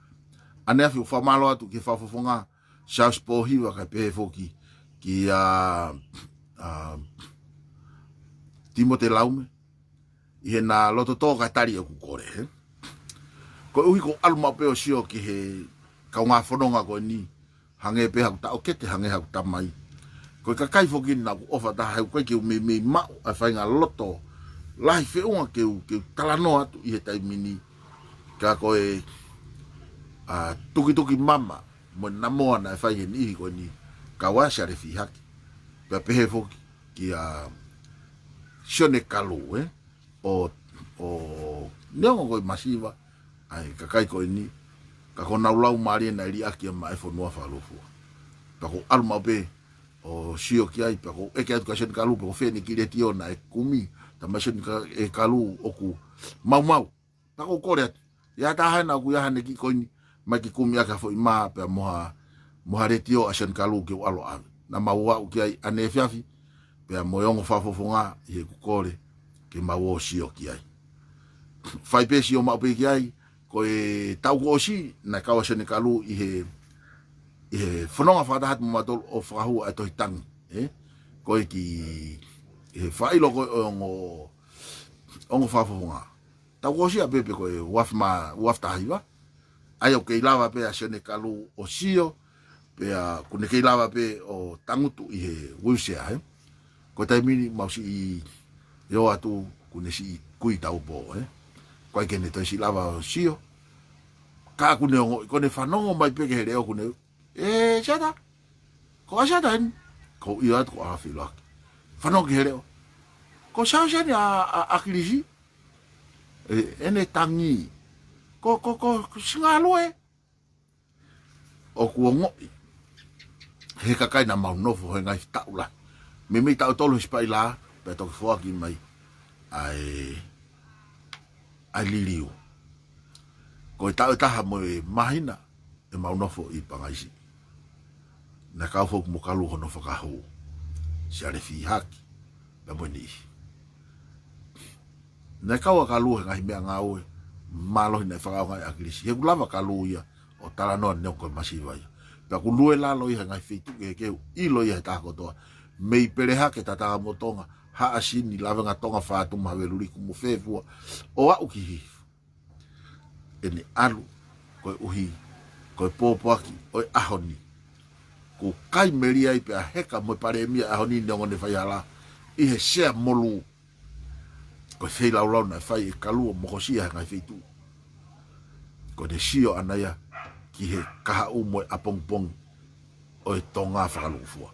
ʻAneafi ʻoku fakamālō atu ki he fakafofonga, Charles Pōhiva kae pehē foki kia, ʻa, Timote Laume, ʻi heʻena loto tō kae tali ʻeku kole, ē. Koeʻuhi ʻoku ou ʻalu maʻu pē ʻo sio ki he kaungā fononga ko eni, hangē pē haʻaku taʻokete, hangē haʻaku tamai. Ko e kakai foki naʻa ku ʻofa taha he ʻoku ʻikai ke u meimei maʻu ʻa e faʻahinga loto lahi feʻunga ke u, ke u talanoa atu ʻi he taimi ni. Ka ko e, ʻa, tukituki mama, mo e namoa naʻe fai he niʻihi ko eni, kau ai ʻa Siale Fihaki. Pea pehē foki kia Sione Kalu, ē? ʻO, ʻo, neongo ko e masiva ʻa e kakai ko eni, ka ko honau laumālie naʻe liʻaki ia maʻa e fonua fakalūkufua. Pea ʻoku ou ʻalu maʻu pē ʻo sio ki ai, pea ʻoku ou ʻeke atu kia Sione Kalu, pe ko fē ʻene kiʻi letiō naʻe kumi, talamai ʻe Sione Ka-, ʻe Kalu ʻoku maumau. Pea ʻoku ou kole atu. ʻI ai ha taha naʻa ku ʻi ai haʻane kiʻi koini, mai ke kumi ʻaki ha foʻi mā, pea mo ha, mo ha letiō ʻa Sione Kalu ke u ʻalu ʻo ʻave. Naʻa mau aʻu ki ai ʻaneefiafi, pea mo e ongo fakafofonga ʻi heʻeku kole, ke mau ō ʻo sio ki ai. Fai pē sio maʻu pē ki ai, ko e taʻu kuo ʻosi, naʻe kau ʻa Sione Kalu ʻi he, ʻi he fononga fakataha atu mo mautolu ʻo fakahū ʻa e tohi tangi, ē? Ko e kiʻi, he fakaʻilo ko e ongo, ongo fakafofonga. Taʻu kuo ʻosi ia pē pe ko e uaafe mā, uaafe taha hiva. ʻA ia ʻoku kei lava pē ʻa Sione Kalu ʻo sio, pea ʻoku ne kei lava pē ʻo tangutu ʻi he wheelchair, ē. Ko e taimi ni mau siʻi ō atu ʻoku ne siʻi kui taupō, ē. ʻOku ʻikai ke ne toe siʻi lava ʻo sio. Ka ʻoku ne ongoʻi, ʻoku ne fanongo mai pē ki he leʻo ʻoku ne, ē, Siata. Ko ʻa Siata eni. ʻOku ou ʻilo atu ko ʻAfilaki. Fanongo ki he leʻo. Ko Siaosiani ʻa, ʻa, ʻAkilisi. Ē, ʻene tangi. Ko, ko, ko, ko Singalue. ʻOku ongoʻi he kakai naʻa mau nofo he ngaahi taʻu lahi. Meimei taʻu tolu he sipaʻi lā, pea toki foaki mai ʻa e, ʻa e liliu. Ko e taʻu ʻe taha mo e māhina, ʻe mau nofo ʻi Pangaisi. Naʻe kau foki mo Kalu hono fakahū. Siale Fihaki, pea mo e niʻihi. Naʻe kau ʻa Kalu he ngaahi meʻangāue mālohi naʻe fakaʻaongaʻi ʻe ʻAkilisi. He ʻoku lava Kalu ia ʻo talanoa neongo ko e masiva ia. Pea ʻoku lue lalo ia he ngaahi feituʻu kehekehe, ʻilo ia he taha kotoa. Mei Pelehake, Tatakamotonga, Haʻasini, Lavengatonga, Fatumu, Haveluliku mo Fefua, ʻo aʻu ki Hihifo. ʻEne ʻalu, koeʻuhi ko e pōpoaki ʻo e ʻaho ni. ʻOku kai melie ai pea heka mo e palēmia ʻaho ni neongo ʻene faihala ʻi he sea molū. Ko e feilaulau naʻe fai ʻe Kalu ʻo mokosia he ngaahi feituʻu. Ko ʻene sio ʻaʻana ia ki he kahaʻu mo e ʻapongipongi ʻo e Tonga fakalūkufua.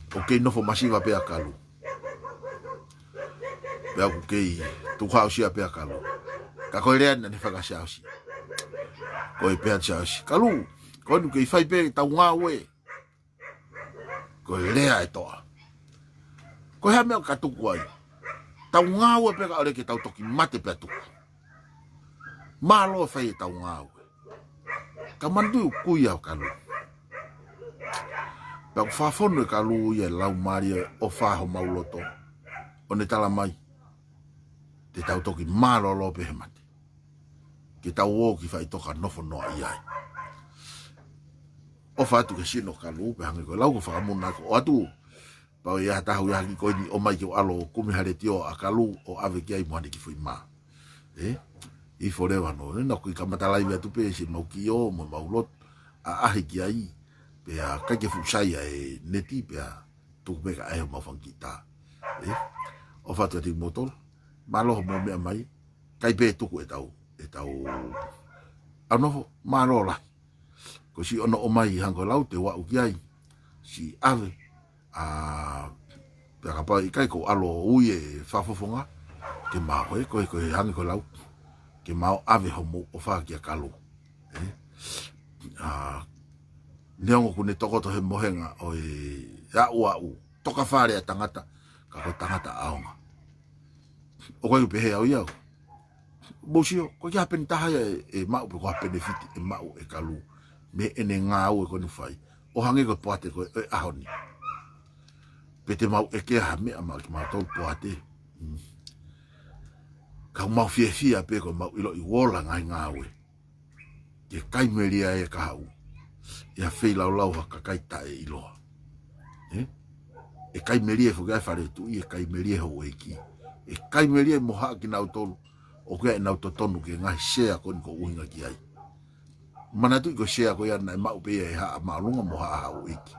ʻOku kei nofo masiva pē ʻa Kalu. Pea ʻoku kei tukuhāusia pē ʻa Kalu. Ka ko e lea naʻa ne fakaʻosi. Ko e pehē ʻa Siaosi: Kalu, ko eni ʻoku kei fai pē ʻetau ngāue. Ko e lea ʻa e toʻa. Ko e hā e meʻa ʻoku ke tuku ai? Tau ngāue pē kae ʻoua ke tau toki mate pea tuku. Mālō e fai ʻetau ngāue. Ka manatuʻi ʻoku kui ʻa Kalu. Pea ʻoku fakafonu ʻe Kalu ia e laumālie ʻofa homau loto, ʻo ne tala mai: Te tau toki mālōlō pē he mate. Ke tau ō ki faʻitoka nofo noa ʻi ai. ʻOfa atu ki he sino ʻo Kalu, pea hangē ko e lau ko e fakamuna ko ʻoatu. Pau ia ha taha ia ki ko eni ʻomai ke u ʻalu ʻo kumi ha letiō ʻa Kalu ʻo ʻave ki ai mo haʻane kiʻi foʻi mā. Ē? ʻI he forever no, ē, naʻa ku kei kamata laivi atu pē siʻemau kiʻi ō mo ʻemau lotu, ʻaʻahi ki ai, pea ʻikai ke fuʻu sai ʻa e neti, pea tuku pē kae ʻai homau fanga kiʻi tā. Ē? ʻOfa atu kiate kimoutolu, mālō hoʻomou meʻa mai, ʻikai pē tuku ʻetau, ʻetau ʻalu nofo, mālō lahi. Ko siʻono ō mai hangē ko e lau te u aʻu ki ai, siʻi ʻave, ʻa, pea kapau ʻe ʻikai ko e ʻalu ʻo ui e fakafofonga, ke mau ō, ko e, ko e hangē ko e lau, ke mau ʻave homou ʻofa kia Kalu. Ē? ʻA, neongo ʻoku ne tokoto he mohenga ʻo e aʻuaʻu, tokafale ʻa e tangata, ka ko e tangata ʻaonga. ʻOku ʻikai ke u pehē au ia. Mou sio, ʻoku ʻikai ha peni taha ia ʻe, ʻe maʻu pe ko ha penefiti ʻe maʻu ʻe Kalu mei heʻene ngāue ko eni ʻoku fai. ʻO hangē ko e poate ko ē ʻo e ʻaho ni. Pe te mau ʻeke ha meʻa maʻa kimautolu poate. Mm. Ka ʻoku mau fiefia pē ko ʻemau ʻiloʻi ʻoku ola e ngaahi ngāue. Ke kai melie ai e kahaʻu. ʻI ha feilaulau ha kakai taʻeʻiloa. Ē? ʻE kai melie foki ai e fale tuʻi, ʻe kai melie houʻeiki. ʻE kai melie mo haʻa kinautolu ʻoku ʻi ai ʻenau totonu ki he ngaahi sea ko eni ʻoku ʻuhinga ki ai. Manatuʻi ko e sea ko ia naʻe maʻu pē ia ʻe haʻa māʻolunga mo haʻa houʻeiki.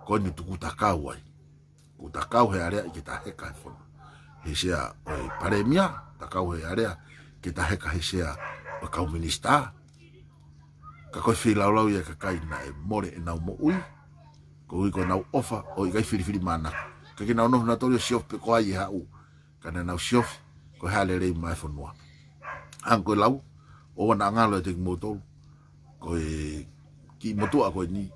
Ko eni tuku takau ai. Ko e takau he alea ʻikai ke ta heka he fono. He sea ʻo e palēmia, takau he alea ʻikai ke ta heka he sea ʻo e kau minisitā. Ka ko e feilaulau ia e kakai naʻe mole ʻenau moʻui, koeʻuhi ko ʻenau ʻofa ʻo ʻikai filifilimānako. ʻIkai ke nau nofo nautolu ʻo siofi pe ko hai ʻe haʻu, ka naʻa nau siofi ko e hā e lelei maʻa e fonua. Hangē ko e lau, ʻoua naʻa ngalo ʻiate kimoutolu ko e kiʻi motuʻa ko eni.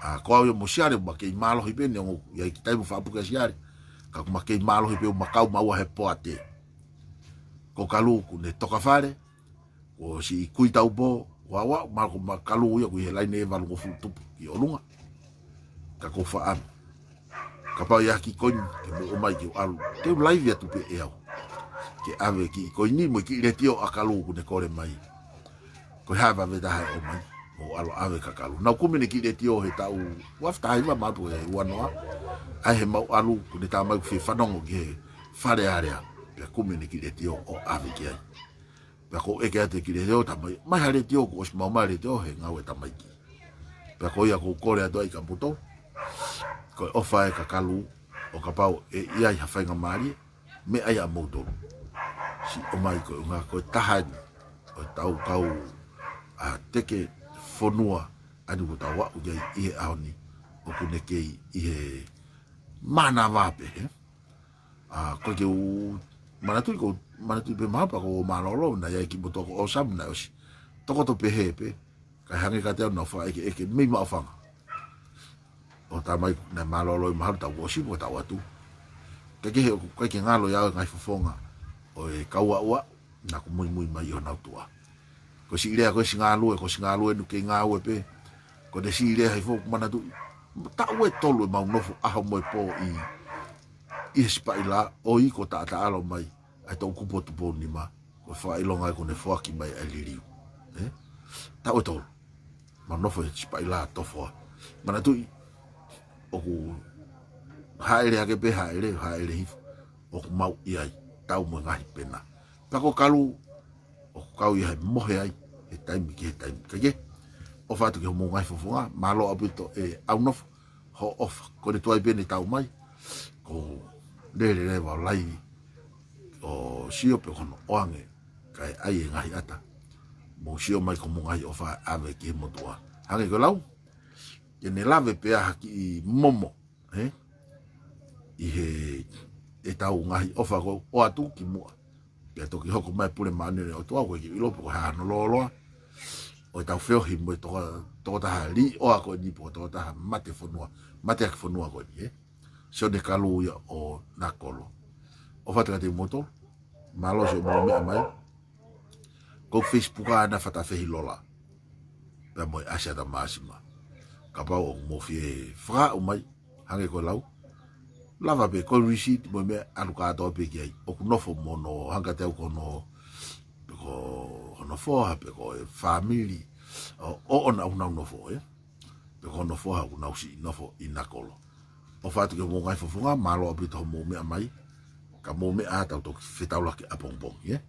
ʻA, ko au ia mo Siale, ma kei mālohi pē neongo ʻi ai e kiʻi taimi fakapuke ʻa Siale. Ka ʻoku ma kei mālohi pē ʻo ma kau maua he poate. Ko Kalu ʻoku ne tokafale, ko siʻi Kui Taupō, ua ua, ma ko ma Kalu ia ʻoku ʻi he laine ʻe valungofulu tupu ki ʻolunga. Ka ko e fakaʻamu. Kapau ʻe ʻi ai ha kiʻi koini ke mou ʻomai ke u ʻalu, te u laivi atu pē ʻe au. Ke ʻave e kiʻi koini mo e kiʻi letiō ʻa Kalu ʻoku ne kole mai. Ko e hā e vave taha ʻe ʻomai, mou ʻalu ʻo ʻave kia Kalu. Naʻa ku kumi ʻene kiʻi letiō he taʻu ua afe taha hiva, ma pu he ua noa. ʻAi heʻemau ʻalu, ʻoku ne tā mai ʻoku fie fanongo ki he Fale Alea. Pea kumi ʻene kiʻi letiō ʻo ʻave ki ai. Pea ko e ʻeke atu e kiʻi letiō, tā mai, mai ha letiō, kuo ʻosi maʻu mai e letiō he ngāue ʻa e tamaiki. Pea ko ia ʻoku ou kole atu ai kia moutolu. Ko e ʻofa ē kia Kalu, ʻo kapau ʻe ʻi ai ha faingamālie, meʻa ia ʻa moutolu. Siʻi ʻomai ko e ʻuhinga ko e taha eni ʻo ʻetau kau, ʻa, teke fonua ʻa eni ʻoku tau aʻu ki ai ʻi he ʻaho ni, ʻoku ne kei ʻi he mānava pē, ē? ʻA, ko e ke u manatuʻi, ko, manatuʻi pē mahalo pē ko e mālōlō, naʻe ʻi ai e kiʻi motuʻa ko Osam naʻe ʻosi tokoto pehē pē, kae hangē kiate au naʻa ku fakaʻekeʻeke mei Maʻufanga. ʻO tā mai naʻe mālōlō ʻi mahalo taʻu kuo ʻosi mo taʻu atu. Kae kehe ʻoku ʻikai ke ngalo ia ʻa e ngaahi fofonga ʻo e kau aʻuaʻu naʻa ku muimui mai ʻi honau tuʻa. Ko e siʻi lea ko e siʻi ngāue, ko e siʻi ngāue ʻoku kei ngāue pē. Ko ʻene siʻi lea hifo ʻoku manatuʻi. Taʻu ʻe tolu ʻemau nofo ʻaho mo e pō ʻi, ʻi he sipaʻi lā, ʻo ʻikai ko taʻataʻalo mai ʻa e toʻukupu ʻo Tupou Nima, ko e fakaʻilonga ē ʻoku ne foaki mai ʻa e liliu. Ē? Taʻu ʻe tolu. Mau nofo he sipaʻi lā tofoa. Manatuʻi, ʻoku hāʻele hake pē, hāʻele, hāʻele hifo. ʻOku mau ʻi ai, tau mo e ngaahi pena. Pea ko Kalu, ʻoku kau ia he mohe ai, he taimi ki he taimi. Kae kehe, ʻofa atu ki hoʻomou ngaahi fofonga, mālō ʻaupito e ʻalu nofo, hoʻo ʻofa, ko ʻene tuai pē ʻene tau mai, ko e lele leva ʻo laivi, ʻo sio pe ko hono ʻoange, kae ʻai e ngaahi ʻata. Mou sio mai ko hoʻomou ngaahi ʻofa ʻave ki he motuʻa. Hangē ko e lau, ke ne lave pē ha kiʻi momo, ē? ʻI he ʻetau ngaahi ʻofa ko ē ʻoatu ki muʻa. Pea toki hoko mai e pule māʻoniʻoni ʻo e ʻOtua, ʻoku ʻikai ke u ʻilo pe ko e hā hono lōloa ʻo ʻetau feohi mo e toka, tokotaha liʻoa ko eni pe ko e tokotaha mate fonua, mateaki fonua ko eni, ē? Sione Kalu ia ʻo Nakolo. ʻOfa atu kiate kimoutolu, mālō siʻomou meʻa mai. Ko e Facebook ʻa ena Fatafehi Lola pea mo e Asiata Māsima. Kapau ʻoku mou fie fakaaʻu mai, hangē ko e lau, lava pē ko e receipt mo e meʻa, ʻalu kātoa pē ki ai. ʻOku nofo mo hono, hangē kiate au ko hono, pe ko hono foha, pe ko e fāmili ʻo, ʻoʻona ʻoku nau nofo, ē? Pe ko hono foha ʻoku nau siʻi nofo ʻi Nakolo. ʻOfa atu ki homou ngaahi fofonga, mālō ʻaupito hoʻomou meʻa mai. Ka mou meʻa ā, tau toki fetaulaki ʻapongipongi, ē?